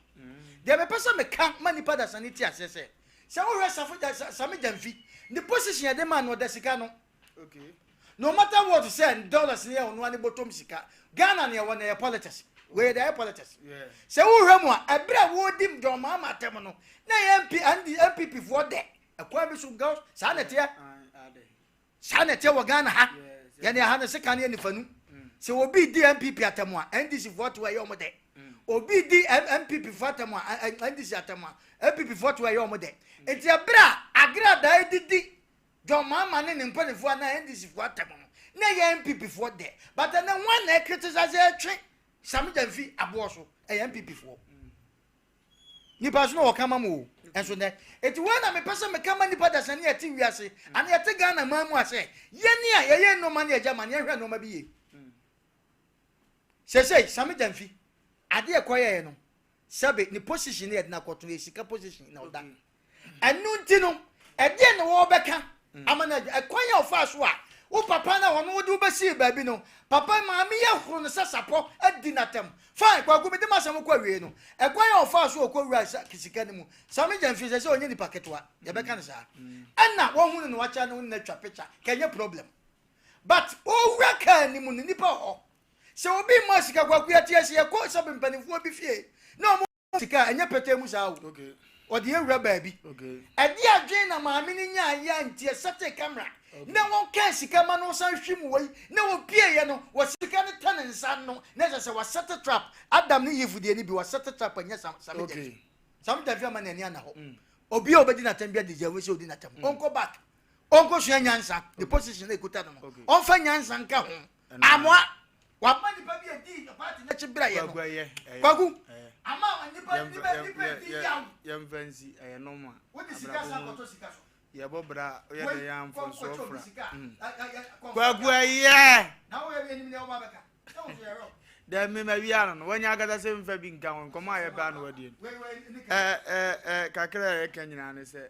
Deɛ mepɛ sɛ meka ma nipa dasani te aseɛ sɛ, sɛ wohwɛ Safo gya Sami Gyamfi ne position yɛde maa no ɔda sika no. No matter what sɛ dollars no yɛ ɔno ara ne bɔtɔm sika. Ghana ne ɛwɔ no ɛyɛ politics. Wei yɛde ayɛ politics. Sɛ wohwɛ mu a, ɛberɛ a wɔredi John Mahama atɛm no, na ɛyɛ MP, ND, NPP foɔ dɛ. Ɛkwan bi so girls, saa na ɛteɛ. Saa na ɛteɛ wɔ Ghana ha. Yɛne aha no sika no yɛ nifanu. Sɛ obi di NPP atɛm a, NDC foɔ te hɔ ɛyɛ wɔn dɛ. Obi di NPP foɔ atɛm a, NDC atɛm a, NPP foɔ te hɔ ɛyɛ wɔn dɛ. Nti ɛberɛ a Agradaa didi John Mahama ne ne mpanimfoɔ anaa NDC foɔ atɛm no, na ɛyɛ NPP foɔ dɛ. But ɛnɛ hwan na ɛcriticize ɛtwe Sammy Gyamfi aboɔ so? Ɛyɛ NPP foɔ. Nipa so na wɔka ma mo o. Ɛnso nɛ. Eti wei na mepɛ sɛ meka ma nipa dasani a ɛte wiase anaa yɛte Ghana man mu a sɛ yɛne a yɛyɛ nneɛma ne agya ma ne yɛhwɛ nneɛma bi yie. Sesei Sammy Gyamfi adeɛ ɛkɔyɛɛ no sɛbe ne position ne yɛde no akɔto yɛ sika position na ɔda. Ɛno nti no, ɛdeɛn na wɔbɛka ama no adwa? Ɛkwan a ɔfaa so a wo papa no a ɔno wode wobɛsii baabi no, papa maame yi ahoro no sɛ sapɔ adi no atɛm. Fine, Kwaku, mede m'asɛm kɔ awiei no, ɛkwan a ɔfaa so a ɔkɔwuraa sika no mu, Sammy Gyamfi, sɛ sɛ ɔnyɛ nipa ketewa, yɛbɛka no saa. Ɛna wahu no na wakyɛ no ne no atwa picture, ka ɛnyɛ problem. But ɔwura kaa no mu no, nipa wɔ hɔ. Sɛ obi mma sika, Kwaku, yɛte ase, yɛkɔ sɛ mpanimfoɔ bi fie na wɔn Sika a, ɛnyɛ pɛtɛɛ mu saa o. Ɔde awura baabi. Ɛde adwene na maame no nyaeɛ a nti ɛsɛtee camera na wɔkaa sika ma no ɔsan hwim wei na wɔpieeɛ no wɔ sika no tɛ ne nsa no na ɛsɛ sɛ wasɛte trap. Adam ne Eve deɛ no bi wasɛte trap ɛnyɛ Sam Sami Gyamfi. Sami Gyamfi ama n'ani anna hɔ. Obi a ɔbɛdi n'atɛm bi deserve sɛ ɔdi n'atɛm. Ɔnkɔ back. Ɔnkɔsua nyansa. The position na ɛkuta no no. Ɔmfa nyansa nka ho. Amoa. Wama nipa bi adi party n'akyi bere yɛ no. Kwaku. Ama nipa nipa nipa adi yaw. Yɛmfa nsi ɛyɛ nɔma. Wode sika sa kɔtɔ sika so. Yɛbɔ bra yɛ dɛ yɛ amfɔnsoɔ fra. Kwaku ɛyɛ. Na woyɛ bi anim deɛ woba bɛka. Sɛ wo so yɛ rɔ. Dɛ me ma wia no no wanya akasa sɛ mfa bi nka ho nkɔmɔ a yɛpɛ ano wadie no. Ɛ ɛ ɛ kakra a yɛka nyinaa ne sɛ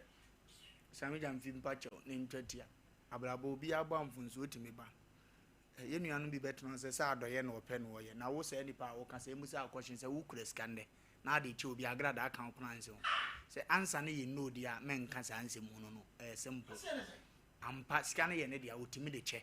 Sami Gyamfi mpakyɛw ne ntwa tia. Abrabɔ obi abɔ amfonsoɔ tumi ba. Yɛn nuanom bi bɛtena ase sɛ adɔeɛ na wɔpɛ na wɔyɛ. Na wo saa nipa a woka sɛ mmusa wo question sɛ wokura sika nnɛ na ade kyɛ obi agradaa ka wo koraa nsi ho. Sɛ ansa no yɛ no deɛ a mɛnka saa nsɛm hunu no. Ɛyɛ simple. Ampa sika no yɛ ne dea ɔtumi de kyɛ.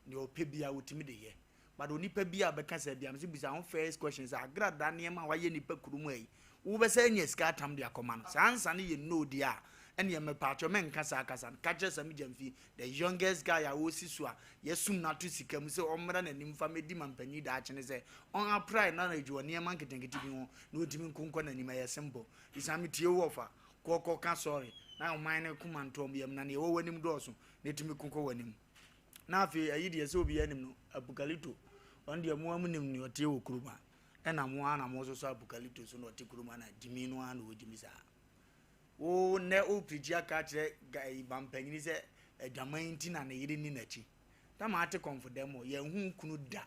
Deɛ ɔpɛ biara ɔtumi de yɛ. But onipa bi a bɛka saa biara mese bisa ho first question sɛ agradaa nneɛma a wayɛ nipa kurom ha yi wobɛsɛ anya sika atam de akɔma no. Sɛ ansa no yɛ no deɛ a ɛneɛ mepaakyɛw mɛnka saa kasa no. Ka kyerɛ Sammy Gyamfi The youngest guy a ɔresi so a yɛasum no ato sika mu sɛ ɔmmra n'anim mfa mmɛdi mampanyin daakye ne sɛ ɔn apply knowledge wɔ nneɛma nketenkete bi ho na ɔntumi nko nkɔ n'anim. Ɛyɛ simple. Nti san metie wo wɔfa, kɔ kɔ ka sorry na ɔman no koma ntɔ wɔn yam na nea ɛwɔ w'anim dɔɔso na ɛtumi ko kɔ w'anim. Na afei ayi deɛ sɛ obiara nim no, Apukalito, ɔno deɛ mo ara monim nea ɔteɛ wɔ kurom ha. Ɛna mo ara na mososɔ Apukalito so na ɔte kurom ha na gyimi no ara na ɔgyimi saa. Wo nnɛ wo preachi aka akyerɛ ɛyi bampanyini sɛ adwaman nti na ne yere nni n'akyi. Na maa te kɔnfo dɛm o, yɛn hu kunu da.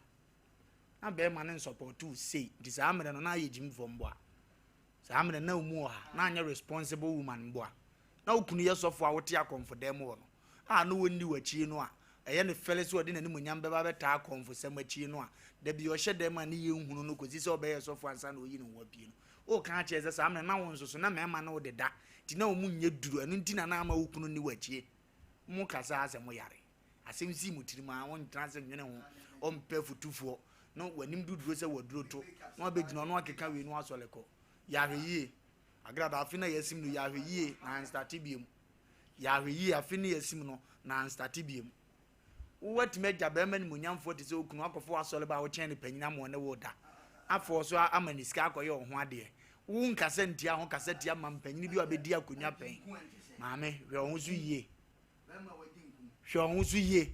Na bɛrima no nsɔpɔto wo sei, nti saa mmerɛ no na ayɛ gyimfoɔ mboa. Saa mmerɛ na ɔmu wɔ ha, na anyɛ responsible woman mboa. Na wo kunu yɛ sɔfo a wote akɔnfo dɛm hɔ no, a na wɔnni w'akyi no a, ɛyɛ no fɛle sɛ ɔde n'animuonyam bɛba abɛtaa akɔmfosɛm akyi no a, da bi ɔhyɛ dɛm a ne yɛ nhunu no kɔsi sɛ ɔbɛyɛ sɔfo ansa na ɔyi ne ho apue no. Woka akyerɛ sɛ saa mmerɛ na wo nso so na mmarima ne wo deda, nti na wɔn nyɛ duru, ɛno nti na na ama wo kunu nni w'akyi. Mo kasa ara sɛ mo yare. Asɛm sii mo tirim a, wontena ase nwene ho, ɔmpɛ futufoɔ, na w'anim duduro sɛ waduro to, na wabɛgyina ɔno akeka wei na wasɔre kɔ. Yɛ ahwɛ yie. Agrada afe no a yɛasim no, yɛ ahwɛ yie na anstate biom. Yɛ ahwɛ yie afe no yɛasim no na anstate biom. Woatumi agya barima animuonyamfoɔ te sɛ okunu akɔfa w'asɔre ba a wokyɛn no panyin ama ɔne wo da. Afɔɔ so ama ne sika akɔyɛ wo ho adeɛ. Wo nkasa ntia ho kasa tia ma mpanyin bi a wabɛdi akonnwa pɛn. Maame, hwɛ wo ho so yie. Hwɛ wo ho so yie.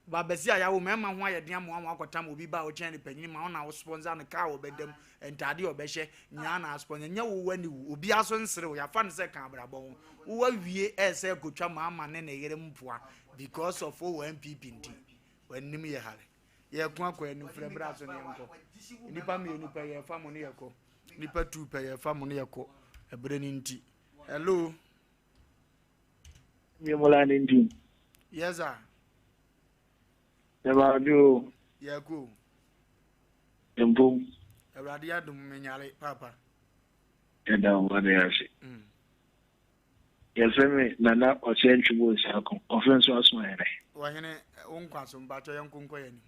Ba bɛsi a yawo mmarima ho ayɛ den ama wɔn akɔtam obi ba a wokyɛn no panyin ma wo na wo sponsor no kaa ɔbɛda mu ntaade a ɔbɛhyɛ nyinaa na sponsor nyɛ wo wani wo obi aso nsere wo yafa no sɛ ka abrabɔ ho wo awie ɛsɛ kotwa maama ne ne yere mpoa because of wo NPP nti w'anim yɛ hare yɛko akɔ anim frɛ bra so ne yɛnkɔ nnipa mmienu pɛ yɛfa mo ne yɛkɔ nnipa tu pɛ yɛfa mo ne yɛkɔ ɛberɛ no nti hello Mmola ne nti. Yes sir. Ɛbaade o. Yɛko. Mpom. Awurade adom menyare papa. Yɛda wo ade ase. Yɛfrɛ me Nana Ɔsɛ Ntwebo Nsaako. Ɔfrɛ nso aso ahene. Ɔhene wo nkwa so mpakyɛ yɛnko nkɔ yɛn anim.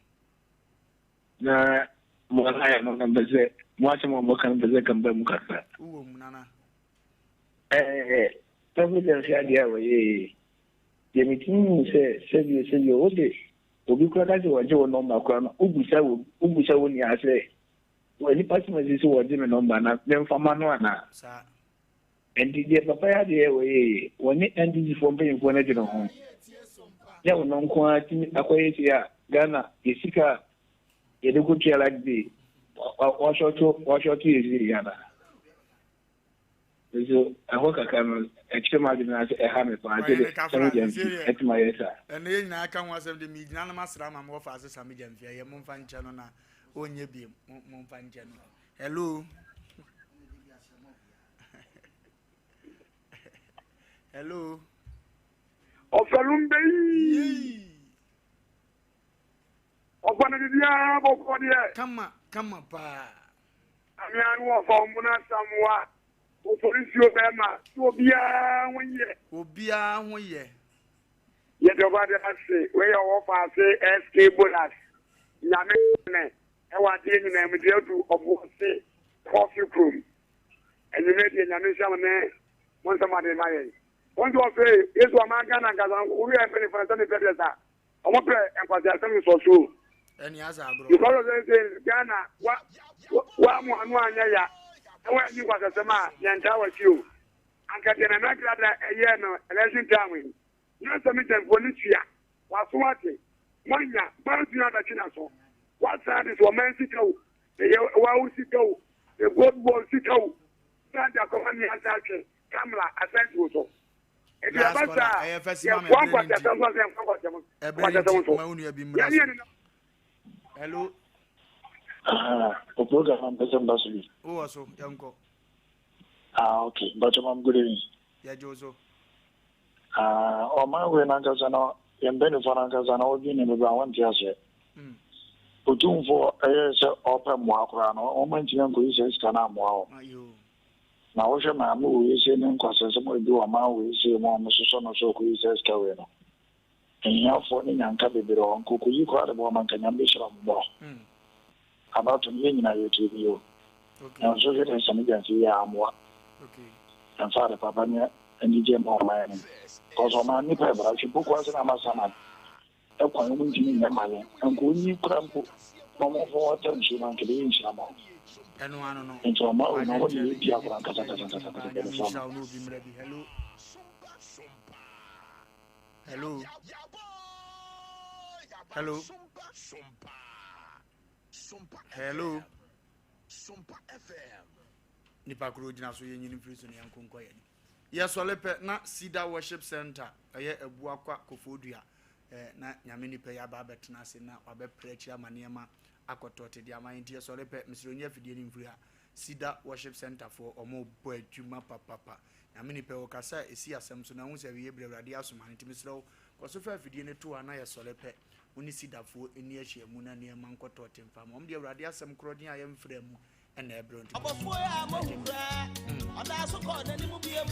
Na mo ayɛ no na mpɛ sɛ mo asɛm a moka no mpɛ sɛ ka mba mu kakra. Wowɔ mu nana. Ɛɛ president adeɛ a wɔyɛ yi deɛ metumi hu sɛ sɛbio sɛbio wode obi koraa ka sɛ wɔgye wo nɔmba koraa no wobusa wo wobusa wo nua sɛ wɔ nipa sɛ masi sɛ wɔgye me nɔmba na memfa ma no anaa nti deɛ papa yɛ adeɛ wɔyɛ yi wɔne NDC foɔ mpanyinfoɔ no adwene ho nyɛ wo no nko ara tumi akɔyɛ sei a Ghana yɛ sika a yɛde kɔtua light bill wɔahyɔto wɔahyɔto yɛ sei anaa Nso ɛhɔ kakra no, ɛkyerɛ m'adwene ara sɛ ɛha me paa sɛdeɛ Ɔhene Sammy Kafra, Gyamfi seesei deɛ, atumi ayɛ saa. ɛnnɛ yɛn nyinaa ka ho asɛm de, megyina na masra ama me wɔfa ase Sammy Gyamfi, ɛyɛ momfa nkyɛ no na ɔnyɛ biem, mo, momfa nkyɛ no. Hello. Hello. Ɔfɛlum bɛyi. Ɔfa no biribiara bɔkɔ deɛ. Kama, kama paa. Amea no wɔfa ɔmo no asamoa. Opolisuo bɛɛma sɛ obiara ho yɛ. Obiara ho yɛ. Yɛda Awurade ase wei yɛ ɔwɔ faase SK Bolas Nyame ne ɛwɔ adeɛ nyinaa mu deɛ adu ɔboase kɔfe kurom anwummerɛ deɛ Nyame nhyira mo ne mo nsɛm ade ma yɛn wɔn nso ɔfɛ Yesu ɔman Ghana nkasa woyɛ mpanyinfoɔ na sɛ mepɛ deɛ saa Ɔmo pɛ nkwaseasɛm nsɔso o. Ɛne asa agorɔ. Because of sɛ sɛ Ghana wa wa mo ano anyɛ ya na wa nyi nkwaseasɛm a yɛn taa wakyi o. Anka deɛ Nana Agrada ɛyɛɛ no election time yi na sɛ me gyɛnfoɔ no tua waso ate moanya moantumi abɛtwe naso wasan de so ɔman sika o ɛyɛ wawo sika o the gold board sika o san de akɔma ne asan atwe kamla asan tuo so. Nti Last ɛba caller, saa ɛyɛ a, fɛ si ma me yɛnkoa ɛberɛ no nti. nkwaseasɛm so ase yɛnkoa nkwaseasɛm Ɛberɛ no nkwaseasɛm nti, so. ma wo nua bi mmra Yɛne so. yɛn nenam. Hello, Ah, o program a mpɛ sɛ mba so bi. wowɔ so, yɛnkɔ. Ah, okay. Mpakyɛ mam good evening. Yɛgye wo so. Ah, ɔman wei n'ankasa no, yɛn mpanimfoɔ n'ankasa no, wɔdwen ne bebree a wɔnte aseɛ. Otumfoɔ ɛyɛ sɛ ɔpɛ mmoa koraa no, wɔn antumi ankɔyi saa sika no ammoa wɔn. Ayo. Na wohwɛ maame wei sei ne nkwaseasɛm a edi wɔ ɔman wei sei mu a wɔsosɔ no sɛ ɔkɔyi saa sika wei no, ahiafoɔ ne nyanka bebree wɔ hɔ, nka ɔkɔyi koraa de boa ma nka Nyame bɛhyira wɔn more. Abato no yɛn nyinaa yɛtie bi o, nanso hwɛ deɛ Sammy Gyamfi yɛ a ammoa. Ɛmfa ade papa ne anigyeɛ mma ɔman no mu. Cause ɔman no nnipa ɛbra, hwɛ Poku ase na ama Saman. Kwan ɔmo ntumi nyɛ ma yɛn anka onyi kora mpo na ɔmo mfa wɔn ata nsuo no anka ɛbɛyɛ nhyira ma wɔn Ɛno ano no. nti ɔma wei no ɔmo de Wadwenkyerɛ yɛ no di yɛgye agorɔ tom ankasa yɛgye ankasa tom ankasa paa ankasa Nyame mpanyinfoɔ nhyira no. wo na obi mmra bi. Hello. Hello. Hello. Hello. Nipa koro gyina so yɛnyini mfiri so ne yɛnko nkɔ yɛn. Yɛsɔre pɛ na Cedar Worship Center ɛyɛ Abuakwa Kofoɔdua eh, na Nyame nipa yi aba abɛtena ase na wabɛprɛ akyiri ama nneɛma akɔtɔ te de ama yɛn nti yɛsɔre pɛ mesrɛ onyi afidie no mfiri ha Cedar Worship Center foɔ ɔmo bɔ adwuma papapa Nyame nipa yi ɔkasa a ɛsi asɛm so na wohu sɛ awieɛ berɛ Awurade asoma no nti mesrɛ wo kɔ so fa afidie no to ha na yɛsɔre pɛ wo ne Cedarfoɔ nni ahyiamu na nneɛma nkɔtɔ te mfa ma ɔmo deɛ Awurade asɛm korɔgyen a yɛmfrɛ mu ɛna ɛbrɛ nti Ɔbɔfoɔ a mohu koraa, ɔdaa so kɔɔ n'anim biom.